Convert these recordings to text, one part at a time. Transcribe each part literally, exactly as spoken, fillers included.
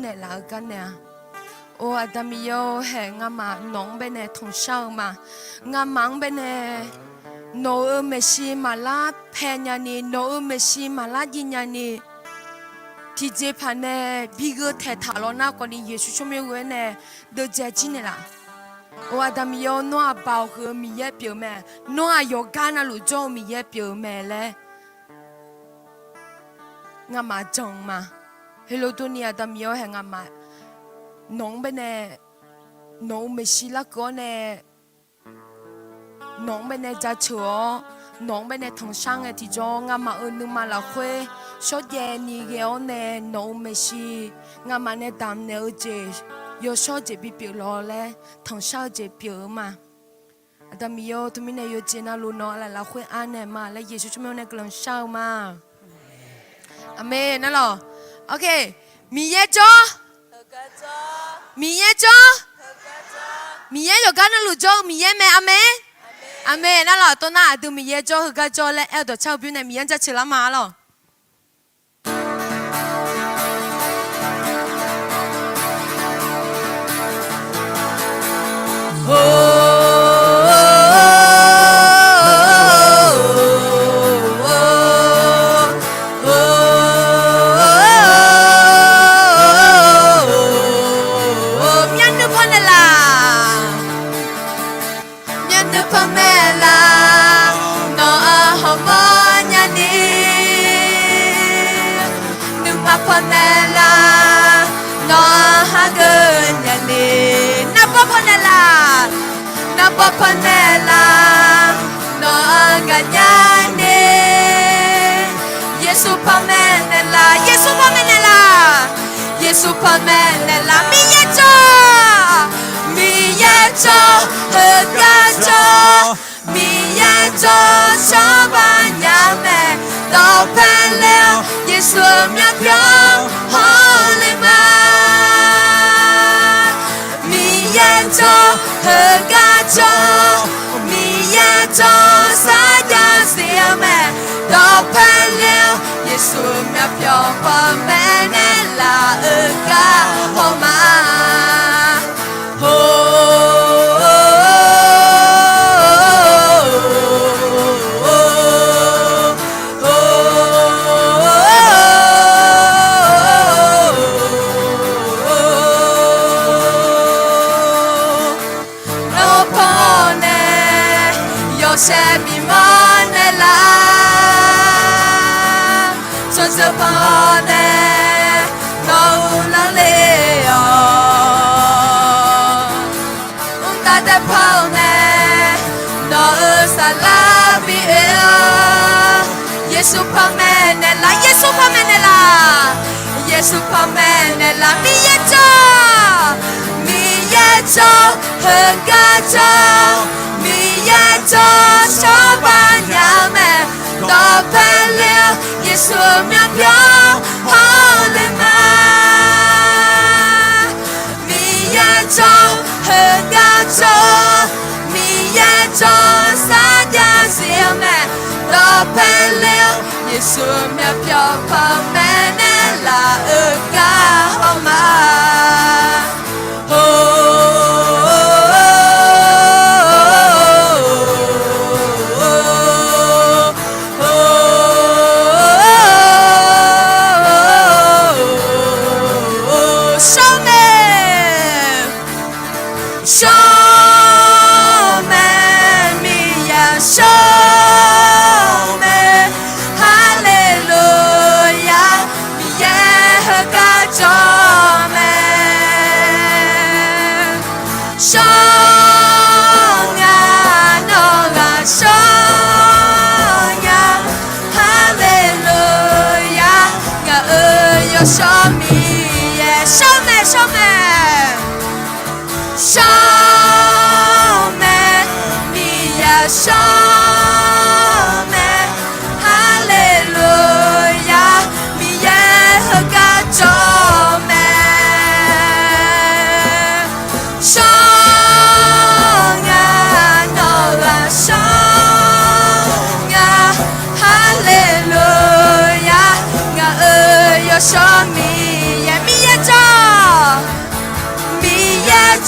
naeqlaf-eu gar nae-a. Or, Aqda Miqyaer-or, haeq ngamaf nawq-anr baenae tanqshar-eu ma. Ngamaf-anr baenae nawq-euq maeqshi maqlar pae nyani, nawq-euq maeqshi maqlar jiv nyani, tiqjeqpaq nae bi gheu taeqtaq lawr nar khawfni Yeqsur tsawrmyanr ghoe-aer nae deuvdzae jir naeqlaf. Or, Aqda Miqyaer-or, nawr-aq Baoq huiq-eu Miqyaer pyeuf-eu mae. Nawr-aq yawqgar navluf jawr-eu Miqyaer pyeuf-eu mae laer ngamaf jan-eu ma. Heulof durni Aqda Miqyaer-or, haeq ngamaf nawq-anr baenae, nawq-euq maeqshi larkeuv-awr nae nawq-anr baenae jaceuq-awr, nawq-anr baenae tanqshar ngae tiqjawr, ngamaf-euq nuima lafkhoer shawrjaev ni ghae-awr nae nawq-euq maeqshi ngamaf nae damqnaeq-eu jeq, yawshawr jeq bipyeuf lawq laer tanqshar-eu jeq pyeuf-eu ma. Aqda Miqyaer-or, teumirnae yawqjeq navluf nawq-anr lafkhoer arnaeq ma laer Yeqsur tsawrmyanr nae guiqlanq shar-eu ma. Aqmeq nar lawq. Ok. Miqyaer jawr. Miqyaer jawr. Miqyaer yawqgar navluf jawr-eu Miqyaer mae. Aqmeq. Aqmeq nar lawq. Tov nar aqdui Miqyaer jawr, heugar jawr laer aer-eu dawqcar-eu bymr nae Miqyaer-anr jaceuq lar ma lawq. Myavnuiv pawnaeq laf. Myavnuiv pawnaeq laf, nawq-anr hawmawr nyani. Nuima pawnaeq laf, nawq-anr hageuf nyani. Naqbawr pawnaeq laf, naqbawr pawnaeq laf, nawq-anr gaqnya ni. Yeqsur pawmaeq naeqlaf, Yeqsur pawmaeq naeqlaf, Yeqsur pawmaeq naeqlaf. Miqyaer jawr, Miqyaer jawr, heugar jawr, Miqyaer jawr, shawrba nya mae. Dawqpae le-awr, Yeqsur myavpyawq hawle ma. Miqyaer jawr, heugar jawr, Miqyaer jawr, sarjax siq-eu mae. Dawqpae le-awr, Yeqsur myavpyawq pawmaeq naeqlaf-euq gar haw ma. Nawr pawnaeq, yawshaef bimawr naeqlaf. Tsawrjeuq pawnaeq, nawq-eu lanr le-awq. Mqtav daef pawnaeq, nawq-euq saflar bi oe-awr. Yeqsur pawmaeq naeqlaf, Yeqsur pawmaeq naeqlaf, Yeqsur pawmaeq naeqlaf. Miqyaer jawr, Miqyaer jawr, heugar jawr, Miqyaer jawr, shawrba nya mae. Dawqpae le-awr, Yeqsur myavpyawq hawle ma. Miqyaer jawr, heugar jawr, Miqyaer jawr, sarjax siq-eu mae. Dawqpae le-awr, Yeqsur myavpyawq pawmaeq naeqlaf-euq gar haw ma. Shawr mae, shawr mae, Miqyaer shawr mae. Haleluya, Miqyaer heugar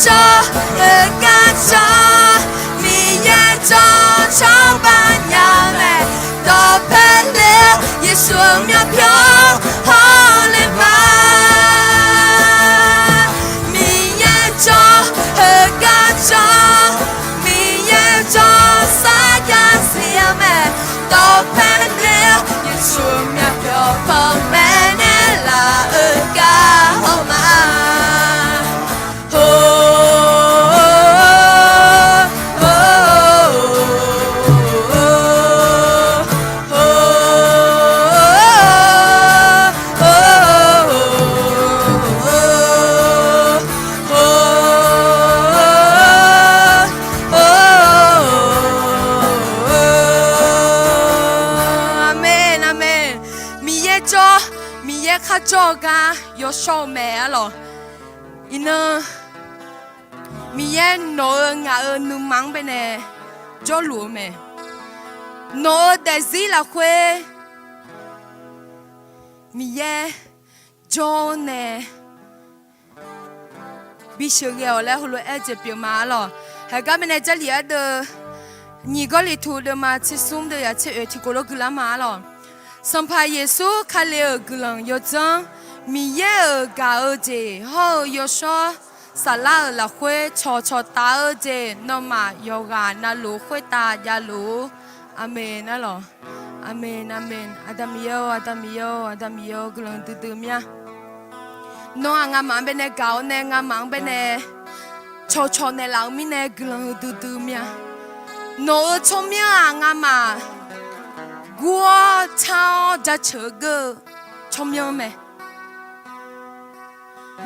jawr, heugar jawr, Miqyaer jawr, cawba nya-eu mae. Dawqpae le-awr Yeqsur myavpyawq hawle ma. Miqyaer jawr, heugar jawr, Miqyaer jawr, sarjax siq-eu mae. Dawqpae le-awr Yeqsur myavpyawq panmaeq naeq laf-eu gar haw ma. Aqmeq, aqmeq. Miqyaer jawr, Miqyaer kharjawr-eu gar yawshawr-eu mae arlawq. Iqnan, Miqyaer nawq-euq ngaq-euq nuima-anr baenae jawrluf-eu mae. Nawq-euq daefzir lafkhoer Miqyaer jawr nae bisheuq ghae-awq laer heulof-aer aer jeq pyeuf ma arlawq. Heugar baenae Jarlif ardeuv nyiq Gawrliqtu deuvma tsersmr deuv yaq tser oeq tiqkawv lof guiqlanq ma arlawq. Sanqpaq Yeqsur Kali-euq guiqlanq yawdzanr, Miqyaer-euq gaq-eu jeq hawr-eu yawshawr saflar-euq lafkhoer cawqcawq taf-eu jeq nawmaf yawqghaq navluf khoertav javluf-ur. Aqmeq arlawq. Aqmeq, aqmeq. Aqda Miqyaer-or, Aqda Miqyaer-or, Aqda Miqyaer-or, guiqlanq huiqdui dui mir-a. Nawr-aq ngamaf-anr baenae gaq-awr nae ngamaf-anr baenae cawqcawq naeqlaf-eu mirnae guiqlanq huiqdui dui mir-a. Nawq-euq tsawrmyanr-aq ngamaf gur-awr car-awr jaceuq-eu geur-eu tsawrmyanr mae.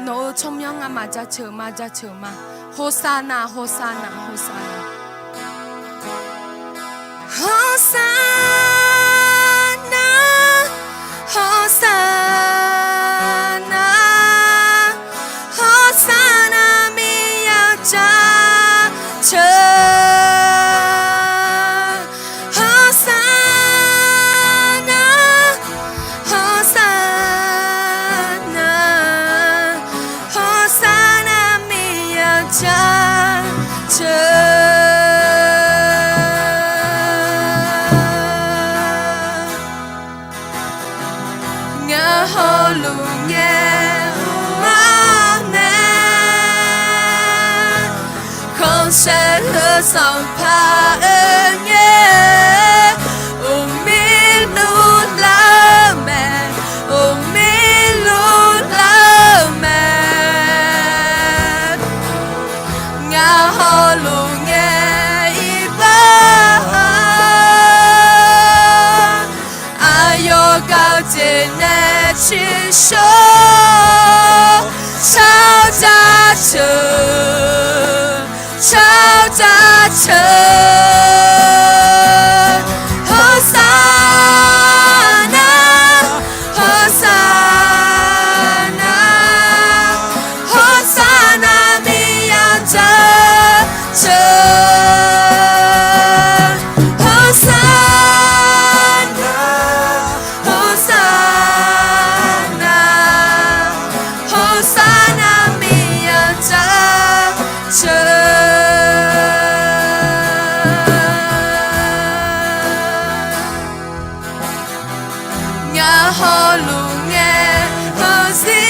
Nawq-euq tsawrmyanr ngamaf jaceuq ma, jaceuq ma. Hoqsaqnaq, hoqsaqnaq, hoqsaqnaq. Hoqsaqnaq, hoqsaqnaq, hoqsaqnaq, Miqyaer jaceuq. Hoqsaqnaq, hoqsaqnaq, hoqsaqnaq, Miqyaer jaceuq. Ngar hawluf ngae ur-awr nae, khanqsaer heu Sanqpaq oe ngae, uqmir luf lar-eu mae, uqmir luf lar-eu mae. Ngar hawluf ngae iqbax-awr, aqyawf gaq-eu jeq nae ciqshawr, shar jaceuq, shar jaceuq. Hoqsaqnaq, hoqsaqnaq, hoqsaqnaq, Miqyaer jaceuq. Hoqsaqnaq, hoqsaqnaq, hoqsaqnaq, Miqyaer jaceuq. Ngar hawluf ngae heuzir-awr,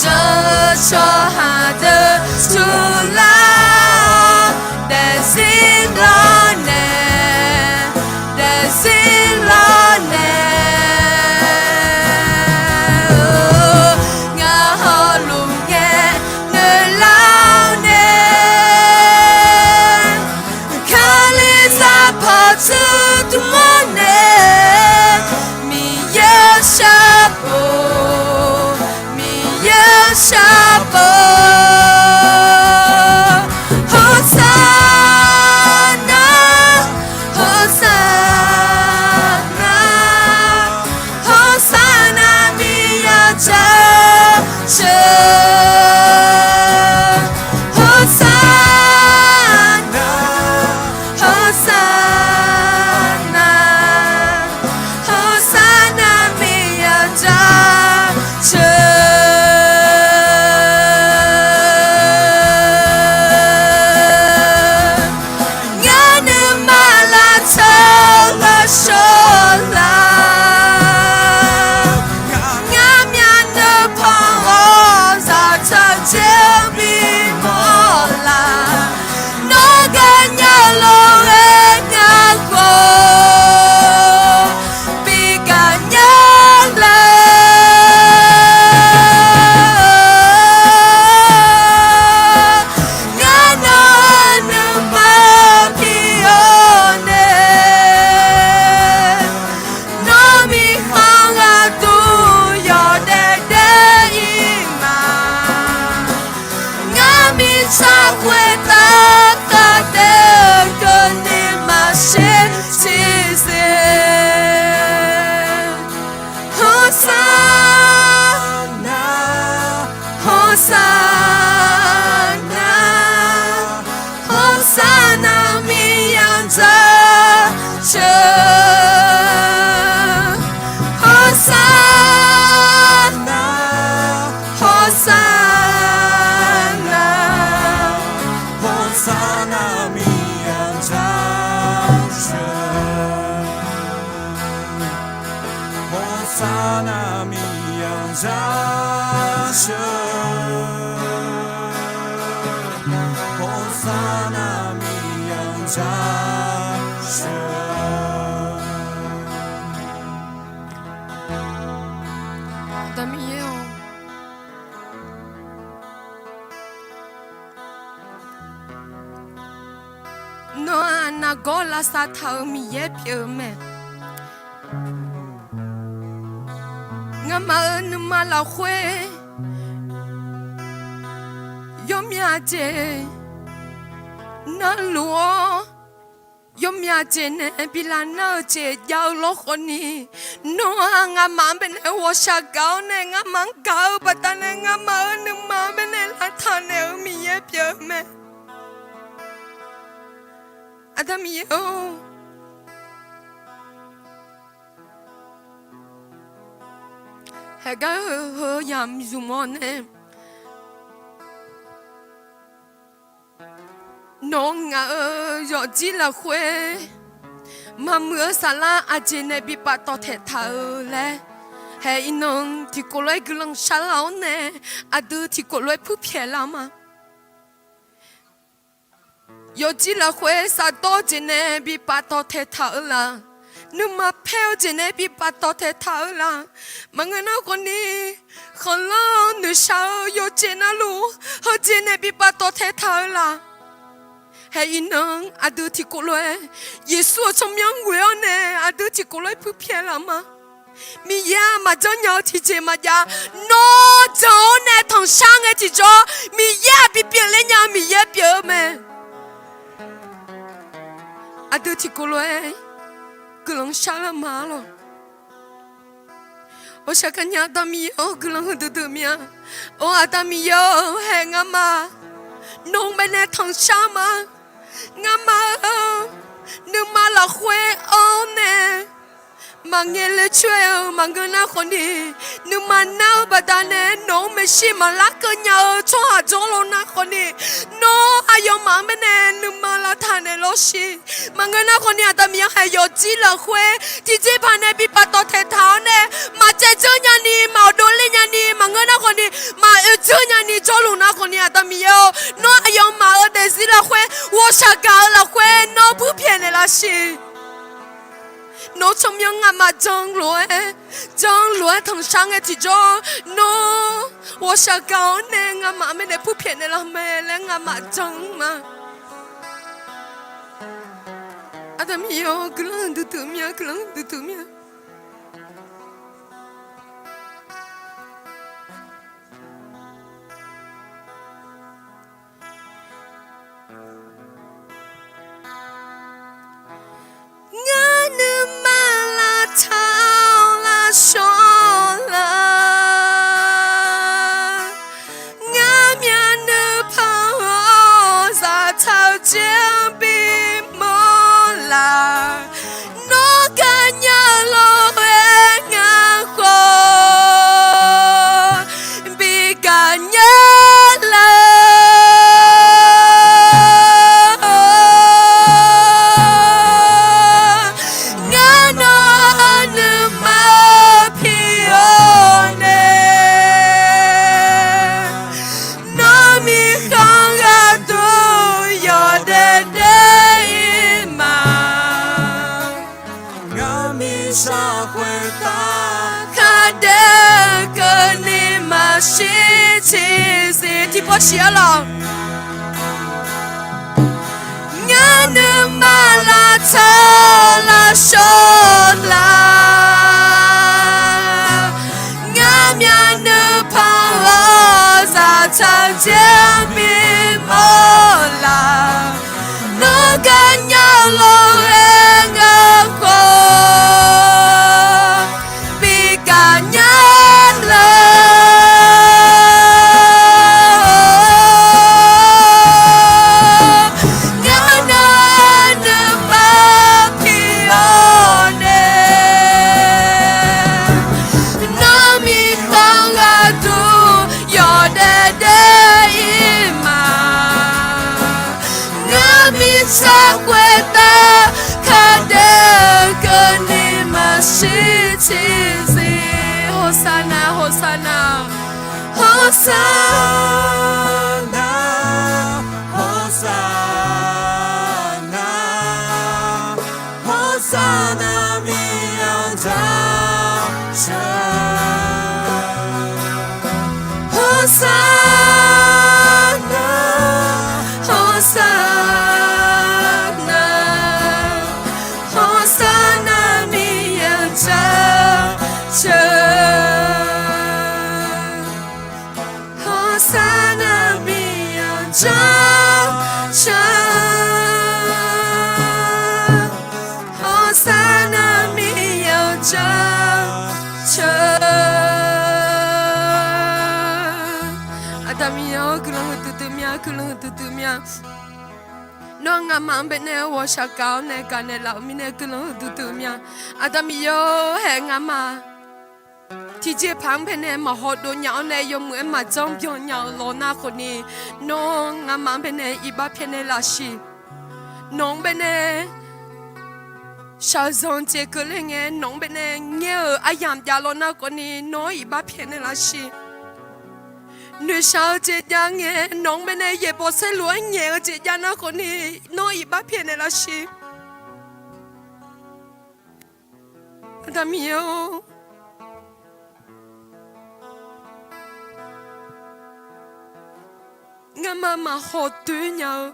jan-eu tsawrhaq deuq tuvlar-awr, daefzir lawrnaeq, daefzir lawrnaeq-eu, ngar hawluf ngae noeqlar-awr nae, Kalizaq pawqtsuif dmr nae, Miqyaer sharbof, Miqyaer sharbof. Hoqsaqnaq, hoqsaqnaq, hoqsaqnaq, Miqyaer jaceuq. Hoqsaqnaq, hoqsaqnaq, hoqsaqnaq, Miqyaer jaceuq. sheuq. Hosanna, Hosanna, Hosanna Miqyaer-anr jasheuq. Hosanna Miqyaer-anr jasheuq. Hosanna Miqyaer-anr jasheuq. Aqda Miqyaer-or, nawr-aq nargawr lavsav taq-euq Miqyaer pyeuf-eu mae. Ngamaf-euq nuima lafkhoer yawmyav jeq narluf-awr, yawmyav jeq nae bi lavnar-eu jeq jav-eu lawrkhawf ni, nawr-aq ngamaf-anr baenae ghawqshaq gaq-awr nae ngamaf-anr gaq-eu baqdanae ngamaf-euq nuima-anr baenae lavtaq naeq-euq Miqyaer pyeuf-eu mae. Aqda Miqyaer-or, haeqgar heu heu yamq zmq-awr nae, nawq-anr ngaq-euq yawqjir lafkhoer maqmuiq-eu saflar aqjeq nae bi paftawf taeqtaq-eu laer, hae iqnan tiqkawv lof-aer guiqlanq sharlar-awr nae, aqdui tiqkawv lof-aer purpyaeq lar ma. Yawqjir lafkhoer safdawr jeq nae bi paftawf taeqtaq-eu la? Nuima paer-eu jeq nae bi paftawf taeqtaq-eu la? Maqngeur nar khawf ni, khanqlanr-eu noeqshaq-eu yawqjeq navluf heujeq nae bi paftawf taeqtaq-eu la? Hae iqnan aqdui tiqkawv lof-aer Yeqsur-euq tsawrmyanr ghoe-awr nae aqdui tiqkawv lof-aer purpyaeq laf ma. Miqyaer-aq maqjanr nya-eu tiqjeq maqjav. Nawr jan-awr nae tanqshar ngae tiqjawr, Miqyaer-aq bi pyeufler nya-eu Miqyaer pyeuf-eu mae. Aqdui tiqkawv lof-aer guiqlanq sharlar ma lawq. Ghawqshaq gaqnya Aqda Miqyaer-or, guiqlanq huiqdui dui mir-a. Or Aqda Miqyaer-or, hae ngamaf nawq-anr baenae tanqshar ma. Ngamaf-euq nuima lafkhoer anr nae maqngaeq le coer-eu maqngeur nar khawf ni, nuima nar-eu baqdanae nawq-anr maeqshi maqlar keuv nya-eu tsawrhaq jawrluf nar khawf ni, nawr aqyawfmaf-anr baenae nuima lavtaq naeq lawr siq. Maqngeur nar khawf ni, Aqda Miqyaer-or, hae yawqjir lafkhoer tiqjeqpaq nae bi paftawf taeqtaq-awr nae, maqcaev dzeur nyani, maqawq dovler nyani, maqngeur nar khawf ni, maqoe dzeur nyani jawrluf nar khawf ni, Aqda Miqyaer-or, nawr aqyawfmaf-euq daefzir lafkhoer, ghawqshaq gaq-eu lafkhoer nawr purpyaeq naeqlaf siq. Nawr tsawrmyanr ngamaf jan lof-aer, jan lof-aer tanqshar ngae tiqjawr, nawr ghawqshaq gaq-awr nae ngamaf-anr baenae purpyaeq naeqlaf mae laer ngamaf jan ma. Aqda Miqyaer-or, guiqlanq duidui mir-a, guiqlanq duidui mir-a. Ngar nuima lavtaq-awr lavshawr la? Ngar myavnuiv pan-awr zaftaq-eu jeq-anr bimawr la? Nawr gaqnya lof-aer ngar khawf bi gaqnya la? Ngar nawr nuima pir-awr nae, nawr mirkhanq gharduq yawdaef daef-ir ma. Ngar mirtsaq khoertav khardaef keuvni maqshir tiqsiq tiqpawf siq-ar lawq. Ngar nuima lavtaq lavshawr la? Ngar myavnuiv pan-awr zaftaq-eu jeq-anr bimawr la? Nawr gaqnya lof-aer ngar khawf bi gaqnya la? Ngar nawr nuima pir-awr Sarkhoertav kardeuv keuvni maqshir tiqzir. Hosanna, Hosanna, Hosanna, Hosanna, Hosanna miqyaer-anr jaceuq. Hosanna, Hosanna, Hosanna miqyaer-anr jaceuq. Hosanna miqyaer-anr jaceuq. Hosanna miqyaer-anr jaceuq. Aqda Miqyaer-or, guiqlanq huiqdui dui mya, guiqlanq huiqdui dui mya. Nawr ngamaf-anr baenae ghawqshaq gaq-awr nae gaq naeqlaf-euq mirnae guiqlanq huiqdui dui mya. Aqda Miqyaer-or, haeq ngamaf tiqjeqpaq-anr baenae maqhaw dov nya-awr nae yawmuiq-aer maqjanr byan nya-eu lawnar khawfni, nawr ngamaf-anr baenae iqbax pyaeqnaeq laf siq. Nawq-anr baenae shaqzanq jeq keuvle ngae, nawq-anr baenae ngaer-euq aryamq jav lawnar khawfni, nawr iqbax pyaeqnaeq laf siq. Noeqshaq-eu jeq jav ngae, nawq-anr baenae yaeqbawq saerlu-aer ngaeq-eu jeq jav nar khawfni, nawr iqbax pyaeqnaeq laf siq. Aqda Miqyaer-or, ngamaf maqhaw doer nya-eu,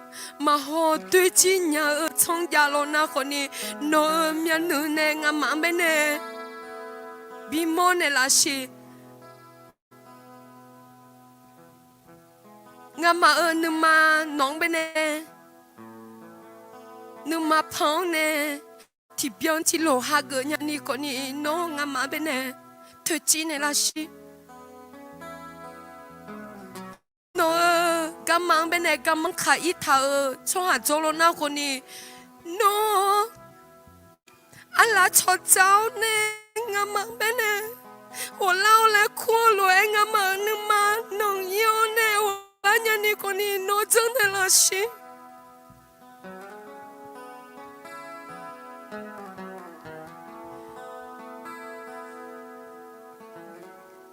maqhaw doer jir nya-eu tsanr jav lawnar khawfni, nawq-euq myavnuiv nae ngamaf-anr baenae bimawr naeqlaf siq. Ngamaf-euq nuima nawq-anr baenae, nuima pan-anr nae tiqbyan tiqlof hageuf nyani khawfni, nawr ngamaf-anr baenae toeqciv naeqlaf siq. Nawq-euq garma-anr baenae garmanr kaq-ir taq-euq tsawrhaq jawr lawnar khawfni, nawr arlaf cawqdzaq-awr nae ngamaf-anr baenae ghoflar-awr laer kur-eu lof-aer, ngamaf-euq nuima nanq-ir-awr nae ghoflar nyani khawfni, nawr janrnaeq laf siq.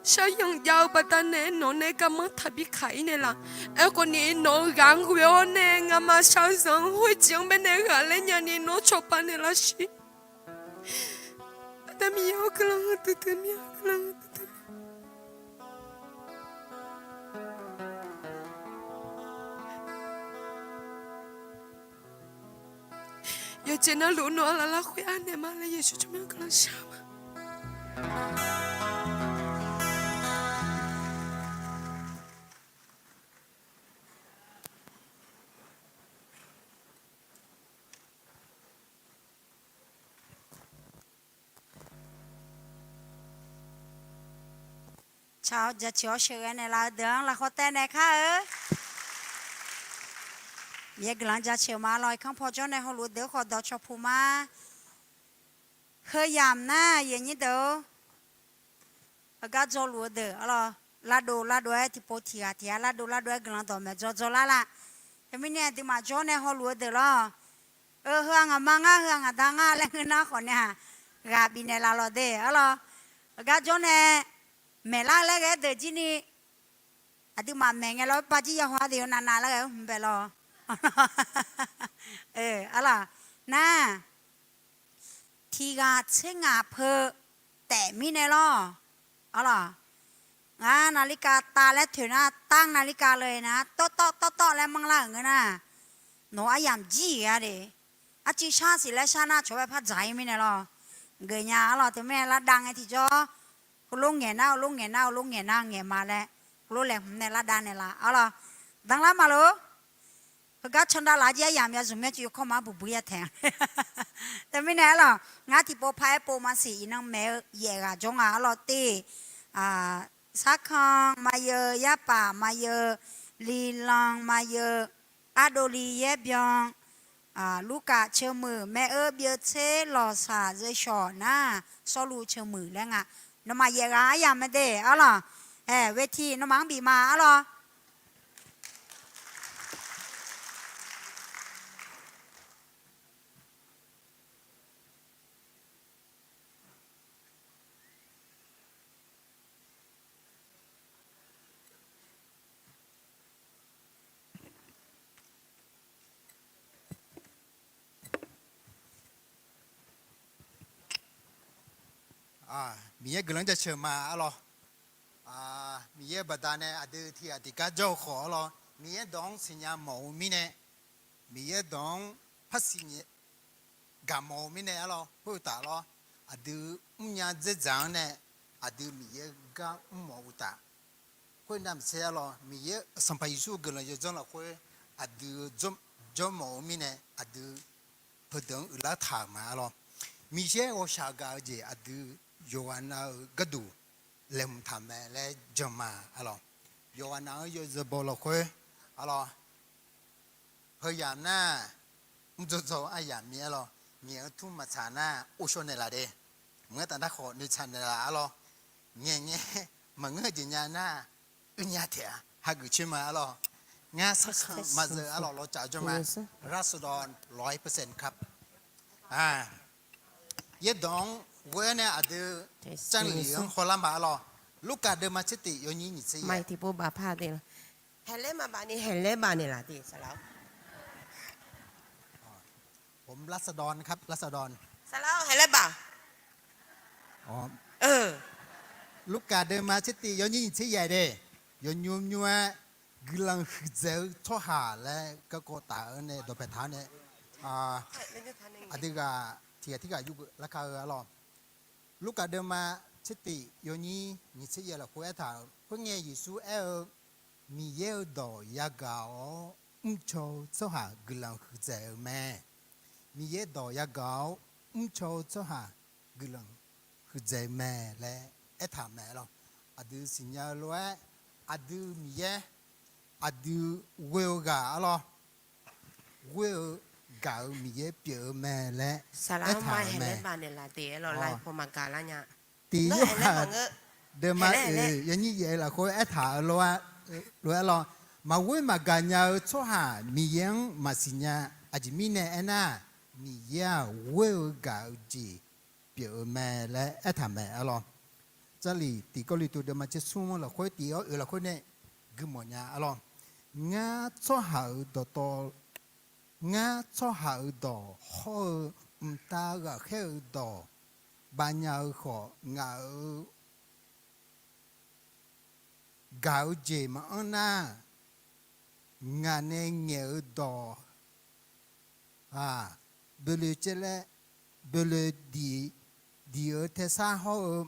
Shaqyanq jav-eu baqdanae nawq nae garmanr taqbi kaq-ir naeqlaf. Aerkhawfni nawq-euq ghaq-anr ghoe-awr nae ngamaf shaqzanq-anr khoerjeq-anr baenae ghaqler nyani nawr cawba naeqlaf siq. Aqda Miqyaer-or, guiqlanq huiqdui dui mya, guiqlanq huiqdui dui mya. Yawqjeq navluf nawr aqlaf larkhoer anaeq ma laer Yeqsur tsawrmyanr guiqlanq shar ma. Tsaq-awr jaceuq-awr sheuqghae naeqlaf-eu deuq-anr lafkhawf taev naeq kar-eu. Miqyaer guiqlanq jaceuq ma lawr. Irkanr paw jawr nae hawluf-eu deuq-anr khawf dawqcawq puq ma. Heu yamq nar, aqyuif aqnyir deuq-or, heugar jawrluf-eu deuq arlawr, lavdov lavdov-aer tiqpov tiq ghaq tiq ghaq lavdov lavdov-aer guiqlanq dawq maeq dzaw dzaw lar laf. Teumirnae aqduimaf jawr nae hawluf-eu deuq lawr. Eu, heu-aq ngaqma ngar, heu-aq ngaqda ngar laer ngeur nar khawf nae-aq, ghaq bifnaeq laf lawq de arlawr. Heugar jawr nae maeqlar laer ghae-aer deuq jir ni, aqduimaf maeq ngae lawr, bajir yahaw-ar deuq yawnav nav lar ghae-aer hmq bae lawr. Arlawr, nar, tiq ghaq tser ngaq peu taef mirnae lawr. Arlawr, ngar naqlirkav tav laer toeq nar, tav naqlirkav le nar, tawrtawv tawrtawv laer manrlar-euq ngeur nar, nawq-eu aryamq jir-a de. Arcuiv shar siq laer shar nar, cawq-aer par dzaq-ir mirnae lawr. Geufnya arlawr, teumirnae lavdav ngae tiqjawr, heulof ngaeq nar heulof ngaeq nar heulof ngaeq nar ngaeq ma laer, heulof laeqhmq nae lavdav naeqlaf arlawr. Danlar maqlof. Heugar candav laf-eu jir aryamq ya zmq myaer cuiv yawkawr ma buqbuq ya taeq-a. Teumirnae arlawr, ngar tiqpov paq-aer pov maqsiq, iqnan maeq-eu yaef ghaq jawr nga arlawr te. Sarkan maqyeu, Yarpaf maqyeu, Lilan maqyeu, Ardovli Yaerbyan, Lurkaf Ceumuiq, Maer-eu Byeuvtser, Lawqsaq Zeushawq nar, Sawrluv Ceumuiq laer nga. Nawmaf yaef ghaq aryamq mae de arlawr. Ae, เวที nawmaf-anr bif ma arlawr. Miqyaer guiqlanq jaceuq ma arlawr. Miqyaer-eu baqdanae aqdui tiqghaq tiqgar jawr-eu khawf arlawr, Miqyaer dawq-anr siqnya mawf-eu mirnae, Miqyaer dawq-anr par siqnya gaq mawf-eu mirnae arlawr, khoeruqtaf lawr, aqdui mrnya dzerdzaq-anr nae aqdui Miqyaer gar mrmawf uqtaf, khoernav maqtser arlawr, Miqyaer Sanqpaq Yeqsur-eu guiqlanq yawdzanr lafkhoer aqdui jawr mawf-eu mirnae aqdui heudeuq-anr uiqlar taq-euq ma arlawr. Miqyaer ghawqshaq gaq-eu jeq aqdui yawqghaq nav-eu gharduq laeqhmq taq mae laer jan ma arlawr. Yawqghaq nav-anr yawzeu baw lafkhoer arlawr, heuyamq nar mrdzaw dzaw aryamq mir arlawr, ngaeq-anr tmr maqtsaq nar ghovshaw naeqlaf de. Maqngeur taf nar khawf noeqtsaq naeqlaf arlawr. Ngaeq ngae maqngeur jeq nya nar uinya taef-a hageuf coer ma arlawr. Ngar sarkhanq maqzeuv arlawr lawcaf jawr ma. Lavsawqdawq lawq-aer percent kar. Yaerdawq-anr ghoer nae aqdui Jarlif-anr hawlar ma arlawr. Lurkaf deuvma tsertif yawnyir nyiq tser yaer. Haeqlaer maqbaf ni haeqlaer baf naeqlaf de saqlaq-awr. Lavsawqdawq, lavsawqdawq. Saqlaq-awr haeqlaer baf. Lurkaf deuvma tsertif yawnyir nyiq tser yaer de. Yawnymr nymr-aer guiqlanq huiqdzaeq-eu tsawrhaq laer garkawv taf-eu nae dawqpae taq-awr nae, aqdui ghaq tiqghaq tirghaq yurgeuf larkar-eu arlawr. Lurkaf deuvma tsertif yawnyir nyiq tser yaer lafkhoer aertaq-euq, khoerngae Yeqsur aer-eu, Miqyaer-euq dawq yagaq-awr mrcaw-eu tsawrhaq guiqlanq huiqdzaeq-eu mae. Miqyaer dawq yagaq-awr mrcaw-eu tsawrhaq guiqlanq huiqdzaeq-eu mae laer aertaq mae arlawr. Aqdui siqnya-eu lof-aer, aqdui Miqyaer, aqdui ghoe-eu ghaq arlawr, ghoer-eu gaq-eu Miqyaer pyeuf-eu mae laer aertaq-euq mae. Tiq Yorhaq deuvma oeq yawnyir yaef lafkhoer aertaq-eu lof-aer arlawr, maqghoer maqgaq nya-eu tsawrhaq Miqyaer-anr maqsiq nya. Aqjeq mirnae aernar, Miqyaer-aq ghoer-eu gaq-eu jeq pyeuf-eu mae laer aertaq mae arlawr. Jarlif tiq Gawrliqtu deuvma tser smr lafkhoer tiq-awr oeq lafkhoer nae guimawf nya arlawr. Ngar tsawrhaq-euq dawqtawv, ngar tsawrhaq-euq dawq hawr-eu mqtav ghaqkhaer-eu dawq bavnya-eu khawf, ngaq-euq gaq-eu jeq maqanr nar, ngaq nae ngaeq-eu dawq-aq, boeloe caevlaer, boeloe diq, diq-eu tersar hawr-eu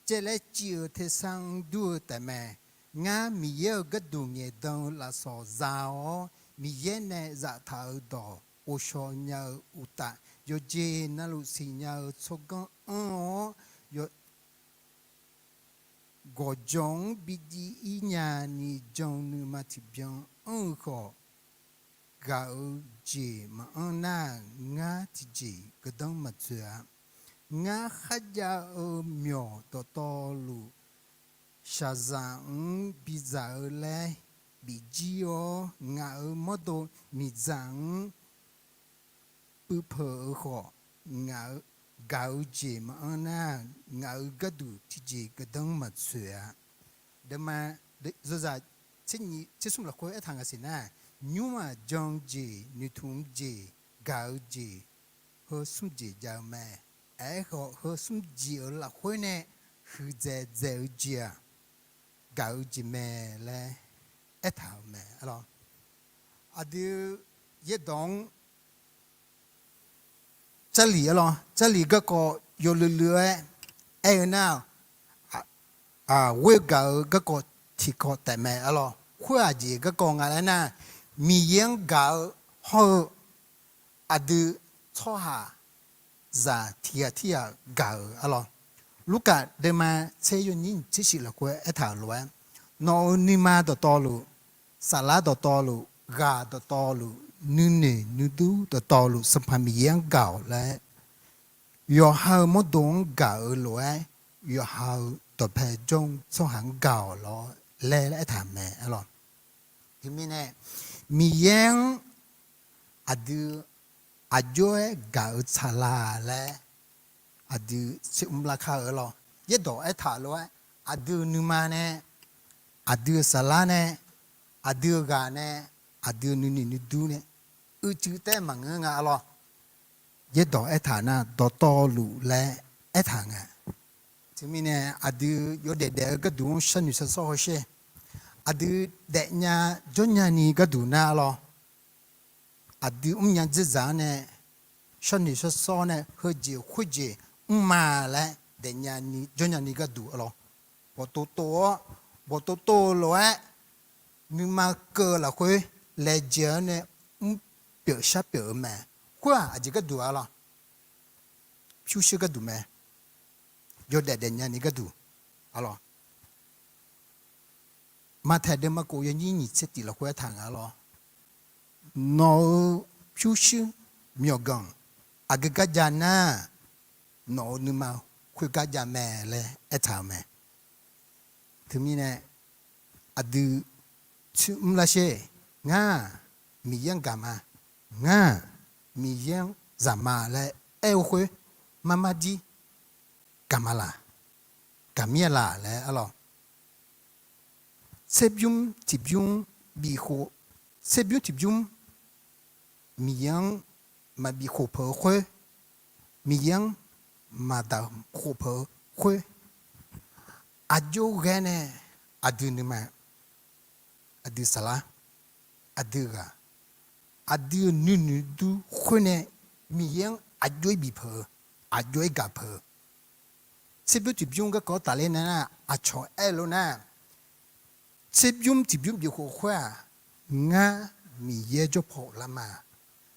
caevlaer civ-eu tersar-anr dur-eu taefmae. Ngar Miqyaer-euq gharduq ngaeqdan-eu lafsawq za-awr, Miqyaer nae zaftaq-euq dawq ghovshaw nya-eu uqtaf, yawqjeq navluf siqnya-eu tsawrganr anr-awr, gawqjawq-anr bi jiv-ir nyani jan nuima tiqbyan anr-eu khawf, gaq-eu jeq maqanr nar, ngar tiqjeq gardanr maqtsoeq-a. Ngar kharjav-eu myawq dawqtawvluf, shaqzanq-anr bidzaq-eu laer bifjir-awr, ngaq-euq mawrdo miqdzaq-anr puivpeuq-eu khawf, gaq-eu jeq maqanr nar, ngaq-euq gharduq tiqjeq gardanr maqtsoeq-a. Deuvma zozaq tser smr lafkhoer aertaq nga siq nar, nymr-aq jan-eu jeq, noeqtmq-eu jeq, gaq-eu jeq, heu smr jeq jav-eu mae. Aerkhawf heu smr jeq-euq lafkhoer nae huiqdzaeq dzaeq-eu jeq-aq, gaq-eu jeq mae laer aertaq-euq mae arlawr. Aqdui yaerdawq-anr Jarlif arlawr, Jarlif garkawv yawluiv luiv-aer aer-eu nar, ghoer gaq-eu garkawv tiqkawv taef mae arlawr. Khoer aqjeq garkawv nga laer nar, Miqyaer-anr gaq-eu hawr-eu aqdui tsawrhaqzaq tiqghaq tirghaq gaq-euq arlawr. Lurkaf deuvma tser yawnyir tser shif lafkhoer aertaq-euq lof-aer, nawq-euq nuima dawqtawvluf, saflar dawqtawvluf, ghaq dawqtawvluf, nuinoeq nuidur dawqtawvluf Sanqpaq Miqyaer-anr gaq-awq laer, yawqha-euq mawrdo-anr gaq-eu lof-aer, yawqha-euq dawqpae jawr-eu tsawrhaq-anr gaq-awq lawr laer aertaq mae arlawr. Teumirnae Miqyaer-anr aqdui aqjox-aer gaq-eu tsaqlaq laer aqdui tsermr larkar-eu arlawr. Yaerdawq aertaq lof-aer, aqdui-euq nuima nae, aqdui-euq saflar nae, aqdui-euq ghaq nae, aqdui-euq nuinoeq nuidur nae uicuiv taef maqngeur nga arlawr. Yaerdawq aertaq nar dawqtawvluf laer aertaq nga. Teumirnae aqdui yawdaef daef-eu gharduq-anr sharnoeq shar sawr hawsher. Aqdui daefnya jawrnya ni gharduq nar lawr, aqdui mrnya dzerzaq-anr nae sharnoeq shar sawr nae heujeq khoerjeq mrma laer daefnya ni jawrnya ni gharduq lawr, bawqtov tov-awr, bawqtov tov-eu lof-aer nuima keuv-eu lafkhoer laejae-awr nae mrpyeuf sharpyeuf-eu mae. Khoer-aq aqjeq gharduq-a lawr, pyurshuir gharduq mae. Yawdaef daefnya ni gharduq-a lawr. Maqtaeq deuvma khof yawnyir nyiq tser tiq lafkhoer aertaq nga lawr, nawq-euq pyurshuir myawqganq aqgeu gar jav nar, nawq-euq nuima khoergar jav mae laer aertaq-euq mae. Teumirnae aqdui tsuimr lar sher. Ngar-aq Miqyaer-anr gaq ma. Ngar-aq Miqyaer-anr zaq ma laer aer-eu khoer mar mar dir gaq ma laq, gaq mir-a laq laer aer lawr. Tserbymr tiqbymr bifkhof, tserbymr tiqbymr Miqyaer-anr maqbif khof peuq-eu khoer, Miqyaer-anr maqdaq khof peuq-eu khoer, aqjox ghae nae aqdui nuima, aqdui saflar, aqdui ghaq, aqdui-euq nuinoeq dur khoer nae Miqyaer-anr aqjox-aer bif peuq-eu, aqjox-aer gaq peuq-eu. Tserbymr tiqbymr garkawv tafler nae nar, aqcawq aer-eu lof nar, tserbymr tiqbymr bifkhof khoer-aq, ngar Miqyaer jawrpaw lar ma.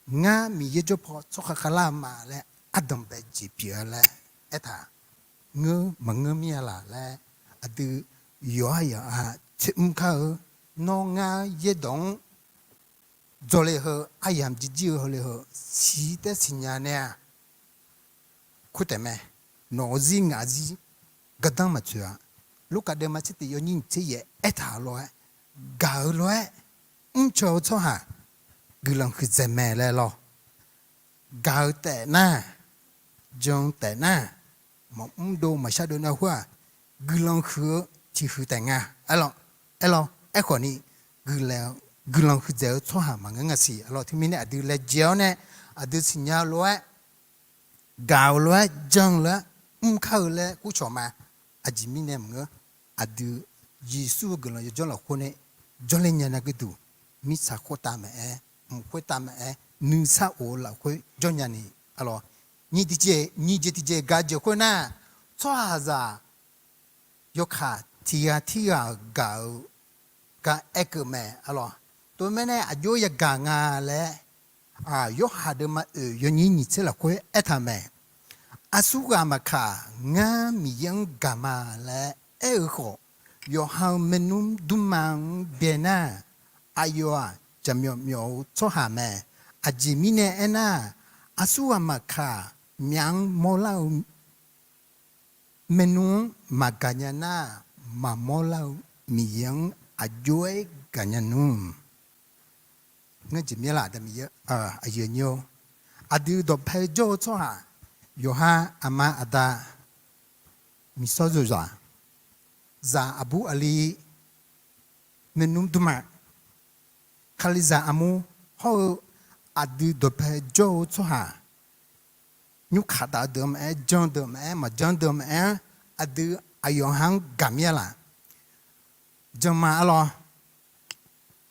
Ngar Miqyaer jawrpaw tsawrhaq khavlar-eu ma laer ardanqbae jeq pyeuf-a laer aertaq. Ngeur maqngeur mir-a laq laer aqdui yawqha yawqha tsoermr kar-eu. Nawr ngar yaerdawq-anr dzawle heu, aryamq jirjir-eu heule heu, siq taer siqnya nae-aq, khoertaef mae. Nawq-euq zir ngaq zir gardanr maqtsoeq-a. Lurkaf deuvma tser tiq yawnyir nyiq tser yaef aertaq-euq lof-aer, gaq-eu lof-aer mrcaw-eu tsawrhaq guiqlanq huiqdzaeq mae laer lawr. Gaq-eu taef nar, jan-eu taef nar, maqmr dov maqshar dov nar khoer-aq, guiqlanq huiq-eu tiq huiq taef nga. Aerlawr, aerlawr, aerkhawf ni guiqlanq huiqdzaeq-eu tsawrhaq maqngeur nga siq. Aerlawr, teumirnae aqdui laejae-awr nae aqdui siqnya-eu lof-aer, gaq-euq lof-aer, jan-eu lof-aer, mr kar-eu laer kurcawq ma. Aqjeq mirnae maqngeur, aqdui Yeqsur-eu guiqlanq yawjawr lafkhoer nae jawrle nya nar gharduq, mirtsaq khoertav maqaer, mq khoertav maqaer, nuisar of-eu lafkhoer jawrnya ni. Aerlawr, nyiq jeq tiqjeq gaq-eu jeq khoer nar, tsawrhaqzaq yawkaq tiq ghaq tirghaq-euq gaq-eu gar aerkeuv mae. Aerlawr, teumirnae aqjox yagaq nga laer, yawhaq deuvma oeq yawnyir nyiq tser lafkhoer aertaq mae. Aqsurghaq maqkaq, ngar Miqyaer-anr gaq ma laer aer-eu khawf, yawqha-euq maernmr dmrma-anr byaenar, aqyawf-aq jaqmyawf myawf-eu tsawrhaq mae. Aqjeq mirnae aernar, aqsurghaq maqkaq, myaf-anr mawrlar-eu maernmr-anr maqgaq nya nar, maqmawr lar-eu Miqyaer-anr aqjox-aer gaqnya nmr. Ngar jeq mir-a laq, aqdui dawqpae jawr-eu tsawrhaq, yawqha aqma aqda, miqsawr zoqzaq, zaq aqbur aqli, maernmr dmrma, kalizaq armur hawr-eu aqdui dawqpae jawr-eu tsawrhaq, nymrkaq taf-eu deuq maqaer, jan deuq maqaer, maqjan deuq maqaer-anr, aqdui aqyawf ha-anr gaq mir-a laq. Jan ma arlawr,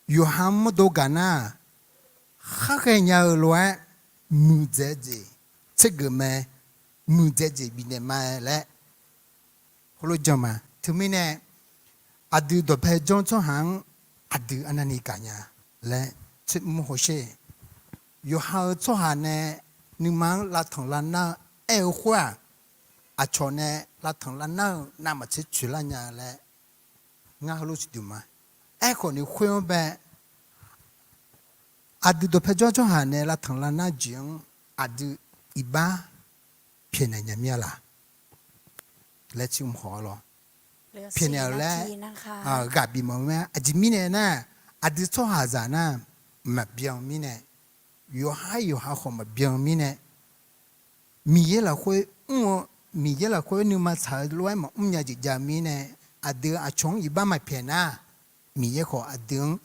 yawqha-anr mawrdo gaq nar, khar ghaenya-eu lof-aer muiqdzaeq-eu jeq tsergeuf mae, muiqdzaeq-eu jeq bifnaeq ma laer heulof jan ma. Teumirnae aqdui dawqpae jawr-eu tsawrhaq-anr aqdui arnavni gaqnya laer tsermr hawsher. Yawqha-eu tsawrhaq nae nuima-anr lavtanq lavnar-eu aer-eu khoer-aq, aqcawq nae lavtanq lavnar-eu navmaqtser tsoeqlar nya laer ngar heulof siqduq ma. Aerkhawf ni khoer-anr bae, aqdui dawqpae jawr tsawrhaq nae lavtanq lavnar jeq-anr aqdui iqbax pyaeqnaeq nya mir-a laq laer tsermr haw arlawr. Pyaeqnaeq-euq laer ghaq bif mawf-eu mae. Aqjeq mirnae nar, aqdui tsawrhaqzaq nar maqbyan mirnae, yawqha yawqha khawf maqbyan mirnae, Miqyaer lafkhoer mr-eu, Miqyaer lafkhoer nuima tsaq-eu lof-aer maqmr nya jeq jav mirnae, aqdui aqcawq-anr iqbax maqpyaeq nar, Miqyaer khawf aqdui-anr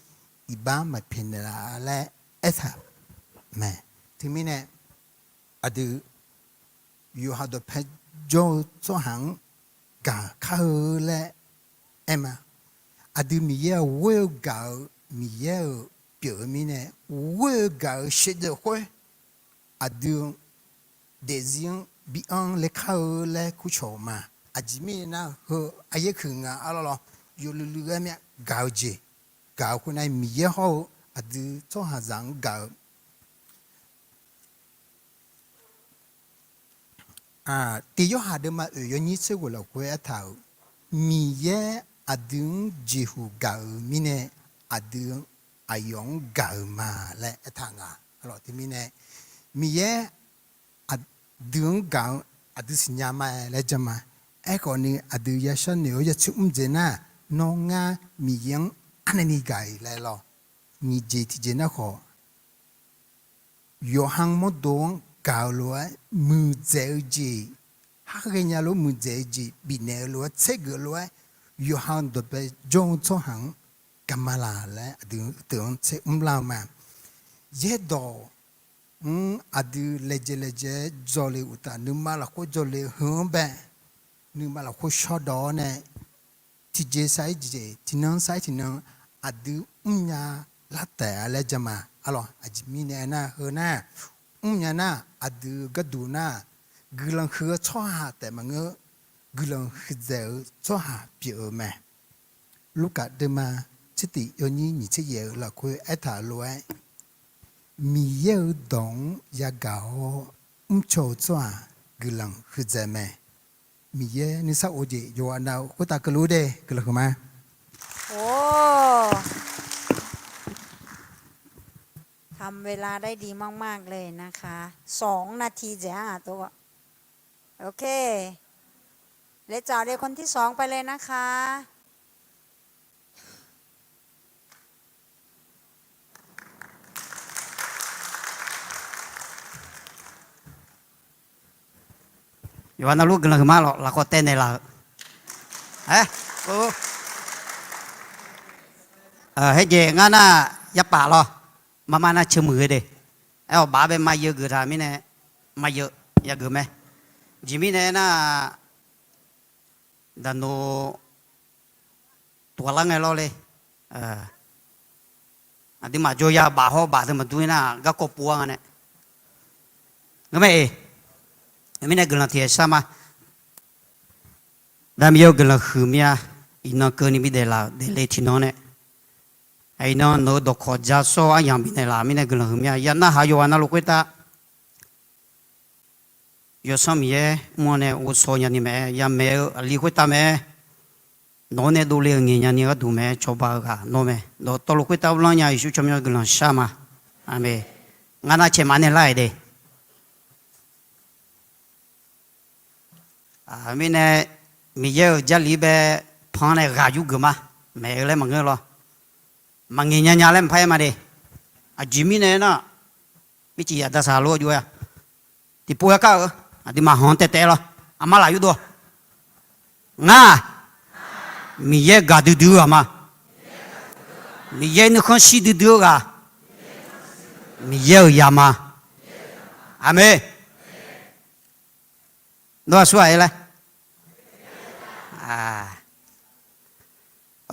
iqbax maqpyaeq naeqlaf laer aertaq mae. Teumirnae aqdui yawqha dawqpae jawr-eu tsawrhaq-anr gaq kar-eu laer aer ma. Aqdui Miqyaer-aq ghoer-eu gaq-eu Miqyaer-euq pyeuf-eu mirnae, ghoer-eu gaq-eu sheuqdzaeq khoer aqdui daefzir-anr bi anr le kar-eu laer kurcawq-euq ma. Aqjeq mirnae nar, heu aqyaer kuiq ngaq arlawr lawr, yawluiv luiv-aer mir-a gaq-eu jeq, gaq-eu khoernar Miqyaer hawr-eu aqdui tsawrhaqzaq-anr gaq-eu Tiq Yorhaq deuvma oeq yawnyir tser ghoeq lafkhoer aertaq-euq, Miqyaer aqdui-anr jeqhuq gaq-euq mirnae, aqdui aqyawf-anr gaq-euq ma laer aertaq nga. Arlawq teumirnae, Miqyaer aqdui-anr gaq-eu aqdui siqnya ma-aer laer jan ma. Aerkhawf ni aqdui yashar noeq-awr yatsoer mr dzaeq nar, nawr ngar Miqyaer-anr arnavni gaq-iq laer lawr. Nyiq jeq tiqjeq nar khawf, yawqha mawrdo-anr gaq-eu lof-aer muiqdzaeq-eu jeq, khar ghaenya lof-aer muiqdzaeq-eu jeq bifnaeq-eu lof-aer tsergeuf lof-aer, yawqha dawqbae jawr-eu tsawrhaq-anr gaqma laq laer aqdui teu-anr tser mrlar-eu ma. Yaerdawq mr aqdui laejae laejae-aer dzawle uqtaf, nuima lafkhoer dzawle heu-anr bae, nuima lafkhoer shawrdawq-awr nae, tiqjeq sar-ir jeq, tiqnan sar-ir tiqnan, aqdui mrnya lar taef-a laer jan ma. Arlawq aqjeq mirnae aernar, heu nar, mrnya nar, aqdui gharduq nar, guiqlanq huiq-eu tsawrhaq taef maqngeur, guiqlanq huiqdzaeq-eu tsawrhaq pyeuf-eu mae. Lurkaf deuvma tsertif yawnyir nyiq tser yaef-eu lafkhoer aertaq-eu lof-aer, Miqyaer-euq dawq-anr yagaq-awr mrcaw-eu tsawrhaq guiqlanq huiqdzaeq mae. Miqyaer nuisar of-eu jeq yawqghaq nav-eu khoertav keuvluf-ur de, guiqlanq huiqma. ทำเวลาได้ดีมากๆเลยนะคะ สองนาที dzaeq-anr aq tov. โอเค เลยจ่อเลย คนที่สองไปเลยนะคะ Yawqghaq navluf guiqlanq huiqma lawq, lafkawv taev naeqlaf-eu. Her jeq ngar nar, yapaf lawr, marmar nar ceuq muiq-eu de. Aer-awq baf bae maqyeuq geuf taq mirnae, maqyeuq yageuf mae. Jeq mirnae aernar, daqnoq tuq ghaq lar ngae lawr le. Aqduimaf jawr ya baf hawr baf teu maqdur nar, garkawv pov-ar nga nae. Ngeurmae-eq, mirnae guiqlanq tiqghaq shar ma. Daqmiq-eu guiqlanq huiq mir-a. Iqnan keuvni bidaef laf-euq daefle tiqnan nae, iqnan nawq-eu dawqkawq ja sawr-eu aryamq bifnaeq laf mirnae guiqlanq huiq mir-a. Yanar haq yawqghaq navluf khoertav Yawsanr Miqyaer mr-awr nae ghovshaw nyani mae-aer, yamaeq-eu aqli khoertav mae-aer, nawq-anr nae dovle-euq ngaeq nyani gharduq mae-aer, cawba-eu ghaq nawr mae. Dawqtawvluf khoertav uvlanr nya Yeqsur tsawrmyanr guiqlanq shar ma. Aqmeq. Ngar nar caeq maqnaeq lar-iq de. Mirnae, Miqyaer-euq Jarlif bae pan nae ghaq yurgeuf ma. Maeq-eu laer maqngeur lawr. Maqngaeq nya nya laer maqpar aer ma de. Aqjeq mirnae aernar, mircif yaqdasaq lof-aer jov-a. Tiqpov-aer kar-eu aqduimaf hanq taev taev lawr. Aqma laf yurdov-awq. Ngar, Miqyaer gaqdui dui-eu ghaq ma. Miqyaer nuikhanr shir duidui-eu ghaq, Miqyaer-euq zaq ma. Aqmeq. Nawr aqsur ghaq-aer laer.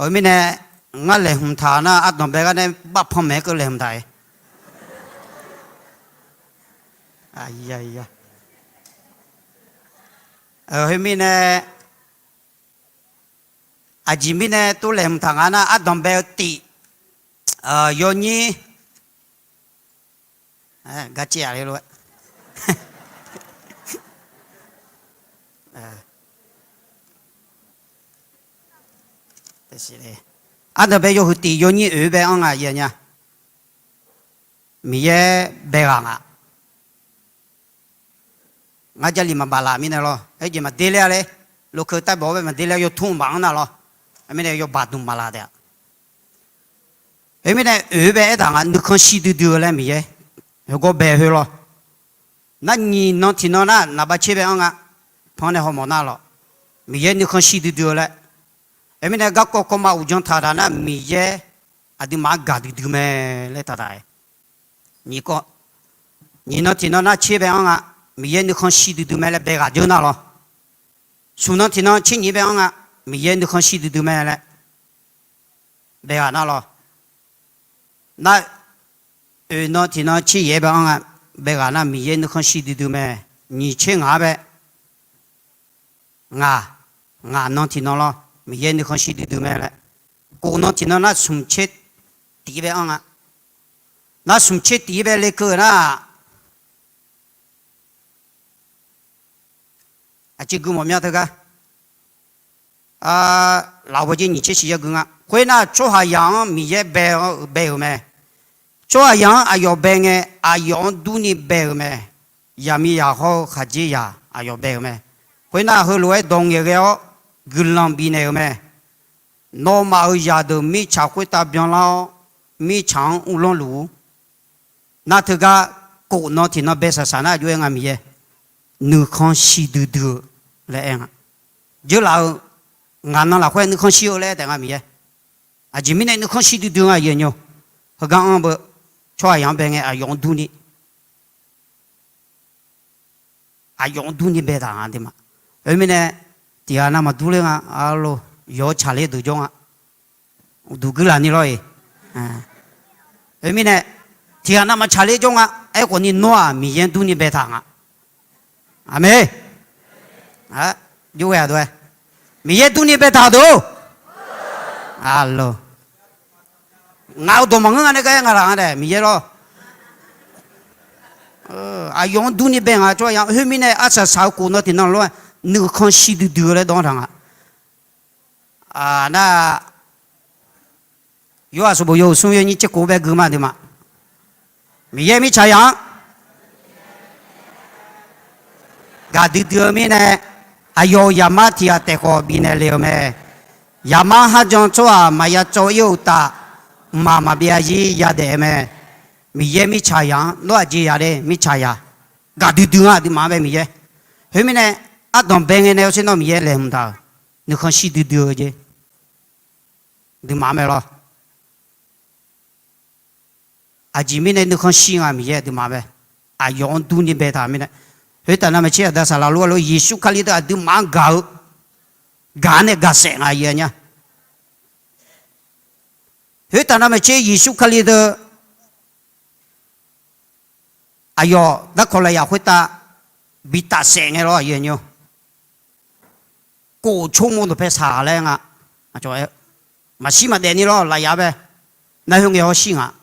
Mirnae, ngar laeqhmq taq nar ardanqbae gar nae bavpan maeq-aer keuv laeqhmq taq-iq. Khoermirnae, aqjeq mirnae tov laeqhmq taq nga nar ardanqbae-eu tif yawnyir garcaev-a le lof-aer. Ardanqbae yawhuiq tif yawnyir oeq bae-anr nga nya. Miqyaer bae ghaq nga. Ngar Jarlif maqbaf laf mirnae lawr, aerjeq maqder ler-a le. Lokeu taerbaw-awr bae maqder ler-a, yawtmr maqanr nar lawr. Mirnae yawbaq dmq maqlaf taef-a. Khoermirnae oeq bae aertaq nga, nuikhanr shir duidui-eu laer Miqyaer heugawr bae khoer lawr. Nar nyiq nan tiqnan nar naqba tser bae-anr nga. Pan nae hawmawf nar lawr. Miqyaer nuikhanr shir duidui-eu laer. Khoermirnae garkawv kawv ma uqdzan taq taq nar Miqyaer aqduimaf-anr gaqdui dui mae laer taq taq-aer. Nyiq nan tiqnan nar tser bae-anr nga. Miqyaer nuikhanr shir duidui mae laer bae ghaq dzeur nar lawr. Smq nan tiqnan tser nyiq bae-anr nga, Miqyaer nuikhanr shir duidui mae laer bae ghaq nar lawr. Nar, oeq nan tiqnan tser yaeq bae anr nga, bae ghaq nar Miqyaer nuikhanr shir duidui mae. Nyiq tser ngaq-anr bae, ngaq, ngaq nan tiqnan lawr, Miqyaer nuikhanr shir duidui mae laer. Kof nan tiqnan nar smq tser tiq bae anr nga. Nar smq tser tiq bae lekeuv nar, aqciv gui mawf mya teugar, lafbawr jir nyiq tser shiq yar gui nga. Khoernar, tsawrhaqzaq-anr Miqyaer bae-eu, bae-euq mae. Tsawrhaqzaq-anr aqyawf bae ngae, aqyawf-anr durni bae-euq mae. Yaqmiqzaq hawr-eu khaqdzerzaq aqyawf bae-euq mae. Khoernar, heulof-aer dawq ngaeqghae-awr guiqlanq bifnaeq-euq mae. Nawmaf-euq zaqdeuq mirtsaq khoertav byanlar-awr, mirtsaq-anr uvlanr luf-ur. Nar teugar, kof nan tiqnan bae saqsaq nar aqjox-aer nga Miqyaer, nuikhanr shir duidui-eu laer aer nga. Dzeurlaf-eu, ngaq nan lafkhoer nuikhanr shir-eu laer aer taef nga Miqyaer. Aqjeq mirnae nuikhanr shir duidui nga aqyuif aqnyir. Heugar anr beu, tsawrhaqzaq-anr bae ngae aqyawf-anr durni, aqyawf-anr durni baetaq nga dui ma. Khoermirnae, tiqghaq navmaqdur ler nga, arlor, yawq-eu tsaqler deuq jawr nga. Uqduq guirlaf ni lawr-iq. Khoermirnae, tiqghaq navmaqtsaq ler jawr nga. Aerkhawf ni nawr-aq Miqyaer-anr durni baetaq nga. Aqmeq. Jov ghae aqdawq-aer, Miqyaer durni baetaq deuq-or. Aqlor, ngaq-eu dawq maqngeur nga nae gar aer nga laq nga daef Miqyaer lawr. Aqyawf-anr durni bae nga tsawrhaqzaq-anr. Khoermirnae arsaq saq-eu kof nan tiqnan lof-aer nuikhanr shir duidui-eu laer dawr-anr taq nga. Nar, Yorhaq sanqbof yawhuiq smr yawnyir tser kof bae gui ma dui ma. Miqyaer mirtsaqzaq-anr gaqdui dui-eu mirnae, aqyawf-euq Zaqmar tiq ghaq taef khawf bifnaeq le-euq mae. Zaqmar kharjan tsawrhaq maqya cawv ir-eu uqtaf, mqmaq maqbyav zir yadaef-eu mae. Miqyaer mirtsaqzaq-anr nawr aqjeq yaq le mirtsaqzaq, gaqdui dui-anr aqduimaf-anr bae Miqyaer. Khoermirnae, ardanq bae ngae nae-awr sher nawr Miqyaer laeqhmq taq-euq, nuikhanr shir duidui-eu jeq, duimaf-anr mae lawr. Aqjeq mirnae nuikhanr shir nga Miqyaer aqduimaf bae, aqyawf-anr durni baetaq mirnae. Khoertaf navmaqtser aqda saqlaq lof-aer lof Yeqsur Kali deuq aqduimaf-anr gaq-eu, gaq-anr nae gaqsaef nga aqyuif aqnyir. Khoertaf navmaqtser Yeqsur Kali deuq aqyawf darkawq lafyaq khoertav bi tafsaef ngae lawr aqyuif aqnyir. Kof tsawrmawr dawqpae saq laer nga. Maqshir maqdaef ni lawr lafyaq bae. Nar khoerngae hawshir nga.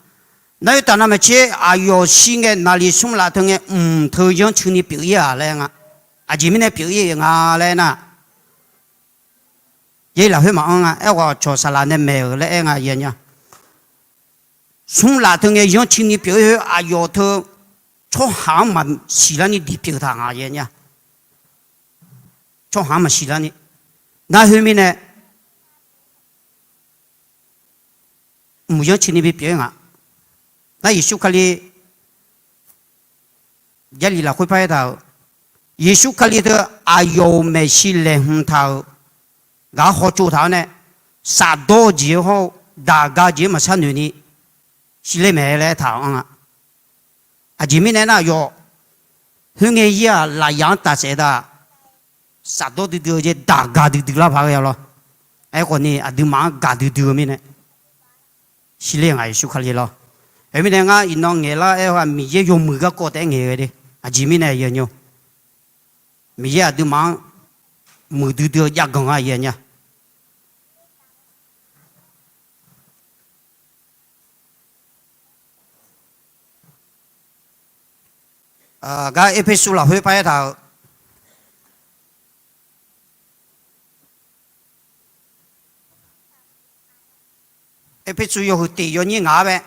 Nar khoertaf navmaqtser aqyawf shir ngae naqliq smr laf teu ngae mq teu yanrcuini pyeuf ir-aq laer nga. Aqjeq mirnae pyeuf ir-eu nga laer nar, yaer lafkhoer maqanr nga. Aerkhawf cawq saqlaq nae maeq-euq laer aer nga aqyuif aqnyir. Smr laf teu ngae yanrcuini pyeuf ir khoer aqyawf teu tsawrhaq-anr maqsiq larni diq pyeuf taq nga aqyuif aqnyir. Tsawrhaq-anr maqsiq larni. Nar khoermirnae mq yanrcuini bipyeuf ir nga. Nar Yeqsur Kali Jarlif lafkhoer paraer taq-euq, Yeqsur Kali teu aqyawf-euq maeqshi laeqhmq taq-euq, gaq-anr hawtsov taq-awr nae, shafdawr-eu jeq-anr hawr-eu, daqga jeq-anr maqshar noeq ni shir ler mae laer aertaq-anr nga. Aqjeq mirnae nar, aqyawf khoerngae ir-aq lafyaq-anr tafsaef da, shafdawr duidui-eu jeq daqga duidui lar paq-aer ya lawr. Aerkhawf ni aqduimaf-anr gaqdui dui-eu mirnae shir ler nga Yeqsur Kali lawr. Khoermirnae ngar iqnan ngaeq lar-aer-eu-aq Miqyaer yawmuiq garkawv taef-aer ngaeq ghae de. Aqjeq mirnae aqyuif aqnyir, Miqyaer aqduimaf-anr muiqdui dui-eu jav ganq-a aqyuif aqnyir. Gar Erpersu lafkhoer paraer taq-euq, Erpersu yawhuiq tiq yawnyir ngaq-ar bae,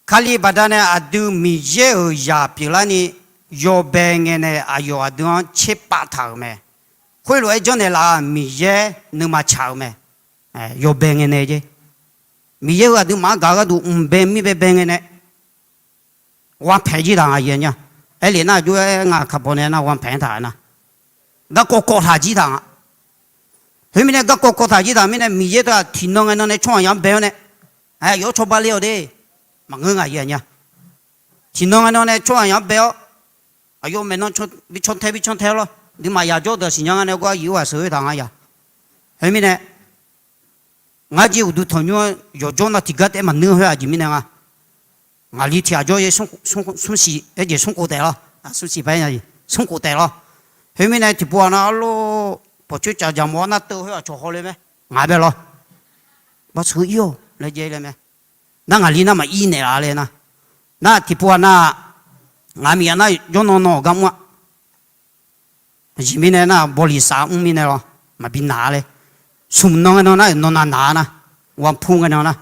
Kali baqdanae aqdui Miqyaer-euq zaq pyeuflarni yawbae ngae nae aqyawf aqdui-anr tserpav taq-euq mae. Khoerlof-aer janrnaeq laf-aq Miqyaer nuima tsaq-euq mae. Yawbae ngae nae jeq, Miqyaer-euq aqduimaf-anr gaq-eu gharduq mqbae mirbae bae ngae nae ghanrpaeq jir taq nga aqyuif aqnyir. Aerlef nar aqjox-aer nga kaqbaw nae nar ghanrpaeq-aer taq nar, garkawv kawv taq jir taq nga. Khoermirnae garkawv kawv taq jir taq mirnae Miqyaer teu-aq tiqnan ngae nan nae tsawrhaq yamq-anr bae-awr nae, aqyawf-anr cawba ler-awq de. Maqngeur nga aqyuif aqnyir. Tiqnan ngae nan nae tsawrhaq yaq-anr bae-awr, aqyawf maeqnan bi cantae bi cantae lawr. Aqduimaf yaq jawr deuq siqnya nga nae gawr-a, Yeqsur ghaq sheuq-eu taq nga yaq. Khoermirnae, ngar jeq uqduq tanqnymr-anr yawqjawr nar tiqgar taef-aer maqnui khoer aqjeq mirnae nga. Ngaqli tiq ghaq jawr-ir, smr khof taef lawr, smr khof taef lawr. Khoermirnae tiqpov ghaq nar arlawr pawqcoer caf jaq mawf-awr nar teuv khoer aqcawq hawle mae. Ngaq bae lawr, basheuq ir-awq laer jae-ir laer mae. Nar ngaqli nar maqir naeqlaf le nar. Nar tiqpov ghaq nar, ngaq miqyaer nar jawrnan nan-awq gar mr-a. Aqjeq mirnae nar bawliq saf mr mirnae lawr, maqbi naq-a le. Smq nan ngae nan nar-euq nan nav naq-a nar, wapur ngae nan nar.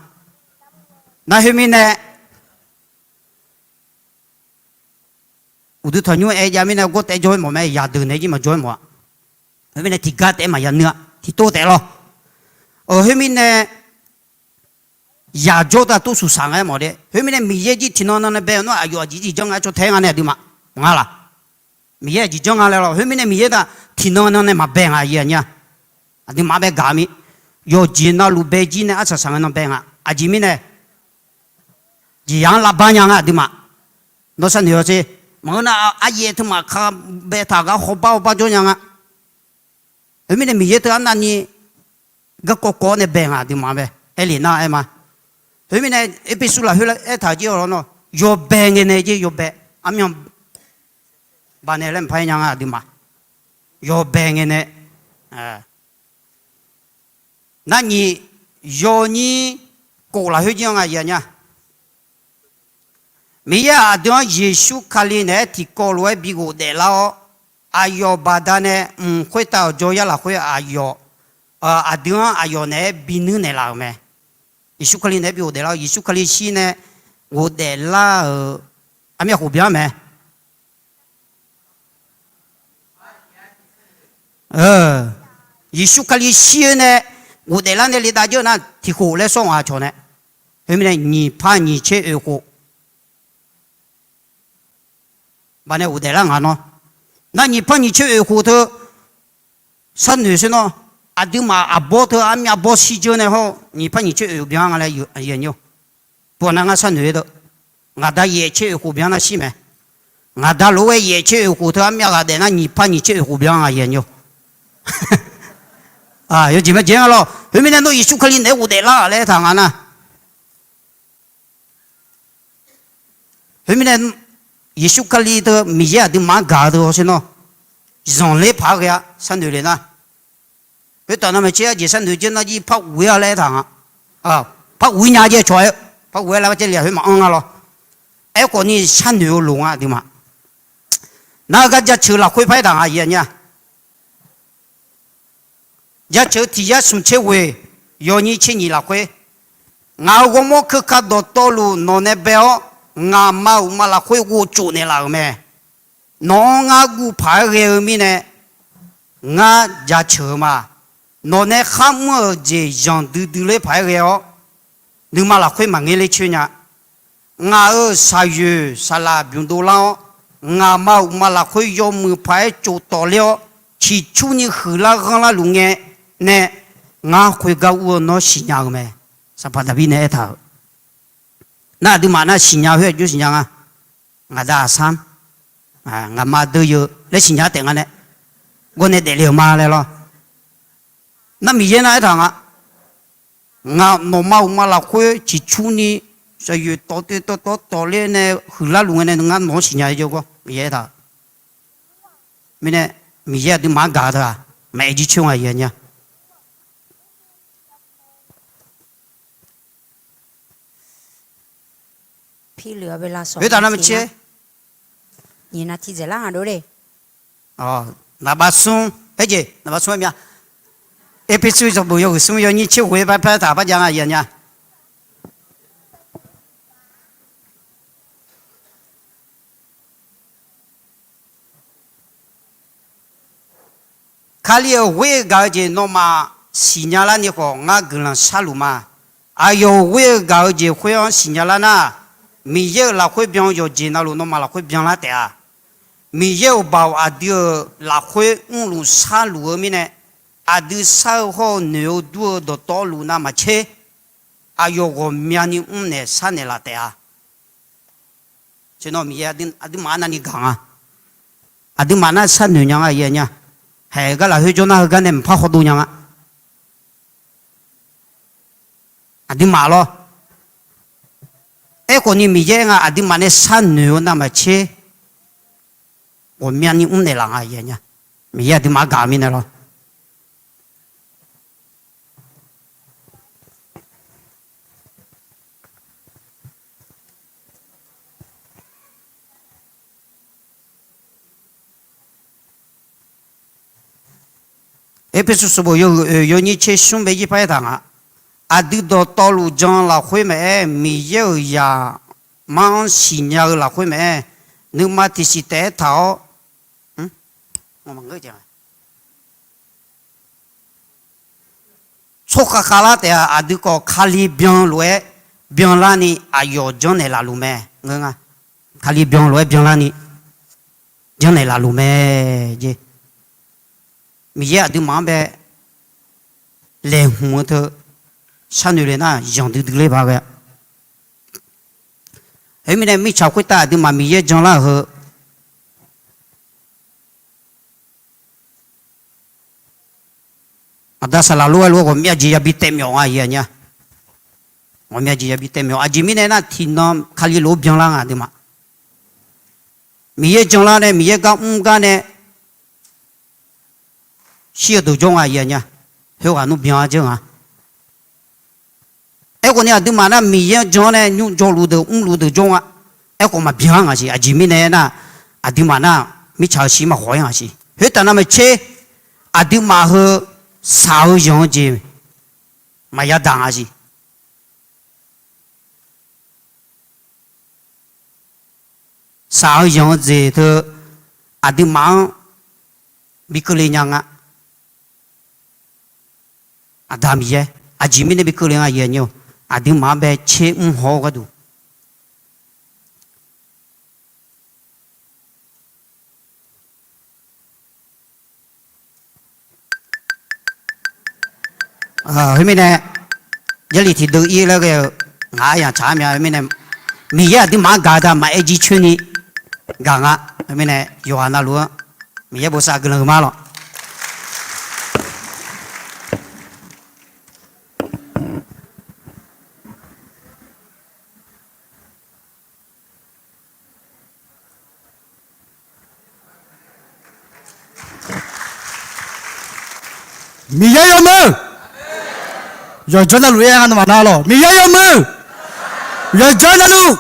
Nar khoermirnae, uqduq tanqnymr aer jav mirnae gawr taef jawr-ir mawf mae, yaqdeuq naeq-aer jir maqjawr-ir mawf-a. Khoermirnae tiqgar taef-aer maqya nui-a, tiqtov taef lawr. Khoermirnae, yaq jawr taq tov suqsaq nga-aer mawf de. Khoermirnae Miqyaer jir tiqnan nan nae bae-eu nar aqyawf aqjeq jir janr nga-aer caw tae nga nae aqduimaf nga laq? Miqyaer aqjeq janr nga laer lawr. Khoermirnae Miqyaer taq tiqnan nan nae maqbae nga aqyuif aqnyir-a. Aqduimaf bae gaq mir, yawqjeq navluf bae jir nae arsaq saq ngae nan bae nga. Aqjeq mirnae jeqzaq-anr lavbar nya nga aqduimaf. Nawr sharnoeq-awr sher. Maqngeur nar aryaev teu maqka bae taq gar hawbar hawbar jawr nya nga. Khoermirnae Miqyaer teu arnavni garkawv kawv-awr nae bae nga aqduimaf bae. Aerlef nar aer ma. Khoermirnae Erpersu lafkhoer aertaq jir-awq lawr nawr, yawbae ngae nae jir yawbae, armyan banae laer maqpar aer nya nga aqduimaf. Yawbae ngae nae, nar nyiq, yawnyir kof lafkhoer jir-anr nga aqyuif aqnyir-a. Miqyaer aqdui-anr Yeqsur Kali naeq-aer tiqkawv lof-aer bi ghofdaef lar-awr, aqyawf baqdanae mq khoertav-euq jawryar lafkhoer aqyawf, aqdui-anr aqyawf naeq-aer bi nuir naeqlaf-euq mae. Yeqsur Kali naeq-aer bi ghofdaef lar-awr, Yeqsur Kali shir nae ghofdaef lar-euq armyav khof byan mae. Yeqsur Kali shir-eu nae ghofdaef lar nae le dav jeur nar tiq khof laer sawr ngaq cawq nae. Khoermirnae nyiq par nyiq tser oeq khof baqdanae ghofdaef lar ngaq nawr. Nar nyiq par nyiq tser oeq khof teu sharnoeq sher nawr, aqduimaf aqbawr teu armyav bawr shirdzeur nae hawr nyiq par nyiq tser oeq byan nga laer aqyuif aqnyir-or. Pawqnav ngar sharnoeq-aer deuq, ngaq da yaef tser oeq khof byan nar shir mae. Ngaq da lof-aer yaef tser oeq khof teu armyav ghaq daef nar nyiq par nyiq tser oeq khof byan nga aqyuif aqnyir-or. Yawjeq majeq nga lawr. Khoermirnae nawr Yeqsur Kali naeq-aer ghofdaef lar laer aertaq nga nar. Khoermirnae Yeqsur Kali teu Miqyaer aqduimaf-anr gaq-eu teu hawsher nawr, zanqler paq-aer ghae-a sharnoeq le nar. Khoertaf navmaqtser arjeq sharnoeq jir nar jir par ghof-ir-a laer aertaq nga. Par ghof-ir nya jir cawq-aer, par ghof-aer lar gar jarle-aq khoer maqanr nga lawr. Aerkhawf ni sharnoeq-eu loq nga aqduimaf. Nar-eu gar jaceuq lafkhoer par aertaq nga aqyuif aqnyir-a. Jaceuq tiq yar smq tser ghoeq yawnyir tser nyiq lafkhoer, ngaq-euq ghawrmawr keuka dawqtawvluf nawq nae bae-awr, ngaqma uqma lafkhoer ghovtsof naeqlaf-euq mae. Nawq-anr ngar guv paq-aer ghae-eu mirnae, ngar jaceuq-eu ma. Nawq nae kharmr-euq jeq zanqdui dui ler paq-aer ghae-awr, nuima lafkhoer maqngeur ler coer nya. Ngaq-euq shaqyoeq saqlaq bymq dovlar-awr, ngaqma uqma lafkhoer yawmuiq paq-aer tsov tawv ler-awr, ciqcurni huiqlar ghanrlar luf ngae nae, ngar khoergar ur-eu nawr siqnya-eu mae. Sanqpaq Daqbir nae aertaq-euq. Nar aqduimaf nar siqnya khoer aqjox siqnya nga. Ngaq da aqsar, ngaqma deuryeu laer siqnya taef nga nae, gawr nae daefle-euq ma laer lawr. Nar Miqyaer nar aertaq nga. Ngaq nawqma uqma lafkhoer ciqcurni shaqyoeq tawv te tawv tawv tawv ler nae huiqlar luf ngae nae ngar nawq-anr siqnya-eu jawrgawr Miqyaer aertaq. Mirnae Miqyaer aqduimaf-anr gaq-eu teu-aq maqaer jircoer nga aqyuif aqnyir-a. Khoertaf navmaqtser, naqbav smr, aerjeq naqbav smr-aer mya. Erpersu sanqbof yawhuiq smr yawnyir tser ghoe-aer par paer taq par jav nga aqyuif aqnyir-a. Kali-euq ghoer-eu gaq-eu jeq nawmaf siqnya larni khawf ngar guiqlanq sharluf ma. Aqyawf-euq ghoer-eu gaq-eu jeq khoer-anr siqnya lar nar, Miqyaer-euq lafkhoer byan-eu yawqjeq navluf nawmaf lafkhoer byanlar taef-a. Miqyaer-euq baoq aqdui-euq lafkhoer mrluf sharluf-eu mirnae, aqdui shar-eu hawr-eu noeq-eu dur-eu dawqtawvluf navmaqtser, aqyawf ghawqmyani mrnaeq sharnaeq laf taef-a. Tiqnan Miqyaer aqduimaf-anr navni gaq nga. Aqduimaf nar sharnoeq nya nga, aqyuif aqnyir-a. Haeq gar lafkhoer jawr nar heugar nae mqpar hawdov nya nga. Aqduimaf lawr. Aerkhawf ni Miqyaer nga aqduimaf nae sharnoeq-eu navmaqtser ghawqmyani mrnaeq laf nga, aqyuif aqnyir-a. Miqyaer aqduimaf-anr gaq-eu mirnae lawr. Erpersu sanqbof yawhuiq oeq yawnyir tser smr bae yir par aertaq nga. Aqdui dawqtawvluf jan lafkhoer maqaer, Miqyaer-euq zaqmar-anr siqnya-eu lafkhoer maqaer, nuima tiqsiq taef-aer taq-awr, tsawrkhav khavlar taef-aq, aqdui khawf Kali byan lof-aer byanlarni aqyawf janrnaeq laf luf mae. Kali byan lof-aer byanlarni janrnaeq laf luf mae jeq. Miqyaer aqduimaf-anr bae laeqhmq-eu teu sharnoeq le nar, zanqdui dui ler ba ghae-a. Khoermirnae, mirtsaq khoertav aqduimaf Miqyaer janlar-euq heu Aqda saqlaq lof-aer lof-aer ghawqmya jeq yabi taev myawf nga, aqyuif aqnyir-a. Ghawqmya jeq yabi taev myawf. Aqjeq mirnae nar, tiqnan Kali lof-aer byanlar nga, aqduimaf. Miqyaer janlar nae, Miqyaer gar mr gar nae shir-eu deuq jawr nga, aqyuif aqnyir-a. Khoerghaq nmr byan-a jeur nga. Aerkhawf ni aqduimaf nar Miqyaer-anr jan-awr nae nymr jawrluf deuq mrluf deuq jawr nga. Aerkhawf maqbyan-a nga siq. Aqjeq mirnae aernar, aqduimaf nar mirtsaq-euq shir maqkhawf-ir nga siq. Khoertav navmaqtser, aqduimaf heu shaq-eu yanq-eu jeq maqya daq nga siq. Shaq-eu yanq-eu jeq teu aqduimaf-anr bi keuvle nya nga. Aqda Miqyaer aqjeq mirnae bi keuvle nga, aqyuif aqnyir-or. Aqduimaf-anr bae tser mr haw-awr gharduq Khoermirnae, Jarlif tiqdeuv ir laer ghae-eu ngaq aryamq tsaq-ar mya. Khoermirnae, Miqyaer aqduimaf-anr gaq-eu da maqaer jircoer ni gaq nga. Khoermirnae, yawqghaq navluf-anr Miqyaer bosav guiqlanq huiqma lawq. Miqyaer yawmuiq. Yawqjawr navluf-aer ngar nawmaf nar lawq, Miqyaer yawmuiq. Yawqjawr navluf.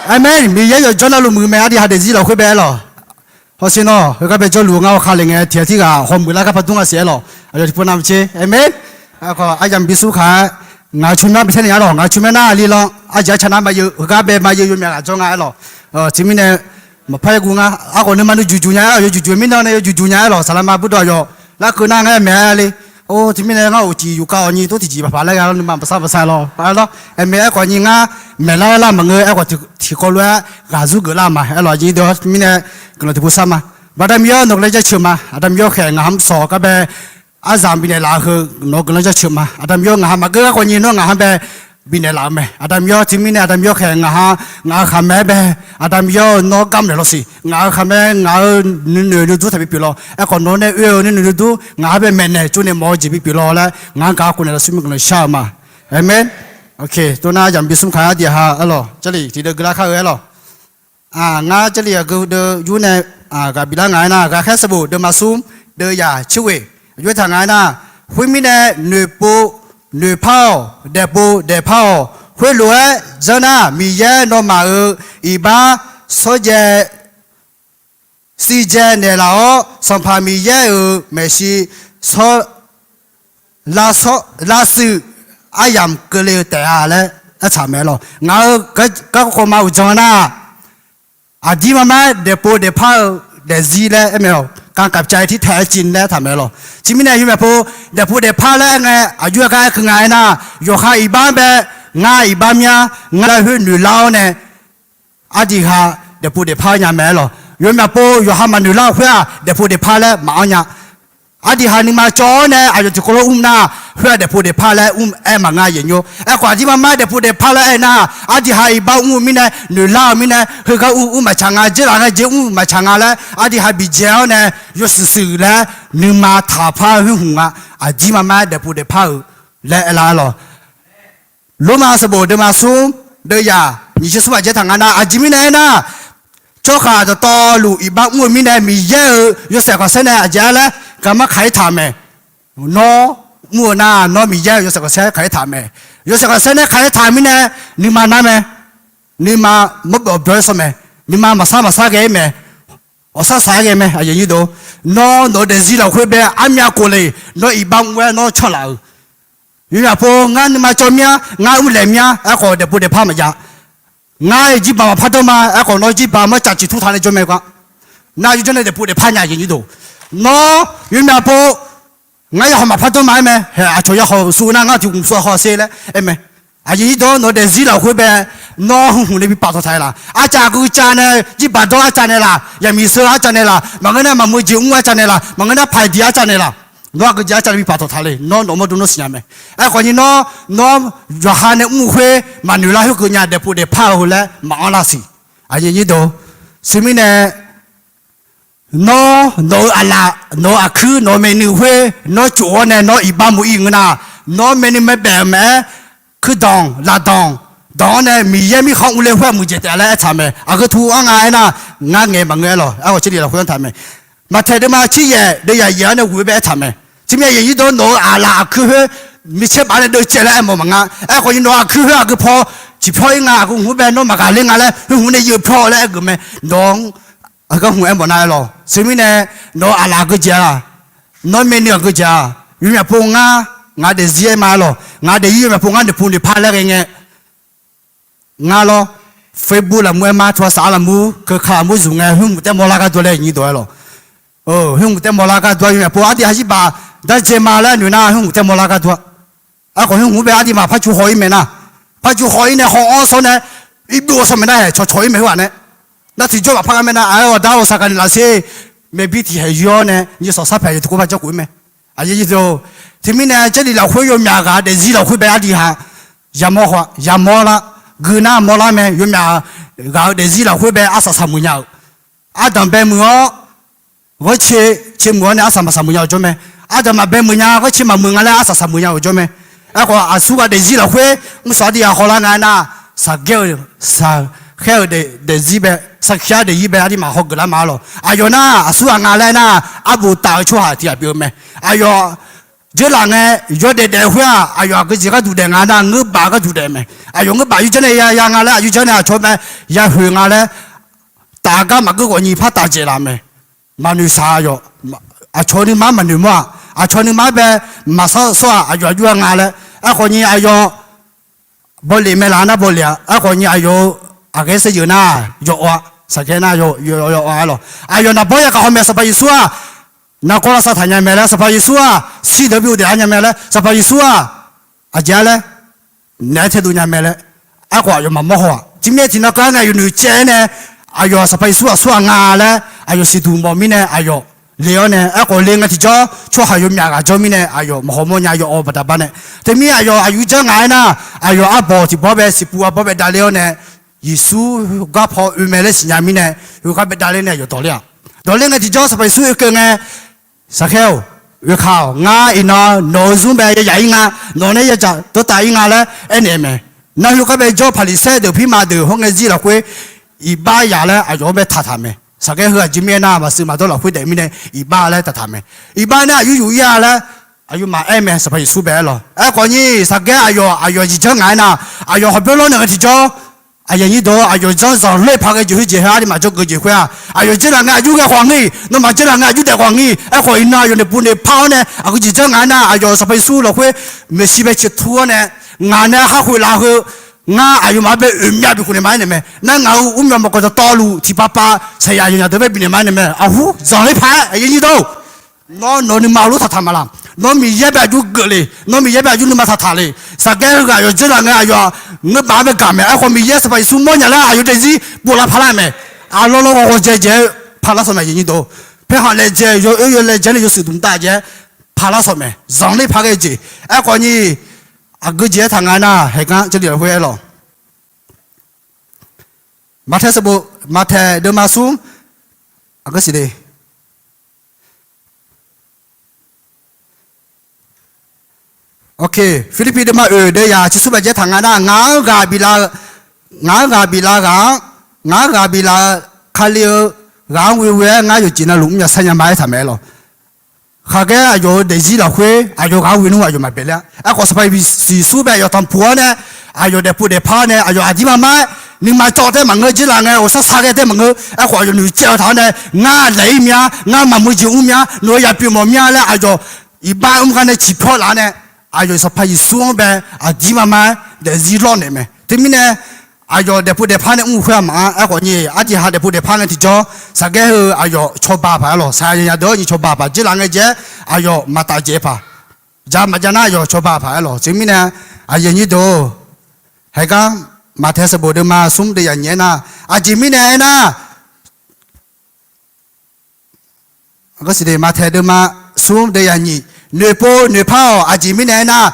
Aqmeq. Miqyaer yawqjawr navluf muiq mae. Ardi ha daefzir lafkhoer bae-aer lawq. Hawsher nawr heugar bae jawrluf-eu ngar hawkhav le ngae tiq ghaq tirghaq hawmuiq lar gar pardmr nga siq-aer lawq. Aqyawf tiqpov navmaqtser. Aqmeq. Aerkhawf aryamq bismr kaq-aer ngaq-euq tsawrmyanr bi taer naeq-a lawq. Ngaq-euq tsawrmyanr nar aqli lan ardzaeq-aer ca nar ma yeu heugar bae ma yeu yawmyaq ghaq jawr nga-aer lawq. Teumirnae maqpar-aer guv ngar. Aerkhawf nuima nuijuq juq nya-aer lawq, yawjuq juq-eu mirnae nae yawjuq juq nya-aer lawq. Saqlaqma burdawq yawq larkeuv nar ngar-aer maeq-a le. Or, teumirnae ngar uqcif yufkhav awqnyi tov tiqjeq paqpaq laer gha lawr, nuima maqsar maqsar lawr. Aerlawr, aqmeq aerkhawf nyi ngar maeqlar-aer lar maqngeur. Aerkhawf tiqkawv lof-aer ghaq zur geuflar ma. Aerlawq, aqnyir deuq-awr teumirnae guiqlanq tiqpov sar ma. Baqda Miqyaer nawq-eu guiqlanq jaceuq ma. Aqda Miqyaer-awr khaeq ngaqha mr sawq gar bae aryamq bifnaeq laf-eu heu nawq-eu guiqlanq jaceuq ma. Aqda Miqyaer ngaqha maqgeur garkawv nyi nawr ngaqha bae bifnaeq laf-eu mae. Aqda Miqyaer teumirnae Aqda Miqyaer khaeq ngaqha, ngaq-euq khaqmae-aer bae, Aqda Miqyaer nawr gar mq naeq lawr siq. Ngaq-euq khaqmae ngaq-euq nuinoeq nuidur taqbi pyeuf lawr. Aerkhawf nawq-anr nae oe-eu nuinoeq nuidur ngaq-anr bae maeqnaeq tsovnaeq mawf-eu jeq bipyeuf lawr laer ngaq-anr gaq-awr kofnaeq lafsur mirguiq lanq shar-eu ma. Aqmeq. Ok, tov nar aryamq bismr kaq-aer aqdui ha-aer lawq, Jarlif tiqdeuv guiqlar kar-eu-aer lawq. Ngar Jarlif aqgeu deuv yur nae ghaq biflar ngaq-aer nar, Ghaqkhaer sanqbof deuvma smr deuv yaq tser ghoeq yur taq ngaq-aer nar, khoermirnae noeqpov noeqpar-awq, daefpov daefpar-awq. Khoerlof-aer janr nar, Miqyaer nawmaf-euq iqbax shawrdzae shivdzae naeqlaf-awr, Sanqpaq Miqyaer-euq maeqshi shawr lavshuif aryamq keuvle-eu taef-a laer aertaq mae lawq. Ngaq-euq garkawv ma uqdzan nar, aqdir marmar daefpov daefpar-eu daefzir laer aer mae-awq. Kanqkaq cav-ir tirtaeq-aer civni laer aertaq mae lawq. Teumirnae yawmyaq pov daefpov daefpar laer aer ngae, aqjox-aer gar aer keuv nga aernar, yawqha iqbax bae, ngar iqbax mya, ngar laer khoer noeqlar-awr nae, aqdui ha daefpov daefpar nya mae-aer lawq. Yawmyaq pov yawqha maqnoeq lar-eu khoer-aq, daefpov daefpar laer maqanr nya. Aqdui ha nuima cawv-awr nae aqyawf tiqkawv lof mr nar, khoer-aq daefpov daefpar laer mr-aer maqngeur-a, aqyuif nymr. Aerkhawf aqdirmar mar daefpov daefpar laer aer nar, aqdui ha iqbax mr-eu mirnae, noeqlar-eu mirnae, heugar mr mr maqtsaq nga, dzer laf ngae jeq mr maqtsaq nga laer aqdui ha biqdzae-awr nae, yawshuif shuif laer nuima taqpar khoer hmq nga. Aqdirmar mar daefpov daefpar-euq laer aerlar-awq. Lormav sanqbof deuvma smr, deuvyaq nyiq tser smr aqjeq taq nga nar, aqjeq mirnae aernar, tsawrhaq dawqtawvluf iqbax mr-eu mirnae Miqyaer-euq yawshaef khanqsaer nae aqjeq-a laer garma kaq-ir taq-euq mae. Nawr mr-eu nar, nawr Miqyaer-euq yawshaef khanqsaer kaq-ir taq-euq mae. Yawshaef khanqsaer nae kaq-ir taq-euq mirnae, nuima nar mae. Nuima mawrbeuf byawr-aer sawr mae. Nuima maqsar maqsar ghae-ir mae. Awqsar saq-aer ghae mae, aqyuif aqnyir deuq. Nawr nawq-eu daefzir lafkhoer bae armyav khof le, nawr iqbax mr-aer nawr canlaf-euq. Yawmyaq pov ngar nuima cawv mir-a, ngar mrlaeq mir-a, aerkhawf daefpov daefpar maqjav. Ngar jirbaq maqpar danr ma, aerkhawf nawr jirbaq marcaf ciqtur taq nae jawr mae gar. Nar yawjanr nae daefpov daefpar nya, aqyuif aqnyir deuq. Nawr yawmyaq pov ngar yakhawf maqpar danr ma-aer mae, haeq aqcawq yakhawf suf nar ngar tiq hmq suf haw ser laer aer mae. Aqyuif aqnyir deuq, nawq-eu daefzir lafkhoer bae nawr hmq hmq nae bi paftawq taq-eu laf. Arcav geucav nae, jirbaq dawr arcav nae laf, yaqmiq sheu arcav nae laf, maqngeur nar maqmuiq jeq mr arcav nae laf, maqngeur nar paqdiq arcav nae laf. Nawr aqgeujeq arcav nae bi paftawq taq le, nawr nawq mawrdo nawr siqnya mae. Aerkhawf ni nawr, nawr yawqha nae mr-eu khoer maqnoeq lar khoerkeuv nya daefpov daefpar-eu laer maqanr lar siq. Aqyuif aqnyir deuq, teumirnae nawr nawq-eu aqlaf, nawq-eu aqkuir, nawq-eu myavnuiv khoer nawr cof-awr nae nawr iqbax muiq-ir ngeur nar, nawr myavnuiv maebaef-euq maqaer, kuirdanq lafdanq danq-awr nae Miqyaer mirkhanq urler khoer-aq muiqdzaeq taef laer aertaq mae. Aqgeu tu anr nga aernar, ngar ngaeq maqngeur-aer lawq. Aerkhawf Jarlif lafkhoer anr taq mae. Maqtaeq deuvma tser yaef deuvyaq yaef-awr nae ghof-eu bae aertaq mae. Teumirnae aqyuif aqnyir deuq, nawq-eu aqlaf aqkuir khoer micaer baf nae deuvcaev laer aer mawf maqnga. Aerkhawf ni nawq-eu aqkuir khoer aqgeu paw ciqpyawr-ir nga, aqgeu hmq-anr bae nawr maqghaqler nga laer, heu hmq nae yeuf pyawr laer aer geuf mae. Nawq-anr heugar hmq aer mawf nar-aer lawq. Teumirnae nawq-eu aqlaf aqgeujeq-a, nawr myavnuiv aqgeujeq-a, yawmyaq pov ngar, ngaq daefzir aer ma-aer lawq. Ngaq daefzir yawmyaq pov ngar noeqpov noeqpar laer ghae ngae, ngar lawr, Facebook lafmur aer ma, โทรศัพท์ lafmur, keuka lafmur zmq ngae, khoer hmq taev mawrlar gharduq laer aqnyir deuq-aer lawq. Khoer hmq taev mawrlar gharduq-a, yawmyaq pov aqdui ha jirbaq darjae ma laer noeq nar, khoer hmq taev mawrlar gharduq-a. Aerkhawf khoer hmq bae aqduimaf par cu haw-ir mae nar, par cu haw-ir nae haw-anr sawr nae, irbyov sawr mae nar-aer cawqcawq-ir mae khoer-aq nae. Nar tiqjawr maqpar gar mae nar, aqyawf aqda-awq saqkaq naeqlaf sher, maeqbir tiq haeq yur-awr nae nyiq sawq sar paeq aqyawf tiq kov par janrkhof-ir mae. Aqyuif aqnyir deuq, teumirnae Jarlif lafkhoer yawmyaq ghaq-eu daefzir lafkhoer bae aqdui ha yamawr haw-a, yamawr lar, gui nar mawrlar mae. Yawmyaq ghaq-eu daefzir lafkhoer bae arsaq saqmuiq nya-euq, ardanq bae muiq-awr ghanrcae, cae muiq-awr nae arsaq maqsaq muiq nya-euq jawr mae. Ardanq maqbae muiq nya, ghanrcae maqmuiq nga laer arsaq saqmuiq nya-euq jawr mae. Aerkhawf aqsur ghaq daefzir lafkhoer mr sawq aqdui ha hawlar nga aernar, saqgaer-eu, saqkhaer-eu daefzir bae, saqkhaer daefzir bae aqduimaf hawgeuf lar ma-aer lawq. Aqyawf nar aqsur ghaq nga laer aernar, arbof taf-eu tsawrhaq tiq ghaq pyeuf-eu mae. Aqyawf dzeurlaf ngae, yawdaef daef khoer-aq, aqyawf aqgeujeq gharduq daef nga nar, ngeurbaf gharduq daef mae. Aqyawf ngeurbaf yurjanr nae ya ya nga laer, aqyawf yurjanr nae aqcawq bae ya hoeq nga laer, taf gar maqgeur ghawqnyi par taf dzaeq laf mae. Maqnoeq shaq aqyawf, aqcawq nuima-anr maqnoeq mawr-aq, aqcawq nuima-anr bae maqsar sawr-aq, aqyawf aqjox-aer nga laer. Aerkhawf nyi aqyawf bawleq mae laf nar bawleq-a. Aerkhawf nyi aqyawf-euq aqghae saeryeuq nar yawawv-a, saqgaer nar yawawv-a-aer lawq. Aqyawf naqbawr yagaq haw mae, Sanqpaq Yeqsur-aq, nargawr lavsav taq nya mae laer, Sanqpaq Yeqsur-aq, shir deuq-anr bi uvdaef lar nya mae laer, Sanqpaq Yeqsur-aq, aqjeq-a laer, naeq-aer taedov nya mae laer. Aerkhawf aqyawf maqmawr haw-aq, tiqmir tiqnan keuv-aer ngae yawf noeqcaev-aer nae, aqyawf Sanqpaq Yeqsur aqsur ghaq nga laer aqyawf siqduq mawf mirnae aqyawf le-awr nae, aerkhawf le ngae tiqjawr tsawrhaq yawmyaq ghaq jawr mirnae aqyawf maqhaw mawr nya yawawv baqda bar nae. Teumirnae aqyawf aqyuif janr ngaq-aer nar, aqyawf arbawq tiq bawr bae siqpuv arbawr bae davler-awr nae, Yeqsur garpaw oe mae laer siqnya mirnae, oe gar bae davler nae aqyawf dawqler-aq. Dawqler ngae tiqjawr Sanqpaq Yeqsur oekeuv ngae, Saqkhaer-or, oekaq-awq, ngar iqnan nawq-euq zmr bae yayaq-ir nga, nawq nae yadzaq dawrtav-ir nga laer aernaeq-eu mae. Nar heugar bae jawr Paqliqsaer deuq pirma deuq hawr ngae zir lafkhoer iqbax yaq laer aqyawf-anr bae taqtaq mae. Saqkhaer heu aqjeq mirnae nar maqsiq maqdawr lafkhoer daef mirnae iqbax laer taqtaq mae. Iqbax nar aqyuif yuf-ir-a laer aqyawfmaf aer mae, Sanqpaq Yeqsur bae aer lawq. Aerkhawf nyi Saqkhaer aqyawf, aqyawf jeq janr ngaq-aer nar, aqyawf hawqbyawr lawrnaeq ngae tiqjawr, aqyuif aqnyir deuq-or, aqyawf zanr zanqler paq ghae jeq khoer jeq heu aqduimaf jawrgeuf jeq khoer-aq, aqyawf dzeurlaf ngae aqyuif ghae khawf ngir, nawmaf dzeurlaf ngae aqyuif daef khawf ngir. Aerkhawf iqnan aqyawf noeqpov noeqpar-awr nae aqgeu jeq janr ngaq-aer nar, aqyawf Sanqpaq Yeqsur lafkhoer maeqshi bae ciqtur-awr nae, ngaq nae har khoeq laf-eu heu, ngar aqyawfmaf-anr bae oeq myav bifkhof naeq ma-aer naeq mae. Nar ngaq-euq mr myawq mawq kawq dawqtawvluf tiqpav pav saqyaq yawqnyaq deuq bae bifnaeq ma-aer naeq mae. Aqhur zanqler paq-aer aqyuif aqnyir deuq-or, nawr nawq nuima lof taqtaq ma laq. Nawr Miqyaer bae aqjox geuf le. Nawr Miqyaer bae aqjox nuima taqtaq le. Saqkhaer heughaq aqyawf dzeurlaf ngae aqyawf ngeur baf-aer bae gaq mae. Aerkhawf Miqyaer Sanqpaq Yeqsur mawrnya laer aqyawf daefzir boflar paq lar mae. Aqlawr lawr ghawqghawq dzaeq dzaeq-aer paq lar sawq mae, aqyuif aqnyir deuq-or. paerkhanq laejae, yawoer yawlaejae nae yawshuif dmq dav jae-aer paq lar sawq mae. Zanqler paq ghae jeq. Aerkhawf ni, aqgeu jeq-aer taq nga nar, haeqgar Jarlif lafkhoer aer lawq. Maqtaeq sanqbof, Maqtaeq deuvma smr, aqgeu siqle. Pirlirpiv deuvma oeq deuvyaq ciqsur baqjaer taq nga nar, ngaq-anr ghaq biflaf-eu, ngaq-anr ghaq biflaf ghaq-anr, ngaq-anr ghaq biflaf-eu Kali-eu ghaq-anr ghoe ghoe-aer ngar yawqjeq navluf mr nya sar nya ma aertaq mae lawq. Khaqgaer aqyawf-euq daefzir lafkhoer aqyawf ghaq-anr ghoe nmr aqyawf maqbae ler-a. Aerkhawf Sanqpaq Yeqsur bae aqyawf tanqpuq-awr nae, aqyawf daefpov daefpar nae aqyawf aqdir ma mar-aer, nuima cawv tae maqngeur, jeqlaf ngae ghawqshar sar ghae tae maqngeur. Aerkhawf aqyawf noeqcaev-eu taq-awr nae, ngar laeq-ir mya, ngar maqmuiq jeq mr mya, nawq-eu yaqpyeuf mawf mya laer aqyawf iqbax mr gar nae ciqpyawr laf-awr nae, aqyawf Sanqpaq Yeqsur-anr bae aqdir ma mar-aer daefzir lawrnaeq mae. Teumirnae, aqyawf daefpov daefpar nae mr-eu khoer-aq maqanr. Aerkhawf ni, arjeqha daefpov daefpar ngae tiqjawr, saqgaer heu aqyawf cawba paq-aer lawq. Saqyaq nya deuq-awr nyiq cawba paq, jeqlaf ngae jae-aer aqyawf maqtaf jaef paq, ja maqja nar aqyawf cawba paq-aer lawq. Teumirnae, aqyuif aqnyir deuq-or, haeqgar Maqtaeq sanqbof deuvma smr deuvyaq nyiq aernar, aqjeq mirnae aernar, Maqtaeq deuvma smr deuvyaq nyiq, noeqpov noeqpar-awq. Aqjeq mirnae aernar,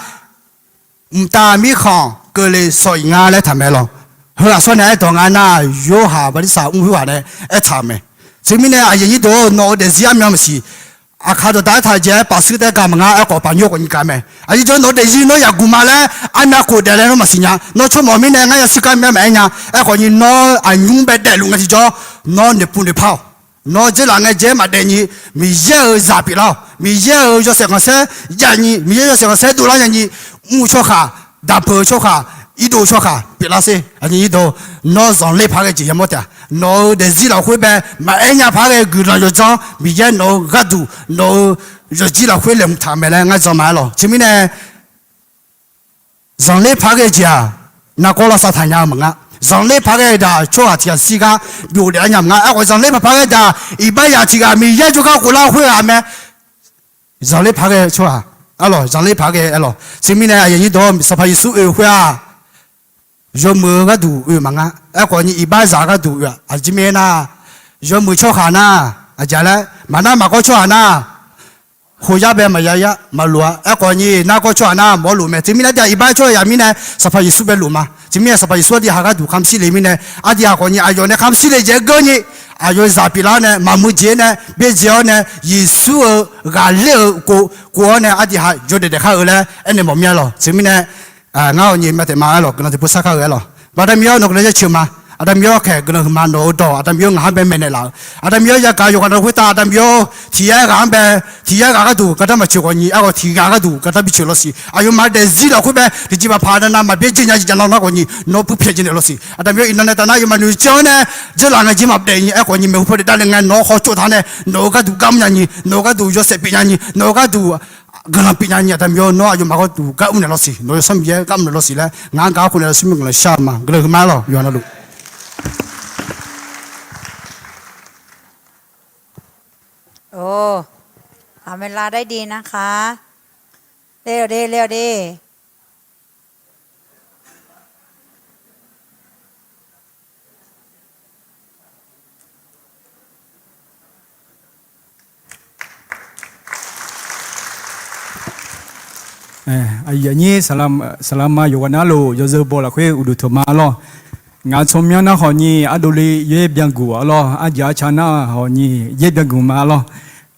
mqtav mirkhanq keuvle sawq-iq nga laer taq mae lawq. Heu aqsur nae aerdawq nga nar, Yorhaq bartirsaq mr khoerghaq nae aertaq-euq mae. Teumirnae aqyuif aqnyir deuq-or, nawq-eu daefzir armyan maqsiq. Aqkaq dawqdaq aertaq jae-aer pafshuir taef-aer ga maqnga. Aerkhawf paf nymr khawf nyi ga mae. Aqyuif jawr nawq-eu daefzir nawr yaqguq ma laer armyav khof daef laer nawr maqsiq nya. Nawr tsawrmawf mirnae ngar yashir gar myav maqaer nya. Aerkhawf ni nawr aqnymr bae daefluf ngae tiqjawr, nawr noeqpov noeqpar-awq. Nawr jeqlaf ngae jae-aer maqdaef nyi, Miqyaer-euq zaq pyeuflar-awq. Miqyaer-euq yawshaef khanqsaer jav nyi, Miqyaer yawshaef khanqsaer dovlar nya nyi, mr-eu tsawrhaq, daqpeuq-eu tsawrhaq, irdov-eu tsawrhaq pyeuflar sher. Aqyuif aqnyir deuq, nawr zanqler paq ghae jeq yamawr taef-a. Nawq-euq daefzir lafkhoer bae maqaer nya paq ghae guiqlanq yawdzanr Miqyaer nawq-euq gharduq nawq-euq yawqjir lafkhoer laeqhmq taq-eu mae laer ngar jan ma-aer lawq. Teumirnae, zanqler paq ghae jeq-aq, nargawr lavsav taq nya-eu maqnga. Zanqler paq ghae daq tsawrhaq tiq ghaq shir gar byov daef-aer nya maqnga. Aerkhawf zanqler paq paq ghae daq iqbax yaq tiq ghaq Miqyaer jawrgar ghoflar khoer-aq mae. Zanqler paq ghae tsawrhaq, aerlawq, zanqler paq ghae aerlawq. Teumirnae aqyuif aqnyir deuq, Sanqpaq Yeqsur oe-eu khoer-aq, yawmuiq-eu gharduq oe maqnga. Aerkhawf ni iqbax zaq gharduq oe-aq. Aqjeq mirnae aernar, yawmuiq tsawrhaq nar, aqjeq laer maqnar maqgawr tsawrhaq nar, khoyar bae maqya yar maqloq-a. Aerkhawf ni nargawr tsawrhaq nar mawrlof mae. Teumirnae aqdui-aq iqbax tsawrhaq yaq mirnae Sanqpaq Yeqsur bae lof ma. Teumirnae Sanqpaq Yeqsur aqdui haq gharduq kamq shir le mirnae, aqdui haq khawf ni aqyawf nae kamq shir le jeq-aer geur ni, aqyawf zaq pyeuflar nae maqmuiq jeq nae byaerdzae-awr nae Yeqsur-euq ghaqler-euq kov kov-awr nae aqdui haq yawdaef daef khar-eu laer aernaeq mawf mir-a lawq. Teumirnae, ngar awq nyiq ma taef ma aerlawq, guiqlanq tiqpov sar kar-eu aerlawq. Aqda Miqyaer nawq guiqlanq jaceuq ma. Aqda Miqyaer khaeq guiqlanq huiqma nawq-eu dawq Aqda Miqyaer ngaq-anr bae maeqnaeq laf-eu. Aqda Miqyaer yagaq yawqghaq na khoertav Aqda Miqyaer tiq yar ghaq-anr bae, tiq yar ghaq gharduq gardanr maqceuq khawf nyiq, aerkhawf tiq ghaq gharduq gardanr biceuq lawsiq. Aqyawfmaf daefzir lafkhoer bae tiqjeq maqpaq aqda nav maqbyaer jir nya jeq jav nar khawf nyiq nawr puirpyaeq jeq naeq lawsiq. Aqda Miqyaer iqnan nae taf nar aqyawfmaf noeqtsaev-awr nae, jeqlaf ngae jeq maqdaef nyiq aerkhawf nyiq maeqhu paw daef davle ngae nawq-anr hawtsov taq nae nawq-eu gharduq gar mr nya nyiq, nawq-eu gharduq yawshaef pyeuf nya nyiq, nawq-eu gharduq guiqlanq pyeuf nya nyiq. Aqda Miqyaer nawr aqyawfmaf gharduq gar mr naeq lawsiq, nawq-eu Yawsanr Miqyaer gar mr naeq lawsiq laer ngaq-anr gaq-awr khof naeq lawsiq, mr guiqlanq shar-eu ma. Guiqlanq huiqma aerlawq, yawqha navluf. Or, aqmeq lavdair de narkha. Ler-awq de, ler-awq de. Aqyuif aqnyir, saqlaq ma yawqghaq navluf yawzeu baw lafkhoer uqduq teuq ma lawr. Ngaq tsawrmyanr nar khawf nyiq ardovle yaer byanguq-a lawr. Arjaq arca nar khawf nyiq yaer byanguq ma lawr.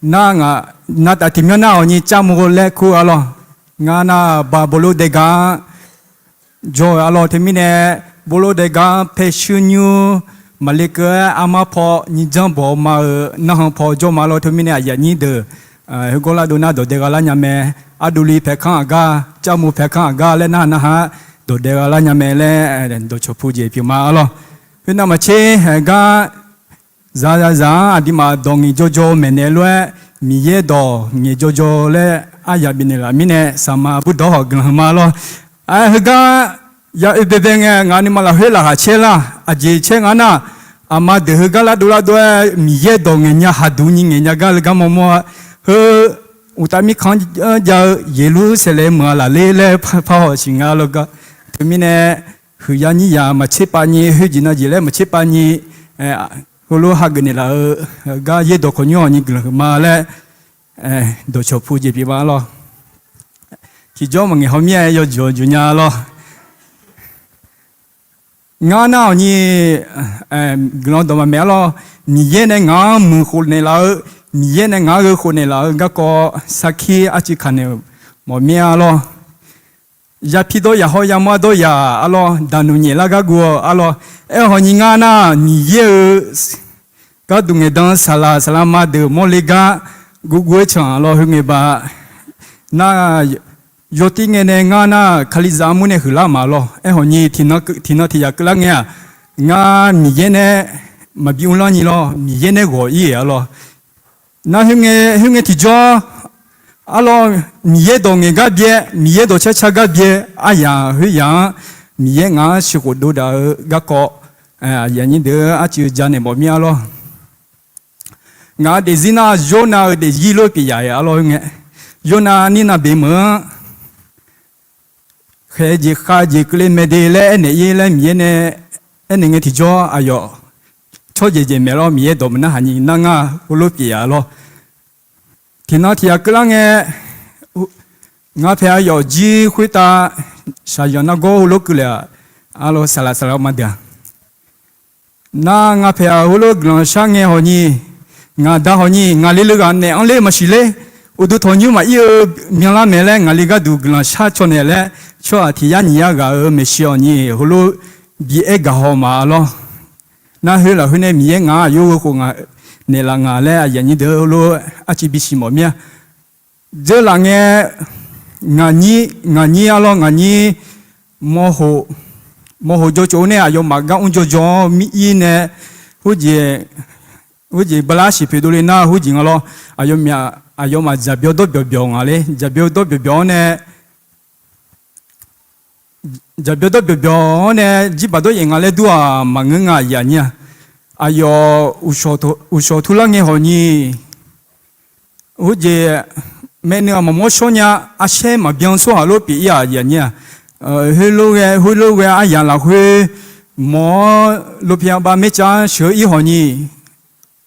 Nar ngaq, nar taf tiqmyanr nar khawf nyiq carmov laer kur-a lawr. Ngar nar ba bawlor daega-anr jawr-eu-a lawr. Teumirnae bawlor daega-anr paershuir nymr maqle keuv-aer armar paw nyiq janr bawq ma-euq narhan paw jawr ma lawr. Teumirnae aqyuif aqnyir deuq, heugawr lardov nar dawq dae gha lar nya mae. Ardovle paekanr aqgar, carmov paekanr aqgar laer narhaq narhaq-aer dawq dae gha lar nya mae laer dawqcawq pu jeq pyeuf ma-a lawr. Khoernav maqtser haeq gar zaqzaq-anr aqduimaf dawq ngaeq jawrjawr maeqnaeq lof-aer, Miqyaer dawq ngaeq jawrjawr laer aryaq bifnaeq laf mirnae, saqma burdawr hawq guiqlanq huiqma lawr. Aer, heugar ya oe baebae ngae, ngaq nuima lafkhoer laqkhaq caer lar. Aqjeq caer nga nar, aqma deuq heugar lardov lardov-aer Miqyaer dawq ngaeq nya, haqduq nyi ngaeq nya gar le gar mawrmawr-a. Heu uqtaf mirkhanq-anr jav-eu Yeqlursaqlaeq meuq-a laf ler laer par hawq siq nga lawr gar. Teumirnae, huiqya nyir yaq maqtser pav nyi, khoerjeq navjeq laer maqtser pav nyi, aer, heulof hageuf naeqlaf-eu gar yaerdawq khawqnymr hawq nyi guiqlanq huiqma laer dawqcawq pu jeq pyeuf ma lawr. Tiqjawr maqngaeq haw mir-aer yawjuq juq nya lawr. Ngar nar-awq nyi guiqlanq dawq maqmaeq-a lawr. Miqyaer nae ngaq-anr muiq khof naeqlaf-eu, Miqyaer nae ngaq-anr gheu khof naeqlaf-eu garkawv sarkir arcuiv kaq naeq-euq mawf mir-a lawr. Yapir dawr yaq hawr yamawr dawr yaq-a lawr, daqnuq nyaef lar gar guv-awq-a lawr. Aerkhawf nyi ngar nar Miqyaer-eu gharduq ngaeqdan saqlaq saqlaq ma deuq mawrle gar guvguv-aer can-a lawr. Heu ngae baq nar yawtir ngae nae ngar nar Kalizaq armur nae huiqlar ma lawr. Aerkhawf nyi tiqnan tiqyaq keuvlar ngae-aq, ngar Miqyaer nae maqbi uvlanr nyi lawr, Miqyaer nae ghawq ir-a lawr. Nar khoerngae tiqjawr a lawr, Miqyaer dawq ngaeq gar byae, Miqyaer dawq carcar gar byae, aryaq khoeryaq-anr Miqyaer ngaq-anr sheuqkhof dov daq-eu garkawv, aqyuif aqnyir deuq-anr arcuiv ja naeq mawf mir-a lawr. Ngaq-euq daefzir nar Yornav-euq daefzir lof pyeuf yaf-a lawr. Khoerngae Yornav nirnav beq meuq-anr khaeq jeq khav jeq keuvle mae de laer aernaeq ir laer Miqyaer nae aernaeq ngae tiqjawr aqyawf tsawrjaeq jaeq maeq lawr. Miqyaer dawq maqnar haq nyi nar ngar heulof pyeuf yaf lawr. Tiqnan tiqyaq keuvlar ngae, ngar paeq aqyawf jir khoertav shaqzanq nargawr heulof keuvle-aq, a lawr saqlaq saqlaq ma deuq-aq, nar ngar paeq-aq heulof guiqlanq shar ngae hawq nyi, ngaq da hawq nyi, ngaqli leughaq naeq-anr ler maqsiq ler, uqduq tanqnymr maqir-eu byanlar mae laer ngaqli gharduq guiqlanq shar caw naeq laer, tsawrhaq tiq yar nyiq yar ghaq-euq maeqshi hawq nyi heulof bi aer gaq haw ma-a lawr. Nar khoer lafkhoer nae Miqyaer ngaq-anr aqyawf gheu khof naeqlaf nga laer aqyuif aqnyir deuq heulof arcuiv bisiq mawf mir-a. Dzeurlaf ngae, ngaq nyir a lawr, ngaq nyir mawrhof jawr tsof-eu nae aqyawfmaf gar mr jawrjawr-awr mir-ir nae, khoerjeq bala siq poeq dovle nar khoerjeq nga lawr. Aqyawfmaf aqyawfmaf dzaqbyawr dawrbyawq byawq nga le, dzaqbyawr dawrbyawq byawq-awr nae dzaqbyawr dawrbyawq byawq-awr nae jirbaq dawryaef nga laer dur-aq maqngeur nga aqyuif aqnyir-aq. Aqyawf uqshawq turlar ngae hawq nyi, khoerjeq maeqnui-aq maqmawr shawr nya, arshaer maqbyan tsawrhaq lof pyeuf ir-aq aqyuif aqnyir-aq. Khoerlof ghae khoerlof ghae aryaq lafkhoer mawr-awr lopyaq bav maercav-anr sheuq-ir hawq nyi,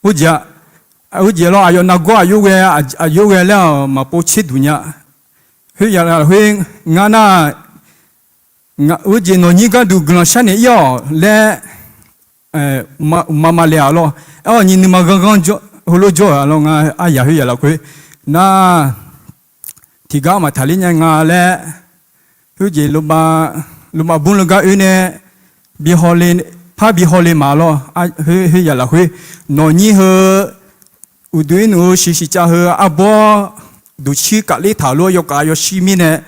khoerjeq lawr aqyawf nargawr aqyawf ghae, aqyawf ghae laer-aq maqpov tser duq nya. Khoeryaq lafkhoer ngar nar khoerjeq nawqnyir gharduq guiqlanq sharnaeq ir-awq laer maqma maqle-a lawr. Aerkhawf nyi nuima ghanrghanr heulof jawr-euq-a lawr. Ngar aryaq khoeryaq lafkhoer nar tiqgar maqtaqler nya nga laer, khoerjeq lmqbav bmr leugar oer nae bi hawle, par bi hawle ma lawr. Khoeryaq lafkhoer nawqnyir heu uqduq irnuf-eu shiqshiq cav heu arbawr duqcir kavler taq lof yawkhav yawshir mirnae,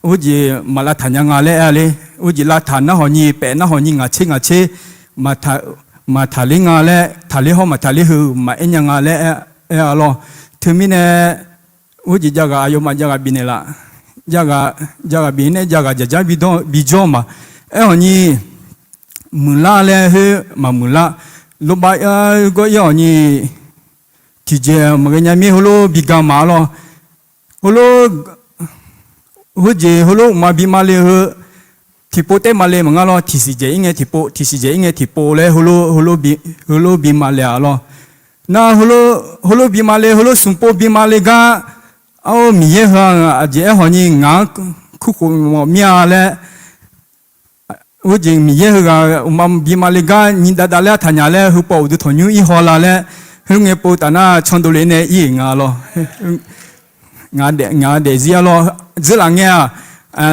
khoerjeq maq lavtaq nya nga laer aer-a le. Khoerjeq lavtaq nar hawq nyi, paef nar hawq nyi, ngaq tser ngaq tser maqtaqler nga laer, taqler hawr maqtaqler heu maqaer nya nga laer aer-a lawr. Teumirnae khoerjeq jav ghaq aqyawfmaf jav ghaq bifnaeq laf, jav ghaq bif nae jav ghaq jaqjar bijawr ma. Aerkhawf nyi muiqlar laer khoer maqmuiqlar. Lmqbav gawr ir hawq nyi tiqjeq maqghae nya mir heulof bi ga ma lawr. Heulof khoerjeq heulof uqma bima le heu tiqpov taef ma le maqngar lawr. Tiqsiq dzaeq ir ngae tiqpov, tiqsiq dzaeq ir ngae tiqpov laer heulof bima le-a lawr. Nar heulof bima le, heulof smq pov bima le gar, ar, Miqyaer heu-aq aqjeq aerkhawf nyi ngaq-anr kurkhof mawf mir-a laer, khoerjeq Miqyaer heughaq uqma bima le gar nyiq dav dav laer taqnyaf laer heupov uqduq tanqnymr ir haw la laer, khoerngae pov taf nar can dovle nae ir-euq nga lawr. Ngaq daefzir-a lawr. Dzeurlaf ngae-aq,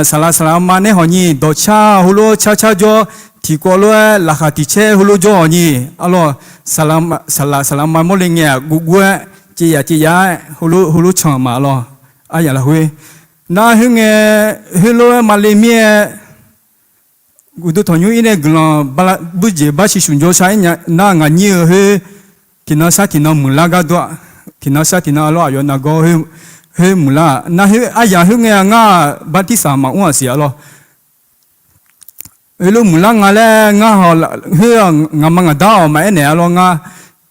saqlaq saqlaq ma nae hawq nyi dawqcar heulof car car jawr, tiqkawv lof-aer laqkhaq tiq caer heulof jawr hawq nyi, a lawr, saqlaq saqlaq ma mawrle ngae-aq guvguv-aer caev yaf caev yaf-aer heulof can ma lawr. Aryaq lafkhoer nar khoerngae, khoerlof-aer ma le mir-aer, uqduq tanqnymr ir nae guiqlanq bujeq bar shiq smq jawr shar-ir nya nar ngaq nyir-eu khoer tiqnan shar tiqnan muiqlar gar dur-a. Tiqnan shar tiqnan a lawr aqyawf nargawr khoer muiqlar-aq nar aryaq khoerngae ngar-aq bartirsaq maqmr-aq siq-a lawr. Heulof muiqlar nga laer ngar haw khoer-aq ngaqma ngaqdar-awq maqaer naeq-a lawr. Ngar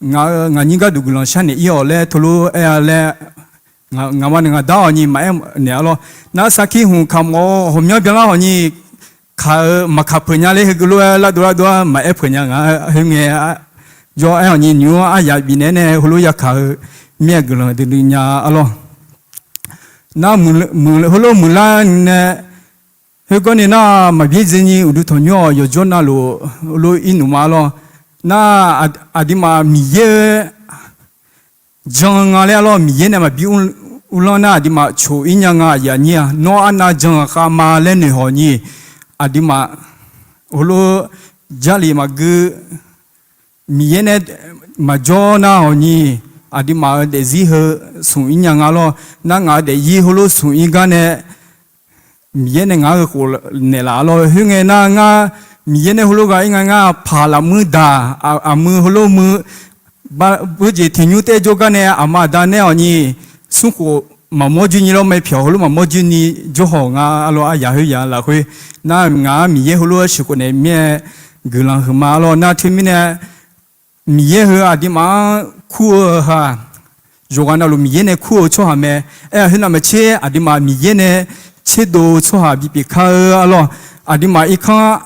ngaq-eu ngaq nyir gharduq guiqlanq sharnaeq ir-awq laer teulof aer-a laer ngaqma ngaqdar-awq nyi maqaer naeq-a lawr. Nar sarkir hmq kaq mawf-eu ghawqmyanr byanlar hawq nyi kaq-eu maqkaq peuq nya ler heugeuf lof-aer lardov lardov-aer maqaer peuq nya nga. Khoerngae jawr-aer hawq nyi nymq-mr aryaq bifnaeq nae heulof yakaq-eu mir-aer guiqlanq duidui nya arlawr. Nar, heulof muiqlar nae, khoergawr ni nar maqbyaer dzae nyi uqduq tanqnymr-awq yawqjawr navluf heulof irnmq ma arlawr. Nar, aqduimaf Miqyaer-eu jan nga laer arlawr, Miqyaer nae maqbi uvlanr nar aqduimaf coq-ir nya nga aqyuif aqnyir-aq. Nawr arnav jan ghaqkhav ma laer noeq hawq nyi, aqduimaf heulof jarlif maqgeur, Miqyaer nae maqjawr nar hawq nyi, aqduimaf-euq daefzir heu smq-ir nya nga lawr. Nar ngaq-euq daefzir heulof smq-ir gar nae, Miqyaer nae ngaq-anr heukhof naeqlaf lawr. Khoerngae nar ngar Miqyaer nae heulof ghaq-ir nga ngar paq lafmuir daq, aqmuiq heulof muiq, heujeq tiq nymr taef jawrgar nae aqma aqda nae hawq nyi, smrkhof maqmawr jir nyi lawr mae pyawq heulof maqmawr jir ni jawr hawq nga arlawr. Aryaq khoeryaq lafkhoer nar ngaq-anr Miqyaer heulof-aer sheuqkhof naeq mir-aer guiqlanq huiqma arlawr. Nar teumirnae Miqyaer heu aqduimaf-anr kur-eu ha, yawqghaq navluf Miqyaer nae kur-eu tsawrhaq mae. Aer-aq khoernav maqtser aqduimaf Miqyaer nae tserdov-eu tsawrhaq bipyeuf kar-eu arlawr. Aqduimaf irkanr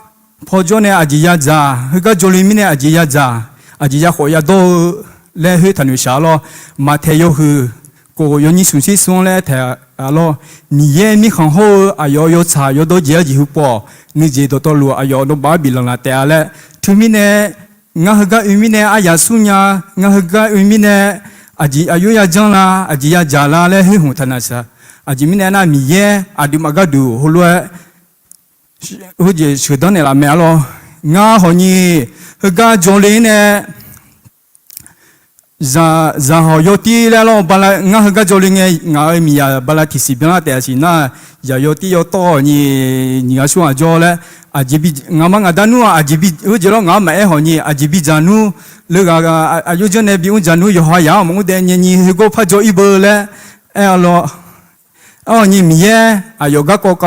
pawjawr nae aqjeq yadzaq, heugar jawrle mirnae aqjeq yadzaq, aqjeq yakhawf yadawr-eu laer khoer taqnoeq shaq arlawr. Maqtaeq yawhuiq khof yawnyir smq tser smr-anr laer taeq arlawr. Miqyaer mirkhanq hawr-eu aqyawf yawtsaq yawdawr jeq-aer jeq heu pawf, nuijeq dawqtawvluf aqyawf dawqbaf-aer biflanq laf taef-a laer. Teumirnae ngar heugar oe mirnae aryaq smr nya, ngar heugar oe mirnae aqjeq aqyawf yajanr la, aqjeq yadzaq la laer khoer hmq taqnaq shaq. Aqjeq mirnae nar Miqyaer aqduimaf gharduq heulof-aer heujeq sheuqdanr naeqlaf mae arlawr. Ngar hawq nyi heugar jawrle-ir nae zaq hawq yawtir laer arlawr, ngar heugar jawrle ngae ngaq-euq miqyaq bala tiqsiq byanlar taef-a siq nar, zaq yawtir yawtawv hawq nyi, nyiq ghaq smr ghaq jawr laer, aqjeq bi, ngaqma ngaqda nmr-aq aqjeq bi heujeq lawr ngaq-anr maqaer hawq nyi aqjeq bidzaq nmr, leughaq aqjox janr nae bimr dzaq nmr yawqha yaq-anr maqmr daef nyae nyi heugar par jawr-ir beu laer aer arlawr. Arhawq nyi Miqyaer aqyawf garkawv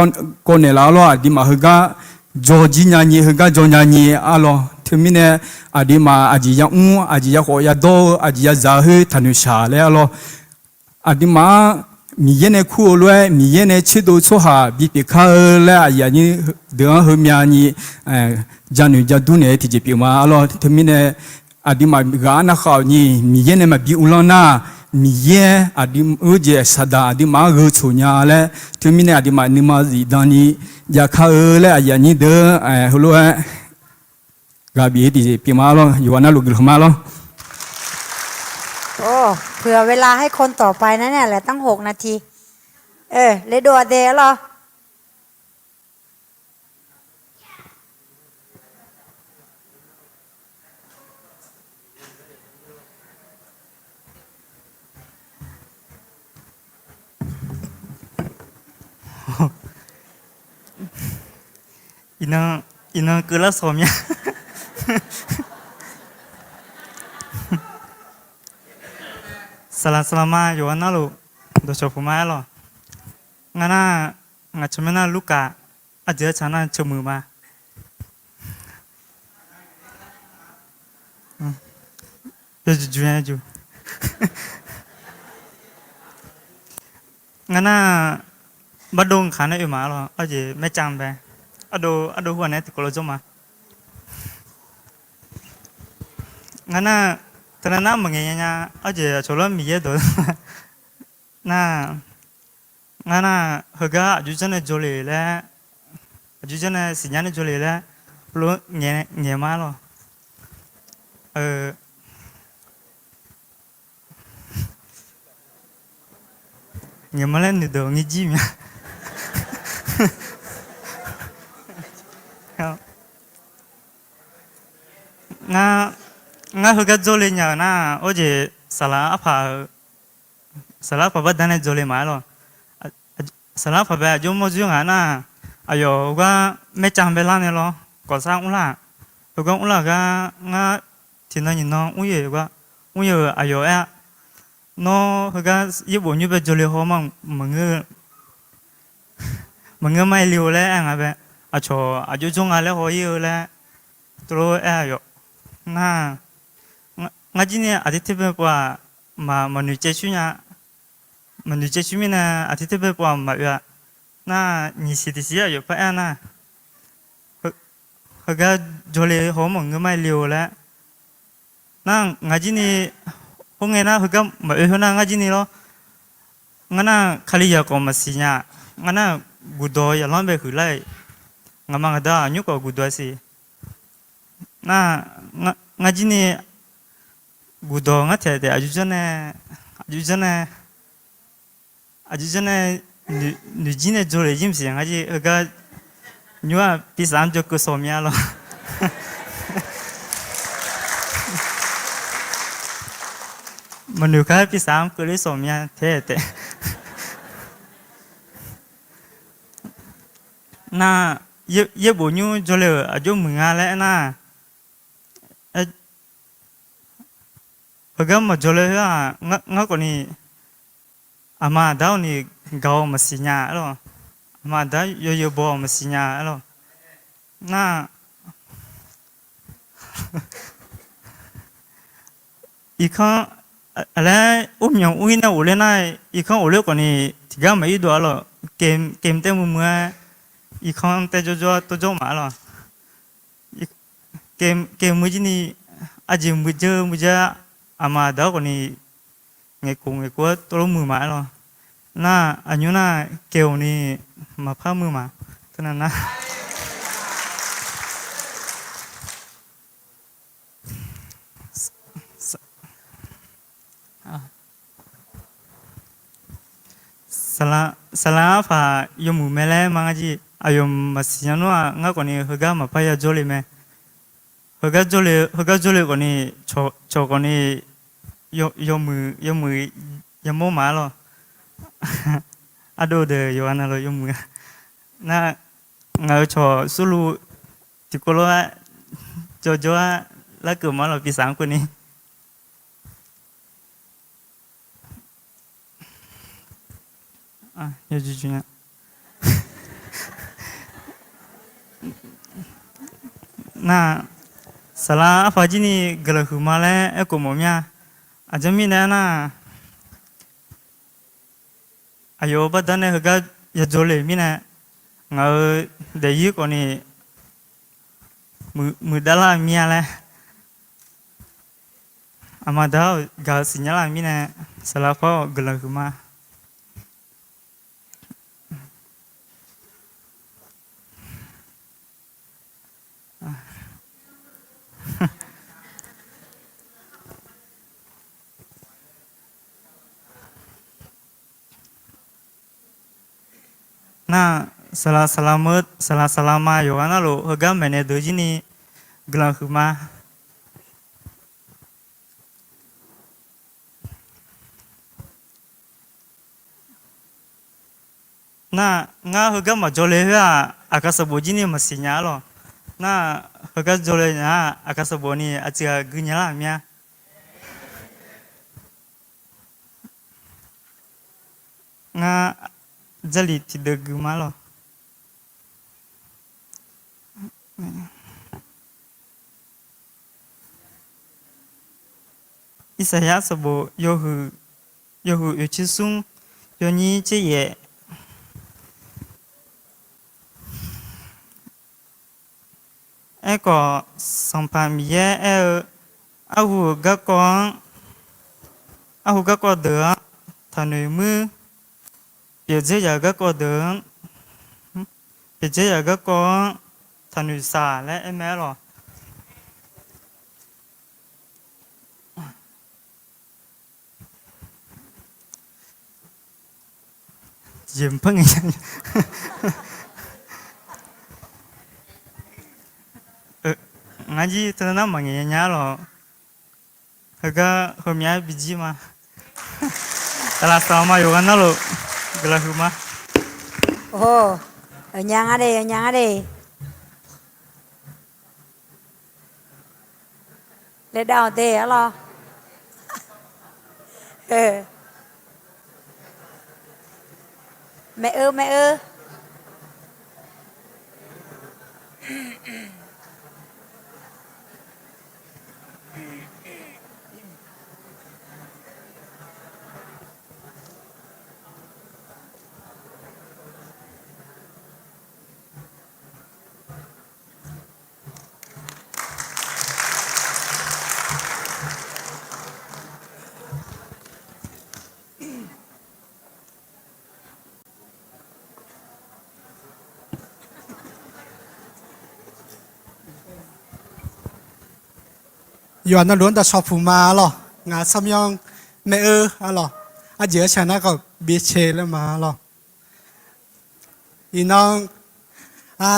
kawv naeqlaf arlawr, aqduimaf heugar jawr jir nya nyi heugar jawr nya nyi arlawr. Teumirnae aqduimaf aqjeq yamr aqjeq yakhawf yadawr-eu aqjeq yadzaq khoer taqnoeq shaq laer arlawr. Aqduimaf-anr Miqyaer nae kur-eu lof-aer Miqyaer nae tserdov tsawrhaq bipyeuf kar-eu laer aqyuif aqnyir deuq-anr heumya nyi janoeq jadur naeq-eu tiqjeq pyeuf ma arlawr. Teumirnae aqduimaf ghaq-anr narkhav-awq nyi Miqyaer nae maqbi uvlanr nar, Miqyaer aqdui-, heujeq saqdaq aqduimaf-anr gheu tsoq nya laer. Teumirnae aqduimaf nuima zifdan ni jav kar-eu laer aqyuif aqnyir deuq-anr heulof-aer ghaq bif-eu tiqjeq pyeuf ma arlawr. Yawqghaq navluf guiqlanq ma arlawr. โอ้ เผื่อเวลาให้คนต่อไปนะเนี่ย เหลือตั้งหกนาที เออ เลยดูเดลอ Iqnan keuvlar sawq mya. Saqlaq saqlaq ma yawqha narluf dawqcawq puq ma aer lawq. Ngar nar, ngaq tsawrmyanr nar Lurkaf aqdui-aer tsaq nar ceuq muiq ma. Yawjuq juq-a juq. Ngar nar, bardov kaq nae oe ma lawq, arjeq maercav bae. Ardov, ardov hu-aq nae tiqkawv lof jawr ma. Ngar nar, teunav nar maqngaeq nya nya, arjeq aqcawq lar Miqyaer dawq nar, ngar nar, heugar aqjox janr nae jawr le laer, aqjox janr nae siqnya nae jawr le laer, lof ngaeq ma lawq. Ngaeq ma laer noeqdeuq ngir jir mya. Ngar, ngar heugar jawr le nya-euq nar, arjeq saqlaq arpaq-eu, saqlaq arpaq barda nae jawr le ma-aer lawq. Saqlaq arpaq bae aqjox mawr dzoer ngaq nar, aqyawf heugar maercav bae lar nae lawr, kawqsar mrlar-aq, heugar mrlar-euq gar ngar tiqnan nyiqnan mr-eu gar, mr-eu aqyawf aer-a, nawr heugar yaerbof nymr bae jawr le haw ma, maqngeur maqngeur ma ir le-or laer aer nga bae, aqcawq aqjox jawr nga laer haw ir-eu laer, teulof aer-a yawf. Nar, ngar jir ni aqdir ter bae pov-aq, maqnoeq caev shuir nya, maqnoeq caev shuir mirnae aqdir ter bae pov-aq maqoe-a. Nar, nyiq siq tiq siq aqyawf par aer-a nar, heugar jawr le haw maqngeur ma ir le-or laer, Nar ngaq jir ni, khoerngae nar heugar maqoe khoer nar ngar jir ni lawr. Ngar nar Kalizaq khawf maqsiq nya. Ngar nar guqdawq yaqlanr bae huiqlar-iq, ngaqma ngaqda aqnymr khawf guqdawq siq. Nar ngar jir ni guqdawq ngar taeq taef aqjox janr nae, aqjox janr nae, aqjox janr nae, noeqjir nae jawr le jir maqsiq ngar jir heugar nymr-aq pisaf-anr jawrkeuv sawq mya lawr. Maqnoeq kar pisaf-anr keuvler sawq mya taef taef. Nar yaerbof nymr jawr le-euq aqjox muiq nga laer aernar, heugar maqjawr le khoer-aq, ngar khawf ni aqma aqda-awr ni gaq-awr maqsiq nya aer lawq. Aqma aqda yawzeu baw-awr maqsiq nya aer lawq. Nar irkanr, laer urmyanq ur-ir nae ghofler nar, irkanr ghofler khawf ni tiqgar maqir dov-a lawq. Game taev muiq muiq-aer, irkanr taev jawrjawr-aer tov jawr maf aer lawq. Game muiq jir ni, aqjeq muiq dzeur muiq dzeur, aqma aqda-awr khawf ni ngaeqkhof ngaeqkhof-aer tov lof muiq maf aer lawq. Nar aqnymr nar game ni maqpar muiq maf. Teunav nar saqlaq arpaq yawmuiq mae laer ma ngar jir aqyawf maqsiq nya nmr-aq ngar khawf ni heugar maqpar yajawr le mae. Heugar jawr le khawf ni, cawq khawf ni yawmuiq yawmuiq yamawr maf aer lawq. Ardov deuq yawqghaq navluf yawmuiq-a. Nar ngaq-euq cawq Surlu tiqkawv lof-aer jawrjawr-aer larkeuv maf aer lawq pisaf-anr keuvni. Nar saqlaq arpaq jir ni guiqlanq huiqma laer aerkhof mawf mir-a. Aqjeq mirnae aernar, aqyawf-euq baqda nae heugar yajawr le mirnae, ngaq-euq daefzir khawf ni muiqdavlar mir-a laer, aqma da-awq gaq-eu siqnya lar mirnae, saqlaq par-awq guiqlanq huiqma. Nar saqlaq saqlaq ma yawqghaq navluf heugar maeqnaeq deuq jir ni guiqlanq huiqma. Nar ngar heugar maqjawr le khoer-aq, aqkaq sanqbof jir ni maqsiq nya-a lawq. Nar heugar jawr le nar-aq, aqkaq sanqbof ni aqcuiq ghaq gui nya lar mir-a. Ngar Jarlif tiqdeuv gui ma lawq. Irsaqyar sanqbof yawhuiq oeqtser smr yawnyir tser yaef. Aerkhawf, Sanqpaq Miqyaer aer-eu, arhu-euq garkawv-anr, arhu garkawv deuq-anr taqnoeq muir, pyeufdzer yaf-euq garkawv deuq-anr, pyeufdzer yaf-euq garkawv-anr taqnoeq saq laer aer mae-aer lawq. Ngar jir teunar maqngaeq nya-a lawq. Heugar heumyav-aer bijir ma. Saqlaq saqlaq ma yawqghaq navluf guiqlanq huiqma. Nya ngar de, nya ngar de. Laev dav-awq de arlawr. Maeq-eu maeq-eu. Yawqha navluf-anr dawqshawq puq ma arlawq. Ngaq tsawrmyanr maer-eu arlawq. Arjeq arshaq nar khawf byacae laer ma arlawq. Iqnan,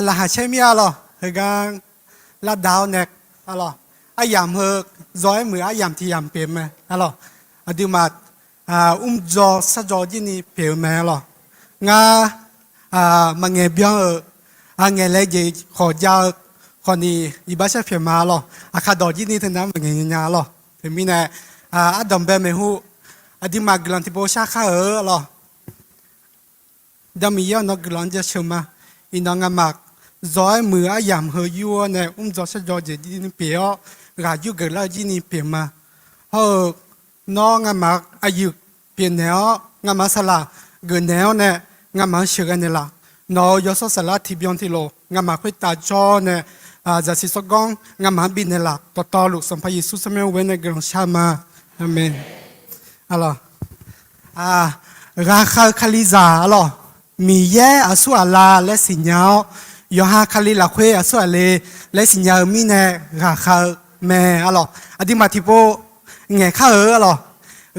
laqkhaq caer mir arlawq. Heugar lavdaq-awr nae arlawq, aryamq heu, zaw-aer muiq aryamq tiq yamq pyeuf mae arlawq. Aqduimaf mrdzaw sharjaw jir ni pyeuf-eu mae arlawq. Ngar maqngaeq byan-euq, ngaeq laejae khawf jav-eu khawf ni iqbax sharpyaeq ma arlawq. Aqkaq dawq jir ni teunav maqngaeq nya arlawq. Teumirnae, ardanqbae maeqhu, aqduimaf guiqlanq tiqpov shar khar-euq arlawq. Damiqyaer-awq, nawr guiqlanq-anr jaceuq ma. Iqnan ngamaf zaw-aer muiq-eu aryamq heu yur-awr nae mrdzaw sharjaw jeq jir ni pyeuf-awr, ghaq yurgeuf lar-eu jir ni pyeuf ma. Hawr-eu, nawr ngamaf aqyuif pyeufnaeq-awr, ngamaf saqlaq geufnaeq-awr nae, ngamaf-anr sheuqghae naeqlaf. Nawq-euq yawshawr saflar tiqbyan tiqlof ngamaf khoertav jawr-awr nae, zaqsiq tsawrganr ngamaf-anr bifnaeq laf. Dawqtawvluf Sanqpaq Yeqsur tsawrmyanr ghoer nae guiqlanq shar ma. Aqmeq. Ghaqkhav-eu Kalizaq arlawq. Miqyaer aqsur aqlav laer siqnya-awr, yawqha Kali lafkhoer aqsur aqle laer siqnya-eu mirnae ghaqkhav-eu mae arlawq. Aqduimaf tiqpov ngaeqkar-euq arlawq.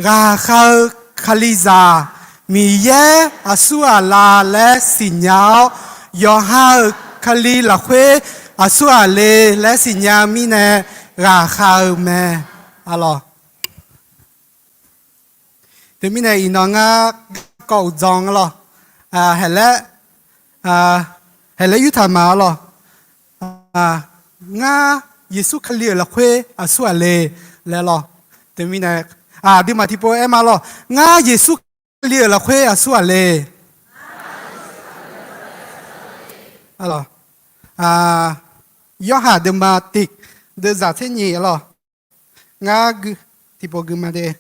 Ghaqkhav-eu Kalizaq, Miqyaer aqsur aqlav laer siqnya-awr, yawqha-euq Kali lafkhoer aqsur aqle laer siqnya mirnae ghaqkhav-eu mae arlawq. Teumirnae iqnan ngar garkawv uqdzan arlawq. Haeqlaer, haeqlaer yurtaq ma arlawq. Ngar Yeqsur Kali-euq lafkhoer aqsur aqle laer arlawq. Teumirnae, aqduimaf tiqpov aer ma arlawq. Ngar Yeqsur Kali-euq lafkhoer aqsur aqle. Arlawq. Yorhaq deuvma tiq, deuvzaq tser nyiq arlawq. Ngar gui, tiqpov gui ma de.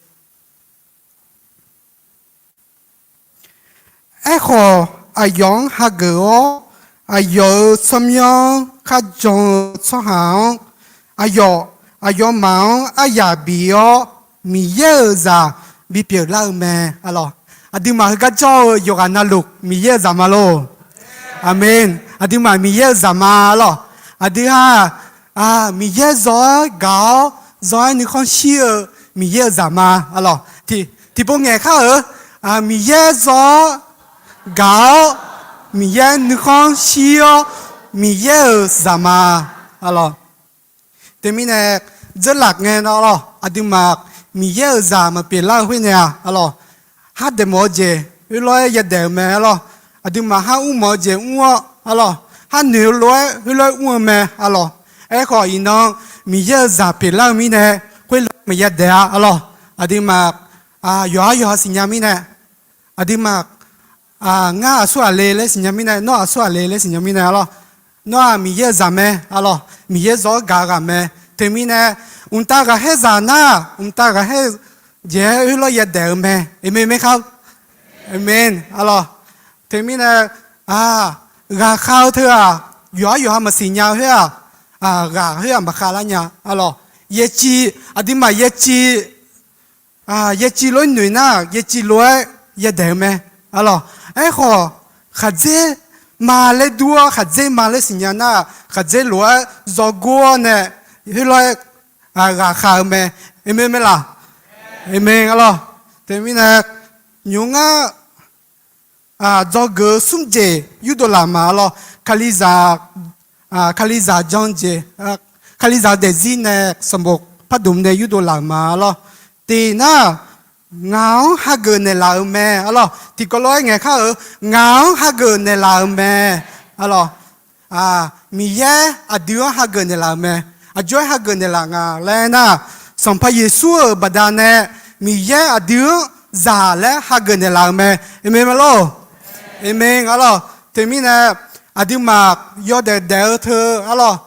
Aerkhawf, aqyawf-anr hageuf-awr, aqyawf-euq tsawrmyanr kharjan-eu tsawrhaq-anr, aqyawf, aqyawfmaf-anr aryaq bif-awr, Miqyaer-euq zaq bipyeuf lar-eu mae arlawq. Aqduimaf heugar jawr-eu yawqghaq navluf Miqyaer-euq zaq ma lor. Aqmeq. Aqduimaf Miqyaer-euq zaq ma arlawq. Aqdui-aq, Miqyaer zawr-aer gaq-awr, zawr-aer nuikhanr shir-eu Miqyaer-euq zaq ma arlawq. Tiqpov ngaeqkar-euq, Miqyaer zawr-awr gaq-awr, Miqyaer nuikhanr shir-awr, Miqyaer-euq zaq ma arlawq. Teumirnae, dzeurlaf ngae na arlawq, aqduimaf Miqyaer-euq zaq maqpyeuf lar-eu khoer nae-aq arlawq, har daeqmawf-eu jeq heulof-aer yadaef-eu mae arlawq. Aqduimaf har mrmawf-eu jeq mr-awr arlawq, har noeq-eu lof-aer heulof-aer mr-eu mae arlawq. Aerkhawf iqnan Miqyaer-euq zaq pyeuf lar-eu mirnae, khoerlof-aer maqya daef-a arlawq. Aqduimaf yawqhar yawqha siqnya mirnae, aqduimaf ngar aqsur aqle laer siqnya mirnae, nawr aqsur aqle laer siqnya mirnae arlawq. Nawr-aq Miqyaer-euq zaq mae arlawq. Miqyaer zawr-awr gaq-eu ghaq mae. Teumirnae, mqtav ghaqkhaer zaq nar, mqtav ghaqkhaer jeq-aer heulof-aer yadaef-eu mae. Aqmeq maer khar. Aqmeq arlawq. Teumirnae, ghaqkhav-eu teu-aq, yawqhar yawqha maqsiq nya-eu khoer-aq, ghaq khoer-aq maqkhav lar nya arlawq. Yaciv, aqduimaf yaciv, yaciv lof-aer noeq nar, yaciv lof-aer yadaef-eu mae arlawq. Aerkhawf, khaqdzer ma laer dur-awr, khaqdzer ma laer siqnya nar, khaqdzer lof-aer zawgor-awr nae heulof-aer ghaqkhav-eu mae. Aqmeq maer laq? Aqmeq arlawq. Teumirnae, nymq-mr ngar dzawgeuf-eu smr jeq yurdov laf ma arlawq. Kalizaq, Kalizaq jan jeq, Kalizaq-eu daefzir nae sanqbof pardmq nae yurdov laf ma arlawq. Tiq nar, ngaq-anr hageuf naeqlaf-euq mae arlawq. Tiqkawv lof-aer ngaeqkar-euq, ngaq-anr hageuf naeqlaf-euq mae arlawq. Miqyaer aqdui-anr hageuf naeqlaf-euq mae. Aqjox-aer hageuf naeqlaf nga laer nar, Sanqpaq Yeqsur-euq baqdanae Miqyaer aqdui-anr zaq laer hageuf naeqlaf-euq mae. Aqmeq maer lor? Aqmeq arlawq. Teumirnae, aqduimaf yawdaef daef-eu teu arlawq,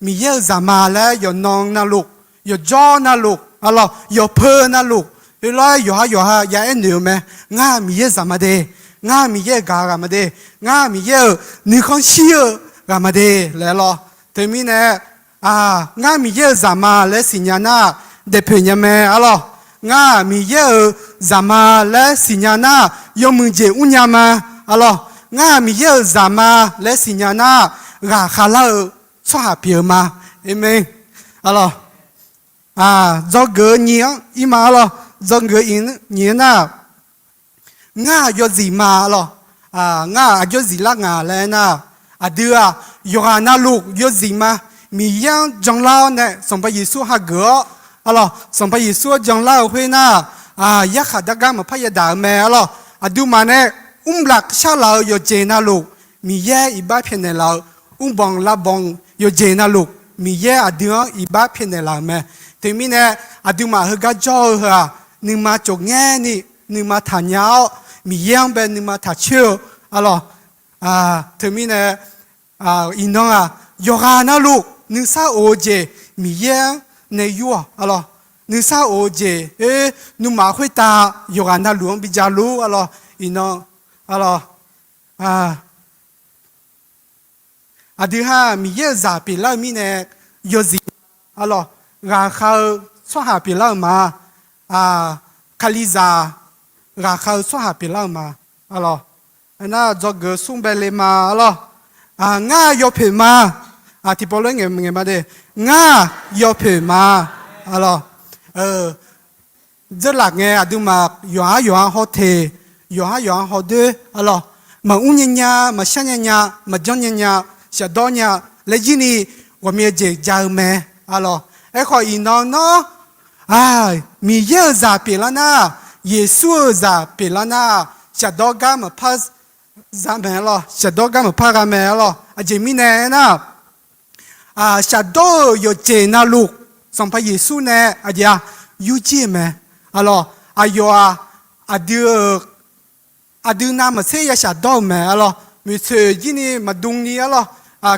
Miqyaer-euq zaq ma laer yawqnan navluf, yawqjawr navluf arlawq, yawqpeu navluf, heulof-aer yawqhar yawqha ya aer noeq-eu mae. Ngar Miqyaer-euq zaq ma de. Ngar Miqyaer-euq gaq ghaq ma de. Ngar Miqyaer-euq nuikhanr shir-eu ghaq ma de laer arlawq. Teumirnae, ngar Miqyaer-euq zaq ma laer siqnya nar, daefpoeq nya mae arlawq. Ngar Miqyaer-euq zaq ma laer siqnya nar, yawmuiq jeq mrnya ma arlawq. Ngar Miqyaer-euq zaq ma laer siqnya nar, ghaqkhav lar-eu tsawrhaq pyeuf-eu ma. Aqmeq. Arlawq. dzawgeuf-eu nyiq-anr ir ma arlawr. Dzawgeuf-eu nyiq-anr nar, ngar-aq yawzif ma arlawr. Ngar-aq aqjox ziflar nga laer aernar, aqdui-aq yawqghaq navluf yawzif ma. Miqyaer-anr janlar-awr nae Sanqpaq Yeqsur hageuf-awr arlawr, Sanqpaq Yeqsur-anr janlar-eu khoernar, yarkhaq dargar maqpar yadaq-eu mae arlawr. Aqduimaf nae mrlaf sharlaf-eu yawqjeq navluf, Miqyaer iqbax pyaeqnaeq laf-eu, mrbanq lavbanq yawqjeq navluf, Miqyaer aqdui-anr iqbax pyaeqnaeq laf-euq mae. Teumirnae, aqduimaf heugar jawr-eu heu-aq, nuima cofngaerni nuima taqnya-awr, Miqyaer-anr bae nuima taqcoer-eu arlawr. Teumirnae, iqnan-aq, yawqghaq navluf nuisar of-eu jeq Miqyaer-anr nae yur-awq arlawr. Nuisar of-eu jeq-oer nuima khoertav yawqghaq navluf-anr bi jalur arlawr. Iqnan arlawr, aqdui ha Miqyaer-euq zaq pyeuflar-eu mirnae yawzif arlawr. Ghaqkhav-eu tsawrhaq pyeuflar-euq ma. Kalizaq ghaqkhav-eu tsawrhaq pyeuflar-euq ma arlawr. Aernar dzawgeuf smr bae le ma arlawr. Ngar yawpoeq ma. Tiqpov lof-aer ngaeq ngaeq ma de. Ngar yawpoeq ma arlawr. Dzeurlaf ngae aqduimaf yawqhar yawqha hawteq, yawqhar yawqha hawdoer arlawr. Maqmr nya nya, maqshar nya nya, maqjanr nya nya, shafdawr nya laer jirni ghawqmya jeq ja-eu mae arlawr. Aerkhawf iqnan nawr Miqyaer-euq zaq pyeuflar nar, Yeqsur-euq zaq pyeuflar nar, shafdawr gar maqpar za mae arlawr, shafdawr gar maqpar gha mae arlawr. Aqjeq mirnae aernar, shafdawr-euq yawqjeq navluf, Sanqpaq Yeqsur nae aqjeq-a yurjir-eu mae arlawr. Aqyawf-aq, aqdui-euq aqdui navmaqtser ya shafdawr-euq mae arlawr. Moeqtsoeq jirni maqdm ni arlawr,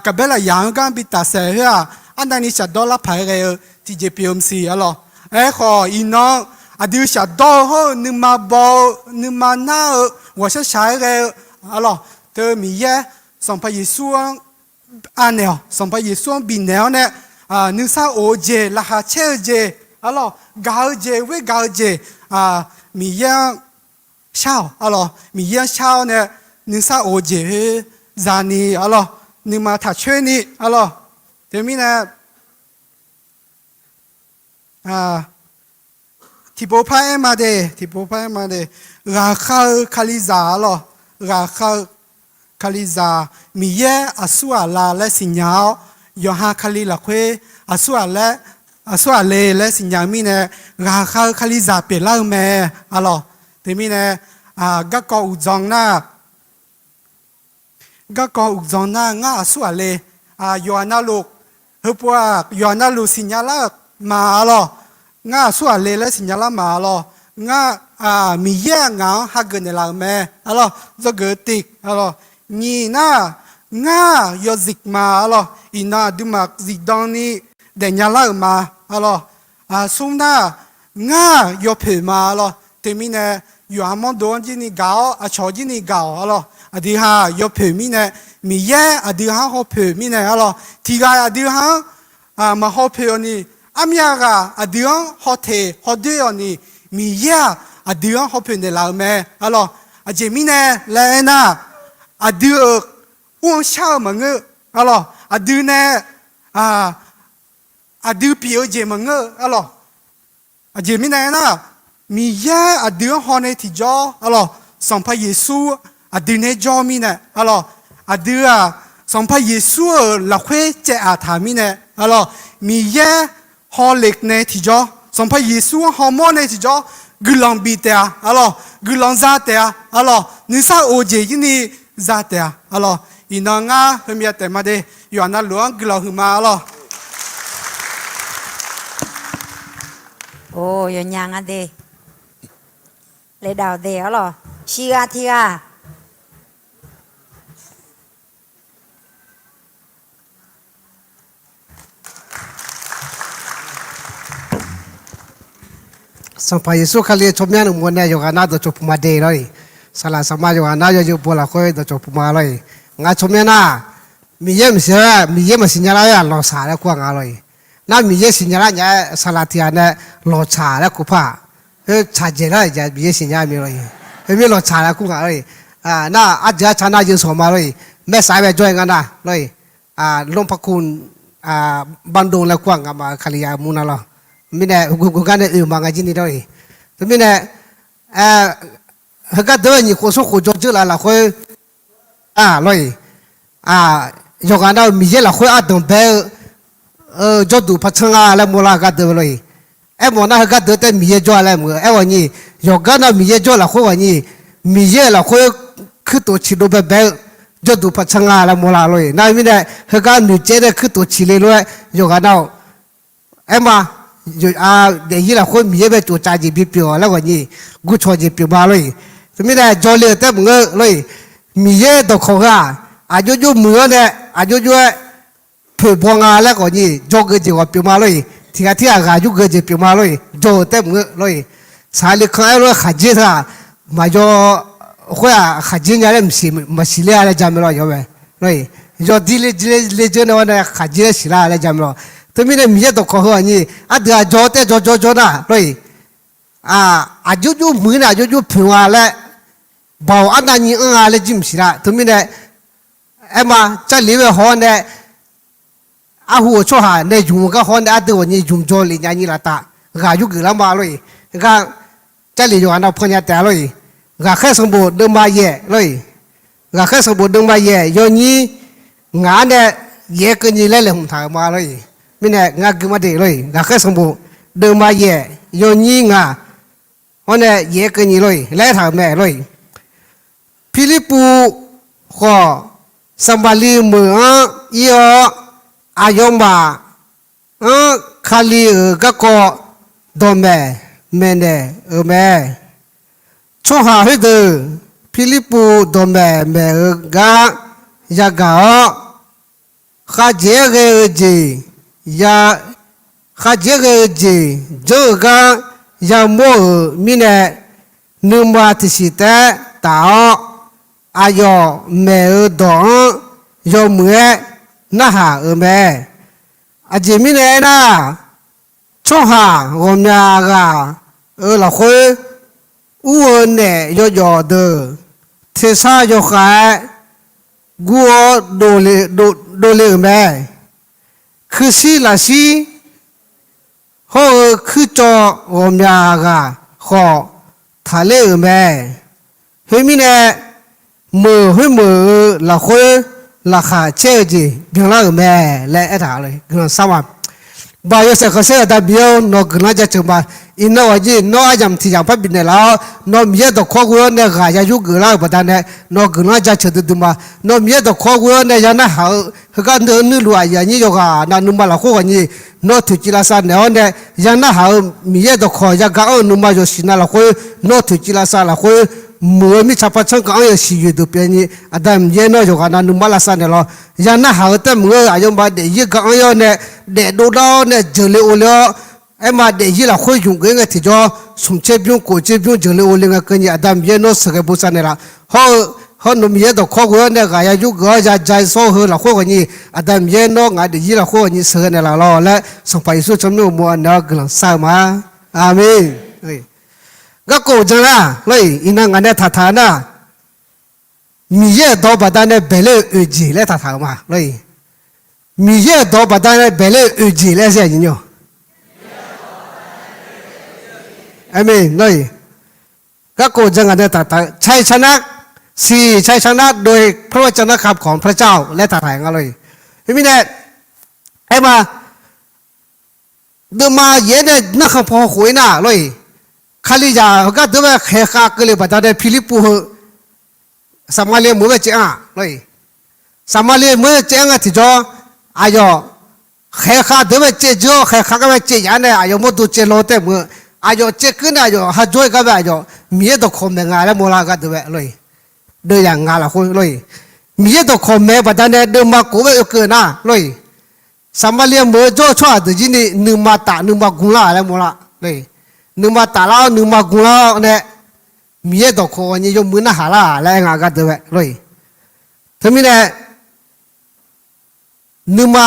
kaqbaer lafyaq-anr gar bi tafsaef khoer-aq, arnavni shafdawr lar paq-aer ghae-eu tiqjeq pyeuf-eu maqsiq arlawr. Aerkhawf iqnan aqdui shafdawr-eu hawr-eu nuima baw-eu nuima nar-eu ghawqshaq shaq-aer ghae-eu arlawr. Teu Miqyaer Sanqpaq Yeqsur-anr anaeq-awq, Sanqpaq Yeqsur-anr bifnaeq-awr nae, nuisar of-eu jeq, laqkhaq caer-eu jeq arlawr, gaq-eu jeq, ghoer gaq-eu jeq, Miqyaer-anr shar-awq arlawr. Miqyaer-anr shar-awr nae nuisar of-eu jeq khoer zani arlawr, nuima taqcoer ni arlawr. Teumirnae tiqpov par aer ma de, tiqpov par aer ma de. Ghaqkhav-eu Kalizaq arlawr, ghaqkhav-eu Kalizaq, Miqyaer aqsur aqlav laer siqnya-awr, yawqha Kali lafkhoer aqsur aqlav, aqsur aqle laer siqnya-eu mirnae, ghaqkhav-eu Kalizaq pyeuflar-eu mae arlawr. Teumirnae garkawv uqdzan nar, garkawv uqdzan nar ngar aqsur aqle, yawqghaq navluf, heupov-aq yawqghaq navluf siqnya lar-euq ma arlawr. Ngar aqsur aqle laer siqnya lar ma arlawr. Ngar, Miqyaer-aq ngaq-anr hageuf naeqlaf-euq mae arlawr. Dzawgeuf-eu tiq arlawr. Nyiq nar, ngar yawzif ma arlawr. Iqnan aqduimaf zifdan ni daefnya lar-euq ma arlawr. Smr nar, ngar yawpoeq ma arlawr. Teumirnae yawqha mawrdo-anr jirni gaq-awr, aqcawq jirni gaq-awq arlawr. Aqdui ha yawpoeq mirnae, Miqyaer aqdui ha-anr hawpoeq mirnae arlawr. Tiq ghaq aqdui ha-anr maqhaw poeq-awq ni, armyav ghaq aqdui-anr hawteq hawdoer-awq ni, Miqyaer-aq aqdui-anr hawpoeq naeqlaf-euq mae arlawr. Aqjeq mirnae laer aernar, aqdui-euq ur-anr shar-eu maqngeur arlawr. Aqdui nae aqdui pyeuf-eu jeq maqngeur arlawr. Aqjeq mirnae aernar, Miqyaer aqdui-anr hawnae tiqjawr arlawr, Sanqpaq Yeqsur aqdui nae jawr mirnae arlawr, aqdui-aq Sanqpaq Yeqsur-euq lafkhoer caev aq taq mirnae arlawr, Miqyaer hawle nae tiqjawr, Sanqpaq Yeqsur-anr hawmawr nae tiqjawr, guiqlanq bif taef-a arlawr, guiqlanq za taef-a arlawr, nuisar of jeq jirni za taef-a arlawr. Iqnan ngar heumya taef ma de, yawqha navluf-anr guiqlanq huiqma arlawr. Or, yawnya nga de. Laeqdaq-awq de arlawr. Shiq ghaq tiq ghaq. Sanqpaq Yeqsur Kali tsawrmyanr nuqmov nae yawqghaq nar dawqcawq puq ma de lawr-iq. Saqlaq saqma yawqghaq nar yawzeu baw lafkhoer dawqcawq puq ma lawr-iq. Ngar tsawrmyanr nar, Miqyaer maqsiq, Miqyaer maqsiq nya lar-aer-aq lawqtsaq laer kur-aq nga lawr-iq. Nar Miqyaer siqnya lar nya-aer saqlaq tiq ghaq nae lawqtsaq laer kur par-aq, heu tsaqdzaeq lar-iq ja Miqyaer siqnya mir lawr-iq. Heu mir lawqtsaq laer kur nga lawr-iq. Nar arjeuq arca nar yeushawq ma lawr-iq. Maersaq-aer bae jawr-aer ngar nar lawr-iq. Lmr parkur, bardov laer kur-aq nga ma-eu Kali ya-eu mur nar lawr. Mirnae gu gu gar nae oe ma nga jir ni lor-iq. Teumirnae, heugar deuq-aer nyiq khof smr khof jawr dzeur laf lafkhoer, a lor-iq, yawqghaq nav-euq Miqyaer lafkhoer ardanq bae-eu jawrduq par tsanr nga laer mawrlar-eu gar deuq lor-iq. Aermawf nar heugar deuq taef Miqyaer jawr-a laer mq-eu aerghawq nyi, yawqgar nav Miqyaer jawr-eu lafkhoer ghawq nyi, Miqyaer-euq lafkhoer kuirtof ciqdov baebae-eu jawrduq par tsanr nga laer mawrlar lor-iq. Nar-eu mirnae heugar noeqtsaev nae kuirtof ciqle lof-aer yawqghaq nav-awq. Aerma, daefzir lafkhoer Miqyaer bae tsoftsaf jeq bipyeuf-awq laer ghawq nyi, gurcawq jeq pyeuf ma lor-iq. Teumirnae jawrle-euq taef mq-eu lor-iq, Miqyaer dawqkawq heu-aq, aqjox jox muiq-awr nae aqjox jox-aer poeqbaw nga laer ghawq nyi, jawrgeuf jeq ghawq pyeuf ma lor-iq. Tiqghaq tirghaq ghaq yurgeuf jeq pyeuf ma lor-iq. Jawr-euq taef mq-eu lor-iq. Saqle kan aer lof-aer khaqdzer taq, maqyaw khoer-aq khaqdzer nya laer maqsiq ler-a laer jamaeq lawr yawr mae. Yawdir le dzeur nae-awr nae khaqdzer laer siqlar laer jamaeq lawr. Teumirnae Miqyaer dawqkawq heu-aq nyi, aqdui-aq jawr taef jawr jawr jawr nar lor-iq, aqjox jox muiq nae aqjox jox poeq nga laer, baoq arnavni anr nga laer jir maqsiq lar. Teumirnae aerma, Jarlif-anr bae haw-awr nae, arhu-euq tsawrhaq nae ymq-eu gar haw-awr nae ardeuv ghawq nyi ymq jawr lef nya nyi laf taf, ghaq yurgeuf lar ma lor-iq. Gar Jarlif yawqghaq nav pannya taef-a lor-iq. Ghaqkhaer sanqbof deuvma yaeq lor-iq. Ghaqkhaer sanqbof deuvma yaeq yawnyir ngaq-anr nae yaeq-aer keuvni laer laeqhmq taq-euq ma lor-iq. Mirnae ngar gui mar de lor-iq. Ghaqkhaer sanqbof deuvma yaeq yawnyir ngaq-anr nae yaeq-aer keuvni lor-iq laer aertaq-euq mae lor-iq. Pirlirpuv khawf, Saqmaqliv meuq-anr ir-awr, aqyawfmaf-anr Kali-euq garkawv dawqmaeq maeqnaeq-euq mae. Tsawrhaq khoerdeuq Pirlirpuv dawqmaeq maeq-eu gar yagaq-awr, khavjeq-aer ghae-eu jeq, khavjeq-aer ghae-eu jeq janr-eu gar yamawr-euq mirnae, nuima tiqsiq taef-aer taf-awr, aqyawf maeq-eu dawq-anr yawmuiq-aer narhaq-euq mae. Aqjeq mirnae aernar, tsawrhaq ghawqmya ghaq-euq lafkhoer ur-eu naef yawjawf deuq tersar yawkhav-aer gur-awr dovle-euq mae. Kuirshir lafshir hawr-eu kuircawv ghawqmya ghaq khawf taqler-euq mae. Khoermirnae, meuq khoermeuq-euq lafkhoer laqkhaq caer-eu jeq byanlar-euq mae laer aertaq-euq guiqlanq shar ma. Baq yawshaef khanqsaer Aqda Miqyaer-or, nawq guiqlanq jaceuq ma. Iqnan ghawqjir nawr aryamq tiq yamq par bifnaeq laf-awr, nawr Miqyaer dawqkawq ghoe-awr nae ghaq ya yurgeuf lar-euq baqdanae, nawr guiqlanq jaceuq duidui ma. Nawr Miqyaer dawqkawq ghoe-awr nae ya narhaq-eu heugar nuirluf aqyuif aqnyir yawqghaq nav nuima lafkhoer ghawqnyi, nawr toeqciv lavsav naeq-awr nae ya narhaq-eu Miqyaer dawqkawq yagaq anr-eu nuima yawqsiq nav lafkhoer, nawr toeqciv lavsav lafkhoer, muiq-eu mirtsaq par tsanr kaq anr-eu siqyoeq deuq pyeuf ni, Aqda Miqyaer nawr yawqghaq nav nuima lavsav naeq lawr. Ya narhaq-eu taef maqngeur-eu aqyawfmaf daefzir ga anr-awr nae, daefdov lar-awr nae jeuqle ovle-awr, aerma daefzir lafkhoer ymq geuf-ir ngae tiqjawr, smq tser bymr kof tser bymr jeuqle ovle ngae keuvni Aqda Miqyaer nawr sheuqghae bosav naeqlaf. Hawr-eu, hawr nawr Miqyaer dawqkawq ghoe-awr nae ghaq ya yurgeuf-awr ya ja-eu sawr-eu heu lafkhoer ghawqnyi, Aqda Miqyaer nawr ngaq daefzir lafkhoer ghawqnyi sheuqghae naeqlaf lawr laer, Sanqpaq Yeqsur tsawrmyanr uqmov anaeq-awr guiqlanq shar-eu ma. Aqmeq. Garkawv uqdzan nar lor-iq, iqnan ngaq nae taqtaq-eu nar, Miqyaer-euq dawq baqdanae baeqler-eu oeq jeq laer taqtaq-euq ma lor-iq. Miqyaer-euq dawq baqdanae baeqler-eu oeq jeq laer zir aqnyir nymr-awq. Aqmeq lor-iq. Garkawv uqdzan ngaq nae taqtaq-eu ชัยชนะ, สี่ ชัยชนะ โดยพระวจนะคำของพระเจ้า laer taqtaq-euq nga lor-iq. Khoermirnae, aerma, deuvma yaef-aer nae narkhan paw khof-ir nar lor-iq. Kalizaq heugar deuq-aer khaeqkhav keuvle baqdanae Pirlirpuv heu Saqmaqliv meuq-anr bae caev anr-aq lor-iq. Saqmaqliv meuq-anr bae caev anr nga tiqjawr, aqyawf khaeqkhav deuq bae caev dzeur-awr khaeqkhav gar bae caev yaf-aer nae aqyawf mawrdo caev law taef meuq-eu, aqyawf caev keuv nae aqyawf ha jawr-aer gar bae aqyawf Miqyaer dawqkawq maeq nga laer mawrlar-eu gar deuq-aer lor-iq. Deuv yaq nga lafkhoer lor-iq. Miqyaer dawqkawq maeq-eu baqdanae deuvma kof-aer oekeuv nar lor-iq. Saqmaqliv meuq-eu jawr-eu tsawrhaq deuq jir ni nuima taf nuima gu lar-aq laer mawrlar. Nuima taf lar-awr nuima gu lar-awr nae, Miqyaer dawqkawq ghawqnyi yawmuiq narhaq lar-aq laer aer nga gar deuq-aer lor-iq. Teumirnae, nuima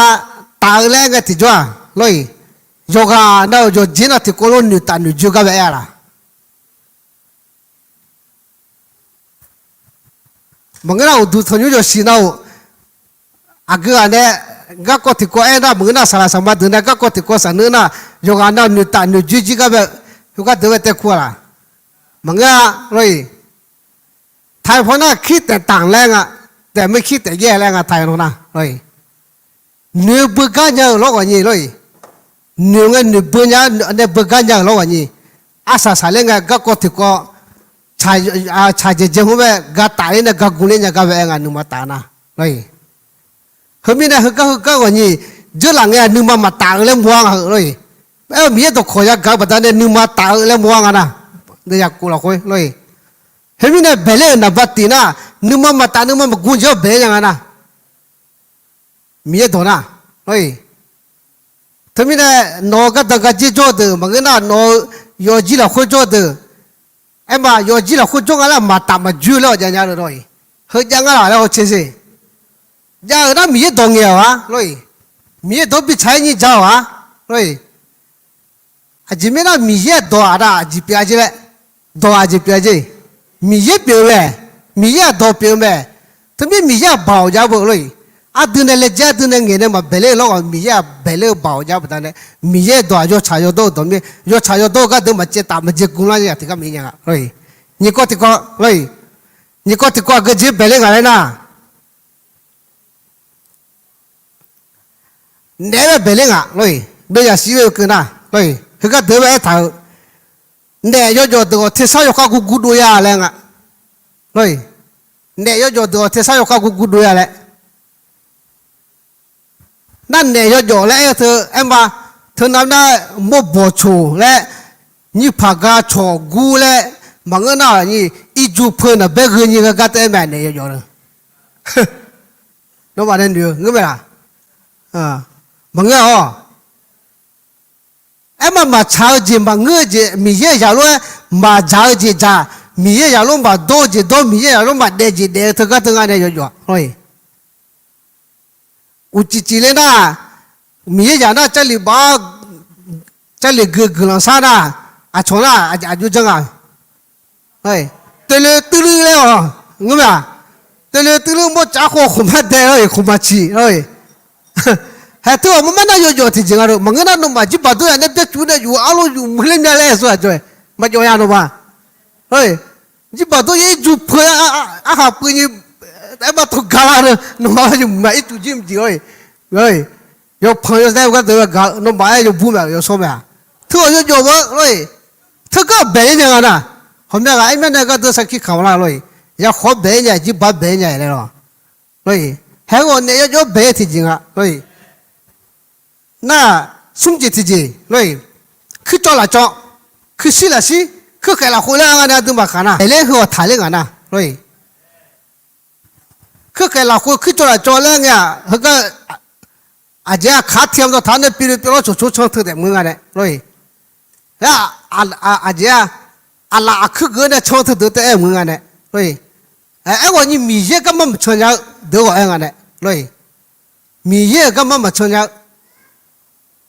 taf-eu laer ngae tiqjawr-aq lor-iq, yawqghaq nav-euq yawqjeq nav tiqkawv lof noeqtaf noeqjoe gar bae aer-a laq? Maqngeur nar, uqduq tanqnymr yawqsiq nav-euq aqgeu ghaq nae garkawv tiqkawv aer nar maqngeur nar, saqlaq saqma deuq nae garkawv tiqkawv saqneur nar, yawqghaq nav noeqtaf noeqjoer jir gar bae, heugar deuq bae taev kur-a laq. Maqngeur-a lor-iq. Taq-eu paw nar kirtaef taq laer nga, taef meuq kirtaef jaer laer nga taq-eu naw nar lor-iq. Noeq beugar nya-eu lawr ghawqnyi lor-iq. Noeq ngae noeq beunya, nae beugar nya-euq lawr ghawqnyi. Arsaq saqler ngae garkawv tiqkawv tsaq dzaeq dzae hmr bae, ga taf ler nae ga gu ler nya gar bae aer nga nuima taf nar lor-iq. Heumirnae heugar heugar ghawqnyi, dzeurlaf ngae nuima maqtaf-eu laer mawr-ar nga heu lor-iq. Aer-eu Miqyaer dawqkawq yagaq-eu baqdanae nuima taf-eu laer mawr-ar nga nar. Nae yaqkov lafkhoer lor-iq. Heumirnae baeqler-euq naqba tiq nar, nuima maqtaf nuima maqgu jeq-awr baeq-aer nya nga nar. Miqyaer dawq nar lor-iq. Teumirnae nawq-eu gardanq gardzer jawr-eu deuq maqngeur nar, nawq-eu yawfjir lafkhoer jawr-eu deuq, aerma yawfjir lafkhoer jawr nga laer maqtaf maqjoer laer-awq jav nya-eu lor-iq. Heujav ngar laq laer hawtser sher. Jav-euq nar Miqyaer dawq ngaeq-awq-ar lor-iq. Miqyaer dawq-anr bi tsaq-aer nyir ja-awq-ar lor-iq. Aqjeq mirnae nar Miqyaer-aq dawq-aq nar aqjeq pyeuf-a jer laer, dawq-aq aqjeq pyeuf-a jer. Miqyaer pyeuf-eu mae, Miqyaer-aq dawq pyeuf-eu mae. Teumir Miqyaer-aq baoq jav-eu beu lor-iq. Aqdui nae laejae aqdui nae ngaeq nae maqbaeqler-eu lawr ghawq Miqyaer-aq baeqler-eu baoq jav-eu baqdanae, Miqyaer dawq-aq yawtsaq yawdawr-eu dawq mir, yawtsaq yawdawr-eu gardeuq maqcaev taf maqdzae gu lar-a tiqgar maqir nya nga lor-iq. Nyiq kawv tiqkawv lor-iq. Nyiq kawv tiqkawv aqgeu jeq baeqler nga laer nar naef-aer bae baeqler nga lor-iq. Deuv yaqshir-eu keuv nar lor-iq. Heugar deuq bae aertaq-eu, naef yawjawf deuq-awq tersar yawkhav guvguv dov ya laer nga lor-iq. Naef yawjawf deuq-awq tersar yawkhav guvguv dov ya laer. Nar naef yawjawf laer aer-eu teu aerma, teu nav nar mawrbawq coq laer, nyiqpaq ga cawq gur laer, maqngeur nar-aq nyi, irju peu naqbaer gheu nyi ghargar taef-aer mae naef yawjawf-eu. Nawmaf nae noeq-eu ngeur mae laq? Maqngeur-awq. Aerma maqtsaq-eu jeq maqngeur-eu jeq Miqyaer-euq zaq lof-aer maqdzaq-eu jeq dzaq, Miqyaer-euq zaq lof maqdawr-eu jeq dawr, Miqyaer-euq zaq lof maqdaef jeq daef-eu teugar teu nga nae yawjawf lor-iq. Uqcif cif ler nar, Miqyaer zaq nar Jarlif baf-awr, Jarlif gui guiqlanq shar nar, aqcawq nar aqjox janr nga. Teuloe tuirluir laer-awq, ngeur ma. Teuloe tuirluir mawrcav khov khmqma dae lor-iq, khmqma ciq lor-iq. Haeq teu-awq marmar nar yawjawf tiqjeq nga-eu maqngeur nar nawmaf jirbaq dawr yaf nae byaercuf nae yuf-eu arlof yuf muiq ler mya laer-aer sawr aqjawr-aer maqjawf ya nawmaf. Jirbaq dawr yaer irju peu-aer arhaq puiv nyi aerma tawq ga lar-eu nawmaf yawmuiq ma ircuf jir mqjeq lor-iq. Yawpanq yawsaer gharduq gaq-eu nawmaf-aer yawbur mae-aq yawshawr mae-aq. Teu-awq yawjawf-eu lor-iq. Teugar baeq-aer nya nga nar, hawq mya ghaq aer mya nae gharduq sarkir kamq lar lor-iq. Yakhawf-awr baeq-aer nya-iq, jirbaq baeq-aer nya-iq laer lor. Lor-iq, haeq-awq naef yawjawf-awr baeq-aer tiqjeq nga lor-iq. Nar, smr jeq tiqjeq lor-iq. Kuircawv lafcawv, kuirshir lafshir, kuirkhaeq lafkhoer laer nga nae aqduimaf khaq nar, aeq laer heu-awq taqler ngaq nar lor-iq. Kuirkhaeq lafkhoer kuircawv lafcawv laer ngae-aq heugar, aqjeq-aq kaq tiq yamq dawqtaq-anr nae pyeufle pyeuflar cawqcawr can teu taef muiq nga nae lor-iq. Aqjeq-aq, aqlaf aqkuir geuf-eu nae can teu deuq taef-aer muiq nga nae lor-iq. Aerghawqnyi Miqyaer garma maqcan nya-eu deuq ghawq-aer nga nae lor-iq. Miqyaer-euq garma maqcan nya-eu,